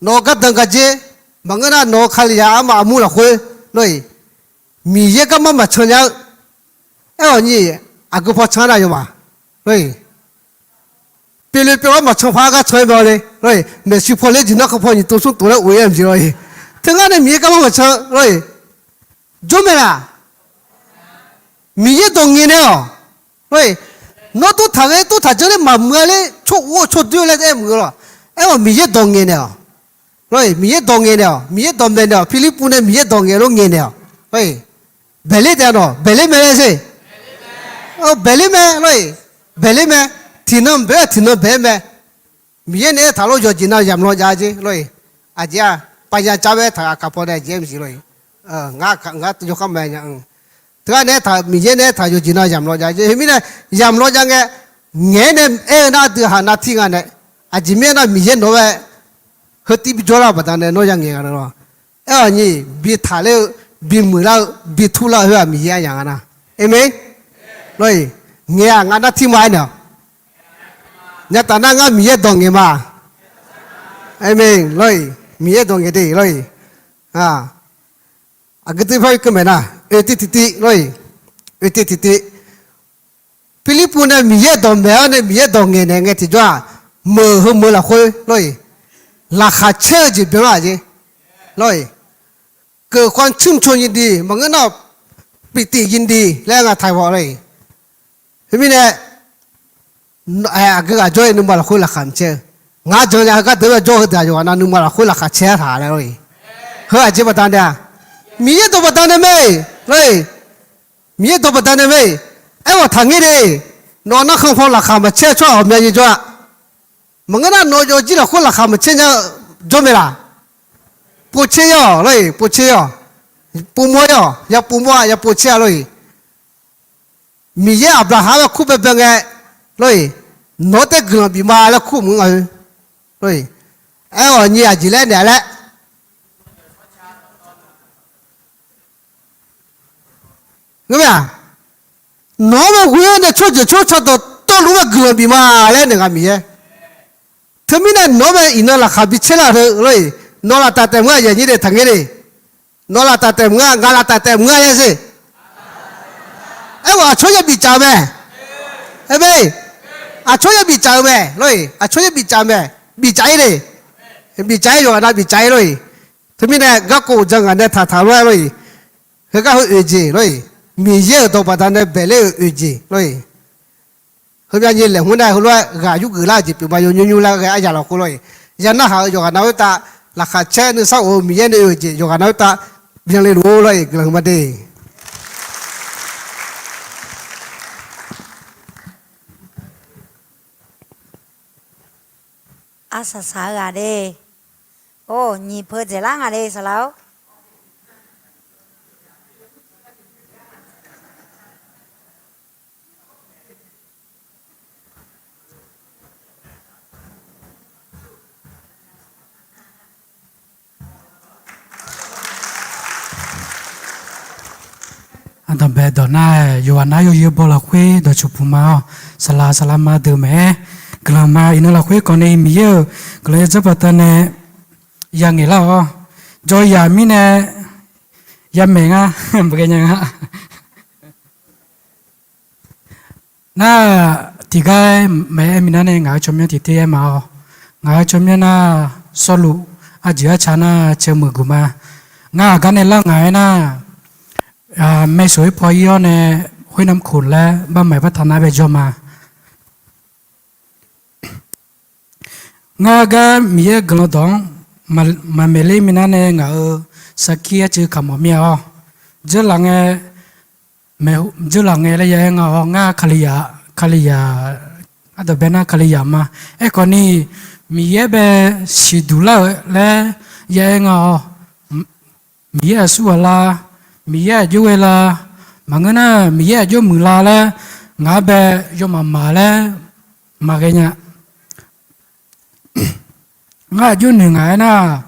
nawq-eu gardanq gardzer, maqngeur nar nawq-eu kalizaq armaf armur lafkhoer lor-iq. Miqyaer garma maqcan nya-eu, aerghawqnyi aqgeu paw can nar yawmaf lor-iq. Pyeufle pyeuflar maqcan paq-aer gar can-aer bae le lor-iq. Maeqshi paw ler jeq nar khanqpaw nyiq tov smr tov laer of-ir-aer maqjeq lor-iq. Teu ngar nae Miqyaer garma maqcan lor-iq. Jawr mae laq? Miqyaer dawq ngaeq naeq-awq. Nawr tov taq ghae tov taq janr ler maqmuiq-a ler, tsawr of-eu tsawrdoer laer taef-aer muiq-eu lawq. Aerkhawf Miqyaer dawq ngaeq naeq-awq. Miqyaer dawq ngaeq naeq-awq. Miqyaer dawq maeq naeq-awq. Pirlirpuv nae Miqyaer dawq ngaeq lof ngaeq naeq-awq. Baeqler taef-a nawq, baeqler mae laer sher. Baeqler mae lor-iq. Baeqler mae. Tiqnan baeq-aer tiqnan baeq-aer mae. Miqyaer nae aertaq lof yawqjeq nav yamq law jav jer lor-iq. Aqjeq-aq, panya cav bae aertaq ghaq kaq paw nae jeq-aer maqsiq lor-iq. Ngar yawkhar maqaer nya. Teugar nae aertaq Miqyaer nae aertaq yawqjeq nav yamq law jav jer. Khoermirnae yamq law jav ngae, ngaeq-aer nae aer-eu nar aqdui haq nav tir nga nae, aqjeq mirnae aernar Miqyaer nawq-aer heutiv bijawr lar-eu baqdanae nawr yangaeq nga lawr. Aerkhawfni bi taqler-eu, bi muiqlar-eu, bi turlar-eu khoer-aq Miqyaer aryaq nga nar. Aqmeq. Lor-iq, ngaeq-aq ngar nar tir ma aernaeq-awq. Nyataf nar ngar Miqyaer dawq ngaeq ma. Aqmeq lor-iq, Miqyaer dawq ngaeq de lor-iq. Aqgeu tiv par keuv maeq nar, oeq tiv tiqtiv lor-iq, oeq tiv tiqtiv. Pirlirpuv nae Miqyaer dawq maeq-awr nae Miqyaer dawq ngaeq naeq ngae tiqjawr-aq, meuq heu meuq lafkhoer lor-iq, laqkhaq caer-eu jeq byanlar-aq jeq lor-iq, เกิดความชื่นชมยินดี maqngeur nar-aq ปีติยินดี laer nga ไทย baw lor-iq. Khoermirnae, aqgeu ghaq jawr-ir nuima lafkhoer laqkhaq maqcaer-eu, ngar jan nya heugar deuq-aer jawr heudeuq-aq yawqghaq nav nuima lafkhoer laqkhaq caer-a taq laer lor-iq. Heu aqjeq baqdanae-aq, Miqyaer dawq baqdanae mae lor-iq. Miqyaer dawq baqdanae mae. Aerkhawf taqngaer de, nawq narkhan paw laqkhaq maqcaer-eu tsawrhaq ghawqmya nyi jawr-a. Maqngeur nar nawq yawfjir lafkhoer laqkhaq maqcaer nya-eu jawr mae laq. Povcaer-awq lor-iq, povcaer-awq. Povmawr-awq, ya povmawr-a, ya povcaer-a lor-iq. Miqyaer Aqbyaqhaq-anr kur baebae ngae lor-iq, nawq-anr taef guiqlanq bif ma laer kur maqngeur nga-eu lor-iq. Aerkhawf nyiq aqjeq laer naeq laer ngeur mae-aq, nawq-anr bae ghoe-awr nae tsawrjeuq tsawrca dawqtawvluf-anr bae guiqlanq bif ma laer naeq nga Miqyaer. Teumirnae nawq-anr bae iqnan laqkhaq bi caer lar-eu teu lor-iq, nawq laf taf taef maqngeur-a, aqyuif aqnyir de taqngaer de. Nawq laf taf taef maqngeur-a, ngaq laf taf taef maqngeur-a laer sher. Aerkhawf aqcawq ya bifcaf-eu mae. Aer mae. Aqcawq ya bifcaf-eu mae lor-iq, aqcawq ya bifcaf-eu mae. Bifcaf-ir de. Bifcaf-ir, yawqghaq nav bifcaf-ir lor-iq. Teumirnae garkawv uqdzan ngaq nae taqtaq lof-aer lor-iq, heugar heu oeq jeq lor-iq, Miqyaer-euq dawq baqdanae baefler-euq oeq jeq lor-iq, heumyav nyiq laeqhmq nar heulof-aer ghaq yurgeuf lar-eu jeq pyeuf ma yaw nymr nymr lar ghae aryaq lafkhoer lor-iq, ya narhaq-eu yawqghaq nav khoertav laqkhaq caer nuisar of-eu Miqyaer nae oe-euq jeq yawqghaq nav khoertav byanle luf-ur lor-iq, guiqlanq huiqma de. Arsaq saq-eu ghaq de. Or, nyiq peu dzaeqlar nga de saqlaq-or. Aqdanqbae dawq nar, yawqghaq nar yawzeu baw lafkhoer dawqtsuif puq ma-awr, saqlaq saqlaq ma deuq maeq-aer, guiqlanq ma iqnan lafkhoer kawv ni Miqyaer-euq guiqlanq yadzanr baqdanae ya ngaeqlar-awr, jawr yaq mirnae ya maeq ngar maqghae nya nga. Nar, tiqgar maeq-aer minav nae ngaq-euq tsawrmyanr tiqter-aer ma-awq. Ngaq-euq tsawrmyanr nar, sawrluf arjeuq arca nar cae meuq guq ma. Ngar aqgar nae lar ngaq-aer nar, maeqsoq-aer paw ir-awr nae khoernav koq laer barmaeq bartaq nar bae jawr ma. Ngar gar Miqyaer guiqlanq dawq-anr maqmaeq ler minav nae ngaq-euq sarkir arcuiv kaq mawf mir-a-awr, dzeurlaf ngae, maeq dzeurlaf ngae laer ya-aer nga-awr, ngar Kalizaq, Kalizaq, ardawqbae nar Kalizaq ma. Aerkhawf ni, Miqyaer bae siqduq lar-euq laer ya-aer nga-awr, Miqyaer aqsur ghaq la, Miqyaer aqjox ghae la, maqngeur nar Miqyaer aqjox muiq la laer, ngaq-anr bae yawmaf maq laer maqghae nya. Ngar aqjox noeq ngaq-aer nar,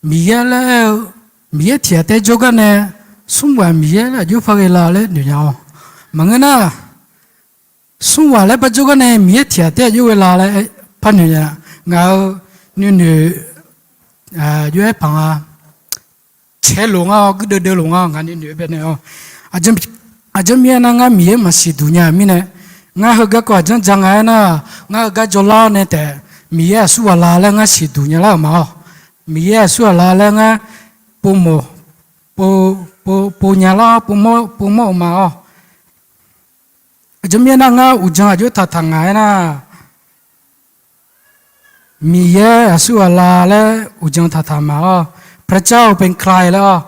Miqyaer laer aer-eu, Miqyaer tiq ghaq taef jawrgar nae, smr ghaq Miqyaer laer aqjox par ghae la laer noeq nya-awr, maqngeur nar, smr ghaq laer par jawrgar nae Miqyaer tiq ghaq taef aqjox ghae la laer par noeq nya. Ngaq-euq nuinoeq jov-aer paq nga. Caeloq ngar-awr, guirdeuv deuvloq ngar-awr, ngaq nuinoeq baenae-awr, aqjeq mirnae nar ngar Miqyaer maqsiqduq nya-euq mirnae, ngar heugar kawv aqjanr ja nga-aer nar, ngar heugar jawrlar-awr nae taef, Miqyaer aqsur ghaq la laer ngar siqduq nya lar-euq ma-awr, Miqyaer aqsur ghaq la laer ngar povmawf, pov, pov, pov nya lar-awr, povmawr-eu ma-awr, aqjeq mirnae nar ngar uqdzan aqjox taqtaq ngaq-aer nar, Miqyaer aqsur ghaq la laer uqdzan taqtaq ma-awr, พระเจ้าเป็นใคร laer-awr,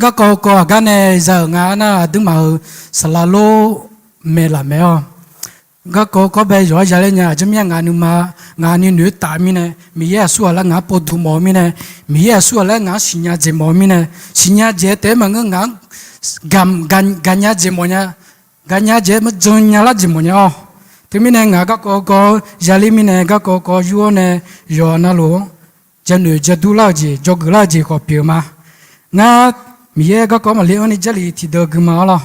garkawv kawv aqgar nae za-euq nga-aer nar, aqduimaf-euq saqlaq lor maeqlaf maeq-awr, garkawv kawv bae yawq-awr yaler nya. Aqjeq mirnae ngaq nuima, ngaq nuinoeq-aer taf mirnae, Miqyaer aqsur ghaq laer ngaq-anr povduq mawf-eu mirnae, Miqyaer aqsur ghaq laer ngaq-anr siqnya jeq mawf-eu mirnae, siqnya jeq-aer taef-aer maqngeur, ngaq-anr gaqnya jeq mawf nya, gaqnya jeq-aer jan nya lar jeq mawf nya-awr, teumirnae ngaq garkawv kawv yaler mirnae, garkawv kawv yur-awr nae yawqha navluf-anr janoeq jadur lar-eu jeq, dzawgeuf lar-eu jeq khawf pyeuf-eu ma. Ngar Miqyaer garkawv maqle-anr ni Jarlif tiqdeuv gui ma-awr lawr.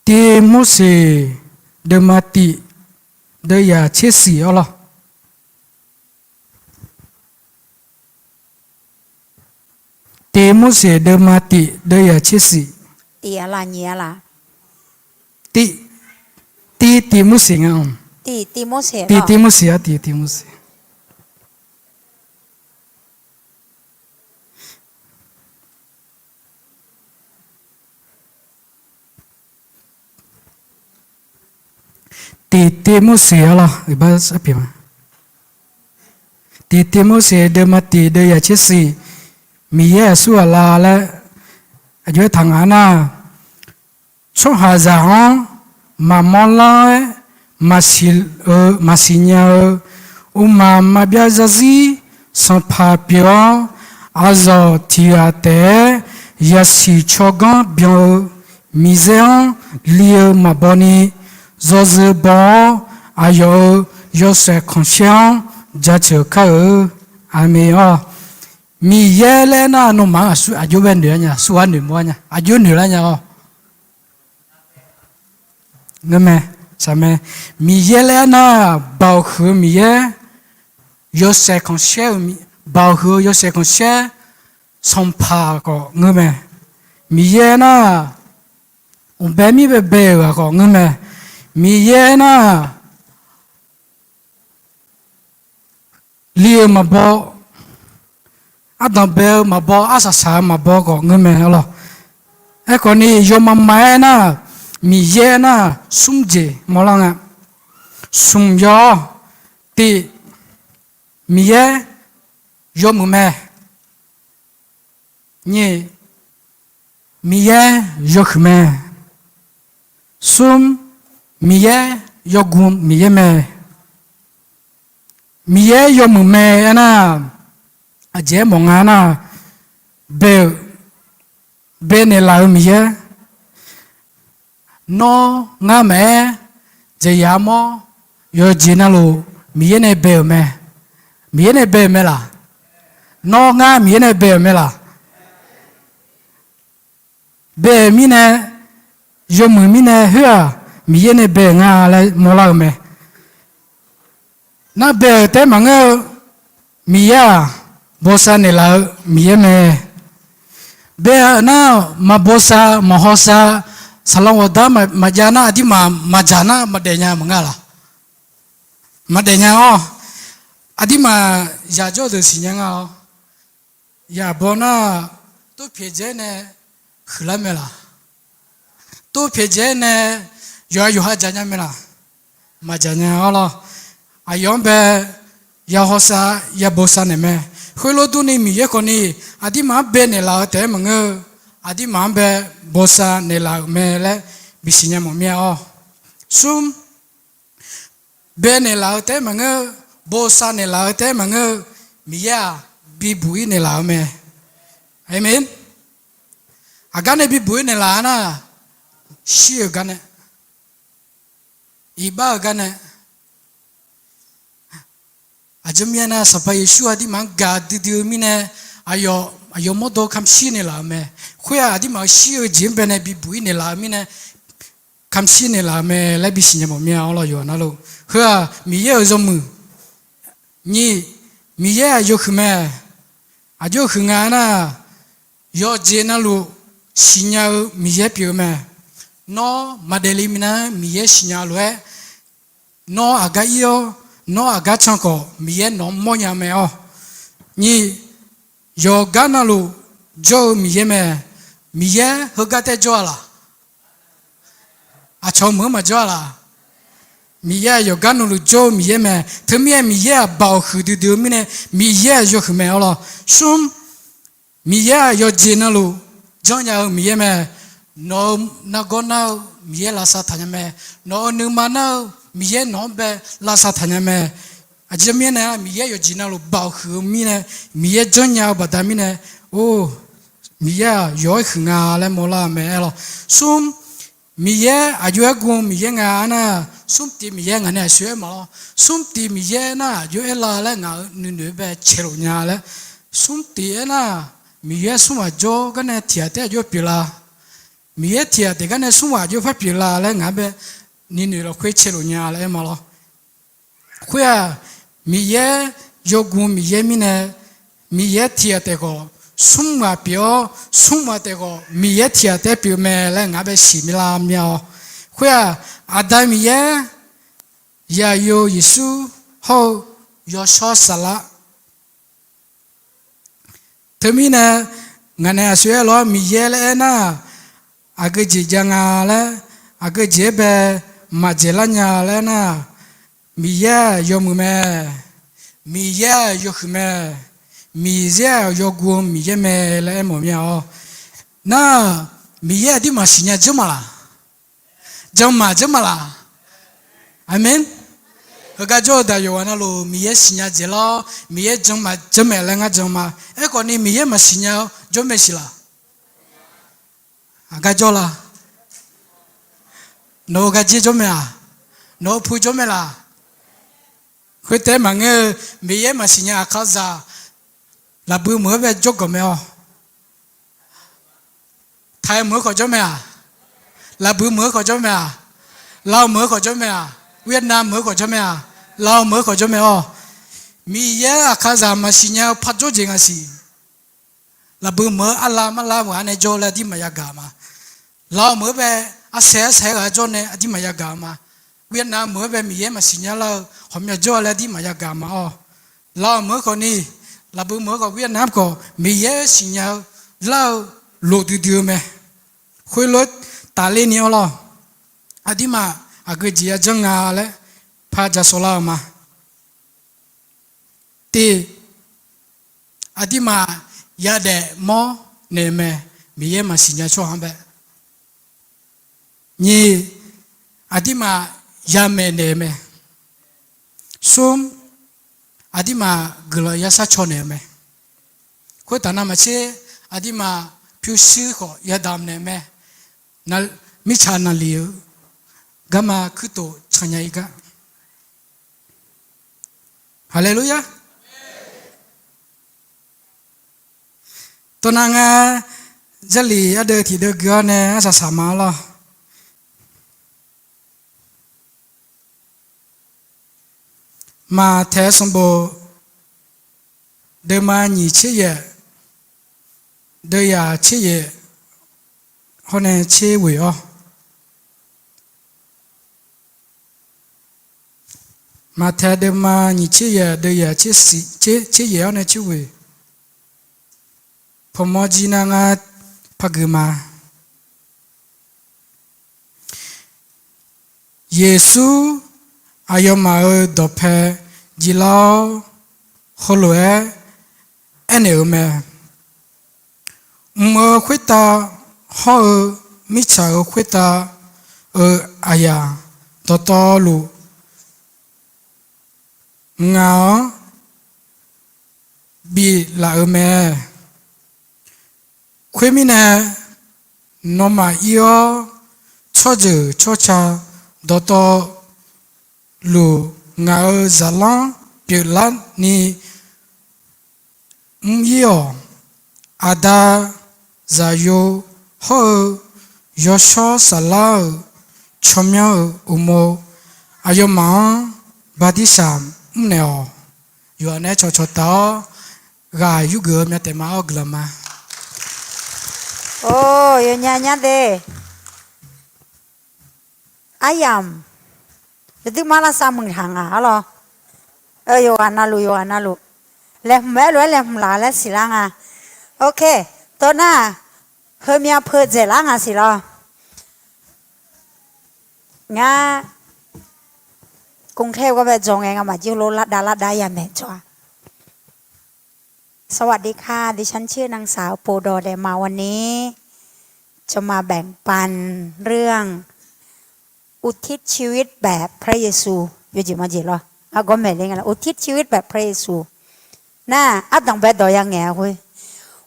Tiq Morseq deuvma tiq deuvyaq tser siq-awr lawr. Tiq Morseq deuvma tiq deuvyaq tser siq. Tiq, tiq Morseq nga-a. Tiqtiv Morseq, tiqtiv Morseq-a, tiqtiv Morseq. Tiqtiv Morseq-a lawr, iqbax arpyeq ma. Tiqtiv Morseq deuvma tiq deuv yaqtser siq, Miqyaer aqsur ghaq la laer aqjox-aer taq ngaq nar, tsawrhaqzaq-anr maqmawr lar-aer maqsiq-eu maqsiq nya-eu, mqmaq maqbyav zarzir sanqpaq pyeuf-awr, aqzawq tiq ghaq taef-aer yasiq tsawrganr byan-eu Miqyaer-anr li-eu maqbaw ni, yawzeu baw-awr aqyawf-euq yawshaef khanqsaer-anr jaceuq kar-eu. Aqmeq-awr. Miqyaer laer nar nawmaf-anr aqsur aqjox bae noeq-ar nya, aqsur ghaq noeqmawr-ar nya, aqjox noeq lar nya-awr. Ngeurmae, saqmae. Miqyaer laer nar, baoq huiq-eu Miqyaer, yawshaef khanqsaer-eu, baoq huiq-eu yawshaef khanqsaer sanqpaq khawf ngeurmae. Miqyaer nar, uqbae mir baebae-euq ghaq khawf ngeurmae. Miqyaer nar, li-euq maqbaw, ardanq bae-eu maqbaw, arsaq saq-eu maqbaw khawf ngeurmae lawr. Aerkhawf ni yawmaf maf-aer nar, Miqyaer nar smr jeq mawrlar nga. Smq yaw-awr, tiq, Miqyaer yawmuiq mae. Nyiq, Miqyaer yawhuiq mae. Smr, Miqyaer yawguv Miqyaer mae. Miqyaer yawmuiq mae aernar, aqjeq-aer mawf nga nar, bae-euq, bae naeqlaf-eu Miqyaer, nawr ngar maqaer, jeqyaq armawr, yawqjeq navluf Miqyaer nae bae-euq mae. Miqyaer nae bae-euq mae laq? Nawr ngar Miqyaer nae bae-euq mae laq? Bae-euq mirnae, yawmuiq mirnae khoer-aq, Miqyaer nae bae-euq nga laer mawrlar-eu mae. Nar bae-euq taef-aer maqngeur-eu, Miqyaer-aq, bosav naeqlaf-eu Miqyaer mae. Bae-euq nar, maqbosav maqhawsav, saqlaq ghawqdar maqjav nar, aqdirmaf maqdzaq nar maqdaef nya maqnga laq? Maqdaef nya-awr, aqdirmaf yaq jawr-eu deuq siqnya nga-awr. Yaq baw nar, tov pyaeq dzae-aer nae huiqlar mae laq? Tov pyaeq dzae-aer nae yawqha yawqha dzaq nya mae laq? Maqdzaq nya-awr lawr. Aqyawf-anr bae ya hawsav ya bosav naeq mae. Khoerlof durni Miqyaer khawfni aqdirmaf-anr bae naeqlaf-eu taef-aer maqngeur-eu, aqdirmaf-anr bae bosav naeqlaf-euq mae laer bisiq nya mawf mir-a-awr. Smr, bae naeqlaf-eu taef-aer maqngeur, bosav naeqlaf-eu taef-aer maqngeur, Miqyaer-aq, bibuq-ir naeqlaf-eu mae. Aqmeq. Aqgar nae bibuq-ir naeqlaf-a nar, shir-euq gar nae, iqbax-euq gar nae, aqjeq mirnae nar, Sanqpaq Yeqsur aqdirmaf-anr gaq duidui-eu mirnae, aqyawf, aqyawf mawrdo kamq shir naeqlaf-eu mae. Khoer-aq, aqdirmaf-euq shir-eu jeq-anr bae nae bibuq-ir naeqlaf-eu mirnae, kamq shir naeqlaf-eu mae laer bisiq nya mawf mir-a-awr lawr, yawqha navluf. Heu-aq, Miqyaer-euq yawmuiq. Nyiq, Miqyaer-aq yawhuiq mae. Aqjox huiq nga aernar, yawqjeq navluf siqnya-eu Miqyaer pyeuf-eu mae. Nawr maqdaef le minav-aer Miqyaer siqnya lof-aer, nawr aqgar ir-awr, nawr aqgar can khawf, Miqyaer nawq-anr mawrnya mae-awr. Nyiq, yawqgar navluf jawr-eu Miqyaer mae. Miqyaer heugar taer jawr-a laq? Aqcawq meuq-anr maqjawr-a laq? Miqyaer-aq yawqgar navluf jawr-eu Miqyaer mae. Teumirnae Miqyaer-aq baoq huiq duidui-eu mirnae, Miqyaer-aq yawhuiq mae-awr lawr. Smr, Miqyaer-aq yawqjeq navluf janrnya-eu Miqyaer mae. Nawq-euq nargawr nar-eu Miqyaer lavsav taqnya mae. Nawq-euq nuima nar-eu Miqyaer nawq-anr bae lavsav taqnya mae. Aqjeq mirnae-aq, Miqyaer yawqjeq navluf baoq huiq-eu mirnae, Miqyaer janrnya-eu baqda mirnae, or, Miqyaer-aq yawq-aer huiq nga laer mawrlar-eu mae-aer lawr. Smr, Miqyaer aqjox-aer gu-eu Miqyaer nga aernar, smr tiq Miqyaer ngaq nae aqshoe-aer maqlawr. Smr tiq Miqyaer nar aqjox-aer la laer ngaq-euq nuinoeq-aer bae caelof nya laer. Smr tiq aernar, Miqyaer smr ghaq jawr gar nae tiq ghaq taef-aer aqjox pyeuflar. Miqyaer tiq ghaq taef gar nae smr ghaq aqjox par pyeuflar laer ngaq-anr bae nuinoeq lafkhoer caelof nya laer aer maqlawr. Khoer-aq, Miqyaer yawgu Miqyaer mirnae, Miqyaer tiq ghaq taef khawf smr ghaq pyeuf-awr, smr ghaq taef khawf Miqyaer tiq ghaq taef pyeuf mae laer ngaq-anr bae siqmir lar mir-a-awr. Khoer-aq, Aqda Miqyaer Zaqyo Yeqsur hawr-eu yawshawr saflar. Teumirnae, ngaq nae aqsur aer lof-aer Miqyaer laer aernar, aqgeu jeq jav nga laer, aqgeu jeq-aer bae maqdzaeqlar nya laer aernar, Miqyaer-aq yawmuiq mae, Miqyaer-aq yawhuiq mae, Miqyaer-aq yawguv-eu Miqyaer mae laer aermawf mir-a-awr. Nar, Miqyaer aqduimaf siqnya dzeur ma laq? Jan maq dzeur ma laq? Aqmeq. Heugar jawr-eu daq yawqghaq navluf Miqyaer siqnya dzaeqlar-awr, Miqyaer jan maq dzeur mae laer ngar jan ma. Aerkhawfni Miqyaer maqsiqnya-eu jawr mae siq laq? Aqgar jawr la? Nawq-eu garjer jawr mae-aq? Nawq-eu pu jawr mae laq? Khoertaef maqngeur-eu, Miqyaer maqsiqnya aqkazaq lafbui meuq-anr bae jawrganq mae-awq. Taiq meuq-eu khawf jawr mae-aq? Lafbui meuq-eu khawf jawr mae-aq? Lao meuq-eu khawf jawr mae-aq? Vietnam meuq-eu khawf jawr mae-aq? Lao meuq-eu khawf jawr mae-awq. Miqyaer aqkazaq maqsiqnya-eu par jawr jeq nga siq. Lafbui meuq-eu arlav marlav meuq-anr nae jawr laer aqdirmaf yagaq ma. Lao meuq-anr bae arsaeq arsaeq-aer ghaq jawr nae aqdirmaf yagaq ma. Vietnam meuq-anr bae Miqyaer maqsiqnya lar-eu ghawqmya jawr-a laer aqdirmaf yagaq ma-awq. Lao meuq-eu khawfni, lafbui meuq-eu khawf Vietnam khawf Miqyaer siqnya-eu lar-eu lof duidui-eu mae. Khoerlof-aer tafler ni-awr lawr, aqdirmaf aqgeu jeq yajanr nga laer par ja sawlar-eu ma. Tiq, aqdirmaf yadaef mawr naeq-eu mae, Miqyaer maqsiqnya tsawrhaq-anr bae. Nyiq, aqdirmaf yamaeq naeq-eu mae. Smr, aqdirmaf guiqlanq yasar caw naeq-eu mae. Khoertaf navmaqtser, aqdirmaf pyurshuir khawf yadamq naeq-eu mae. Mirtsaq naqliq-eu garma kuirtof cannya-ir gar. Haleluya. Tawqnav ngar Jarlif ardeuv tiqdeuv gui-awr nae arsaq saq ma-awr lawr. Maqtaeq-eu sanqbof deuvma nyiq tser yaef, deuv yaq tser yaef hawr nae tser ghoeq-awr. Maqtaeq deuvma nyiq tser yaef, deuv yaq tser yaef hawr nae tser ghoeq. Pawqmawr jir nar ngar par gui ma. Yeqsur aqyawfmaf-euq dawqpae jir lar-awr, heulof-aer aernaeq-eu mae. Mq-euq khoertav hawr-eu mirtsaq-euq khoertav-euq aqyaf dawqtawvluf ngaq-anr biflaf-euq mae. Khoermirnae, nawmaf ir-awr, tsawrjeuq tsawrca dawqtawvluf ngaq-euq zaqlanr pyeuflarni mr ir-awq. Aqda, Zaqyo hawr-eu Yawshawr Saflar-euq tsawrmyanr-euq uqmov aqyawfmaf-anr bartirsaq mrnaeq-awq. Yawqha nae cawqcawq taf-awr ghaq yurgeuf-eu myav taef ma-awr guiqlanq ma. Or, yawnya nya de. Aryamq, yawduir mar lavsav muiqhaq ngaq-ar lawr. Yawqghaq navluf, yawqghaq navluf, laeqhmq-aer lof-aer laeqhmq laf laer siqlar nga. Ok, tawv nar, heumyav peudzaeq lar nga siq lawr. Ngar, กรุงเทพ gar bae dzawq ngae ngamaf jir heulof lavdav lavdav yamaeq jawr-a. สวัสดีค่ะ ดิฉันชื่อนางสาว โปดอ แดมา วันนี้จะมาแบ่งปันเรื่องอุทิศชีวิตแบบพระเยซู yawjeq majeq lawr. Argawr maeqle nga la, อุทิศชีวิตแบบพระเยซู nar, ardanq bae dawq ya ngaeq-a khoer.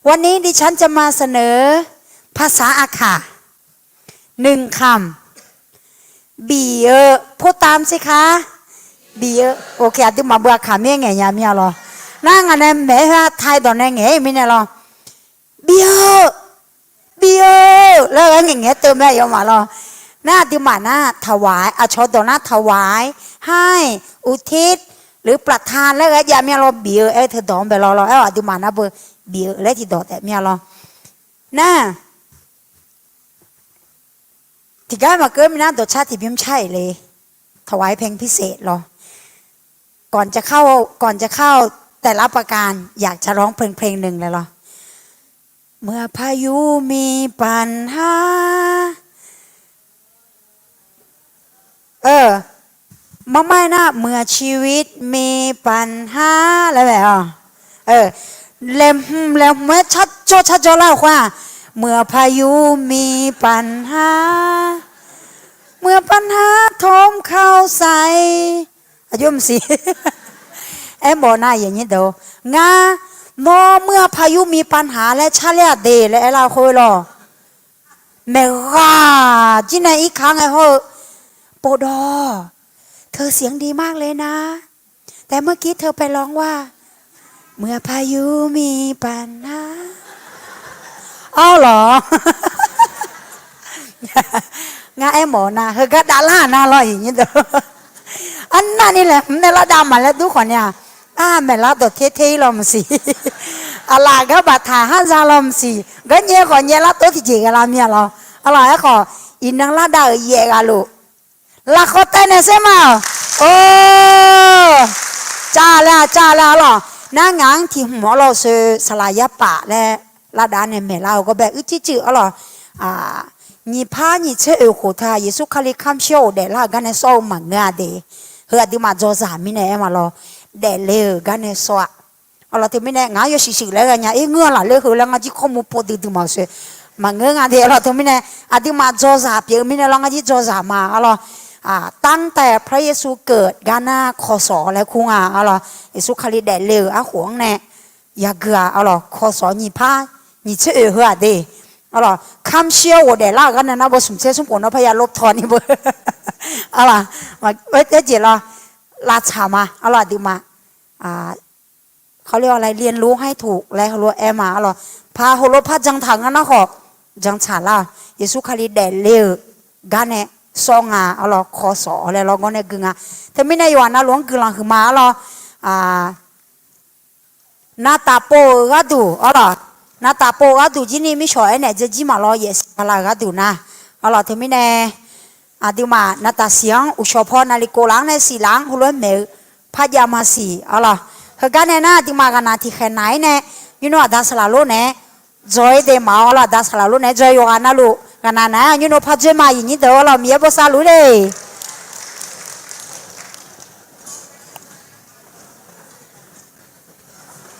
วันนี้ดิฉันจะมาเสนอภาษาอาข่า หนึ่งคำ bif-eu พูดตามสิคะ bif-eu. Ok, aqduimaf beu aqkaq mir-aer ngaeq nya mir-a lawr. Nar ngaq nae maeq-aer heu-aq ไทย dawq nae ngaeq-ir mirnae lawr. Bif-eu, bif-eu laer ghae ngaeq ngaeq-aer teuv mae yawmaf lawr. Nar aqduimaf nar ถวาย, aqcawq dawq nar ถวาย, ให้, อุทิศ หรือ ประทาน laer ghae jav mir-a lawr. Bif-eu aer-eu teudawq-anr bae lawr lawr. Aer-awq aqduimaf nar beu bif-eu laer tiqdawq taef mir-a lawr. Nar, tiqgar maqkeuv mirnar dawqcar tiqbymr car-iq le. ถวายเพลงพิเศษลอ ก่อนจะเข้า ก่อนจะเข้าแต่ละประการ อยากจะร้องเพลงเพลงหนึ่งเลยลอ เมื่อพายุมีปัญหา เออ ไม่ ไม่นะ เมื่อชีวิตมีปัญหา แล้วแบบอ่ะ เออ แหลมแหลมแหมชัดโจ้ชัดโจ้เล่าว่า เมื่อพายุมีปัญหา เมื่อปัญหาโถมเข้าใส่ Aqjox maqsiq. Aermawf nar, ngar, nawr เมื่อพายุมีปัญหา laer carler-aq de laer aerlar khoer lawq. Maeqghaq jir nae irkar ngae hawr-eu, pofdawq, เธอเสียงดีมากเลยนะ แต่เมื่อกี้เธอไปร้องว่า เมื่อพายุมีปัญหา Arlawq. Ngar aermawf nar, heugar davlar nar lawr, arnavni laeqhmq nae lar dav maqlaer dur khawf ni-aq, maeqlar dawq ter ter-ir lawr maqsiq. Aqlaf gar baftaq har za lawr maqsiq. Gar nyae khawf nyae lar tov tiqjeq ghae lar mir-a lawr. Arlawq, aerkhawf iqnan lar dav-euq yaef ghaq luf, lafkhawf taev naeq saer ma-awq. Or, cav laer-a, cav laer-a lawq. Nar ngaq-anr tiq hmq arlawq, soeq saqlaq yar paf laer lar dav nae maeqlar-eu gawr bae uicuiv cuiv arlawq. Nyiq par nyiq tser oeq khof teu-aq, Yeqsur Kali kamq shir-awr ghofdaef lar-euq gar nae sawr-eu maqngeur-a de. Heu aqduimaf dzawzaq mirnae aer ma lawr, daefle-euq gar nae sawr-a. Arlawq, teumirnae ngaq-anr yawshuif shuif laer ghae nya-ir ngeur-a laf ler heu laer ngar jir kawrmu pov duidui maqsiq. Maqngeur nga de arlawq, teumirnae aqduimaf dzawzaq pyeuf-eu mirnae lawr ngar jir dzawzaq ma arlawq. ตั้งแต่พระเยซูเกิด gar nar ค.ศ. laer kur nga arlawq. Yeqsur Kali daefle-euq arkhof-anr nae yagui-a arlawq, ค.ศ. nyiq par nyiq tser oeq heu-aq de. Arlawq, kamq shir-awr ghofdaef lar-euq gar nae nar beu smq tser smr khof nawr parya lov taw ni beu. Arlawq, aerjeq lawr, lavtsaq ma arlawq, aqduimaf เขาเรียกว่าอะไร เรียนรู้ให้ถูก laer heulof-aer aer ma arlawq. Par heulof par jan taq ngar nar khawf, jan taq lar-awq. Yeqsur Kali daefle-euq gar nae sawr nga arlawq, ค.ศ. laer lawr gawr nae gui nga. Teumirnae yawqghaq navluf-anr guiqlanq huiqma arlawq. Navtaf pov-euq gharduq arlawq, navtaf pov-euq gharduq jir ni mirshawq aernaeq dzaejir maqlawr, yaef siq bala-euq gharduq nar arlawq. Teumirnae aqduimaf navtaf siq-anr uqshawq paw naqliq kof laf-anr nae siq laf-anr heulof-aer maeq-eu parjav maqsiq arlawq. Heugar nae nar aqduimaf ghaqnaq tiqkhaeq naq-ir nae, nymr nawr aqda saqlaq lor naeq-aer dzaw-ir de maq-awr arlawq, aqda saqlaq lor naeq-aer dzaw-ir yawqghaq navluf ghaqnaq naq-aer nymr nawr par dzoer ma, aqyuif nyir deuq arlawq, Miqyaer bosav luf-ir le.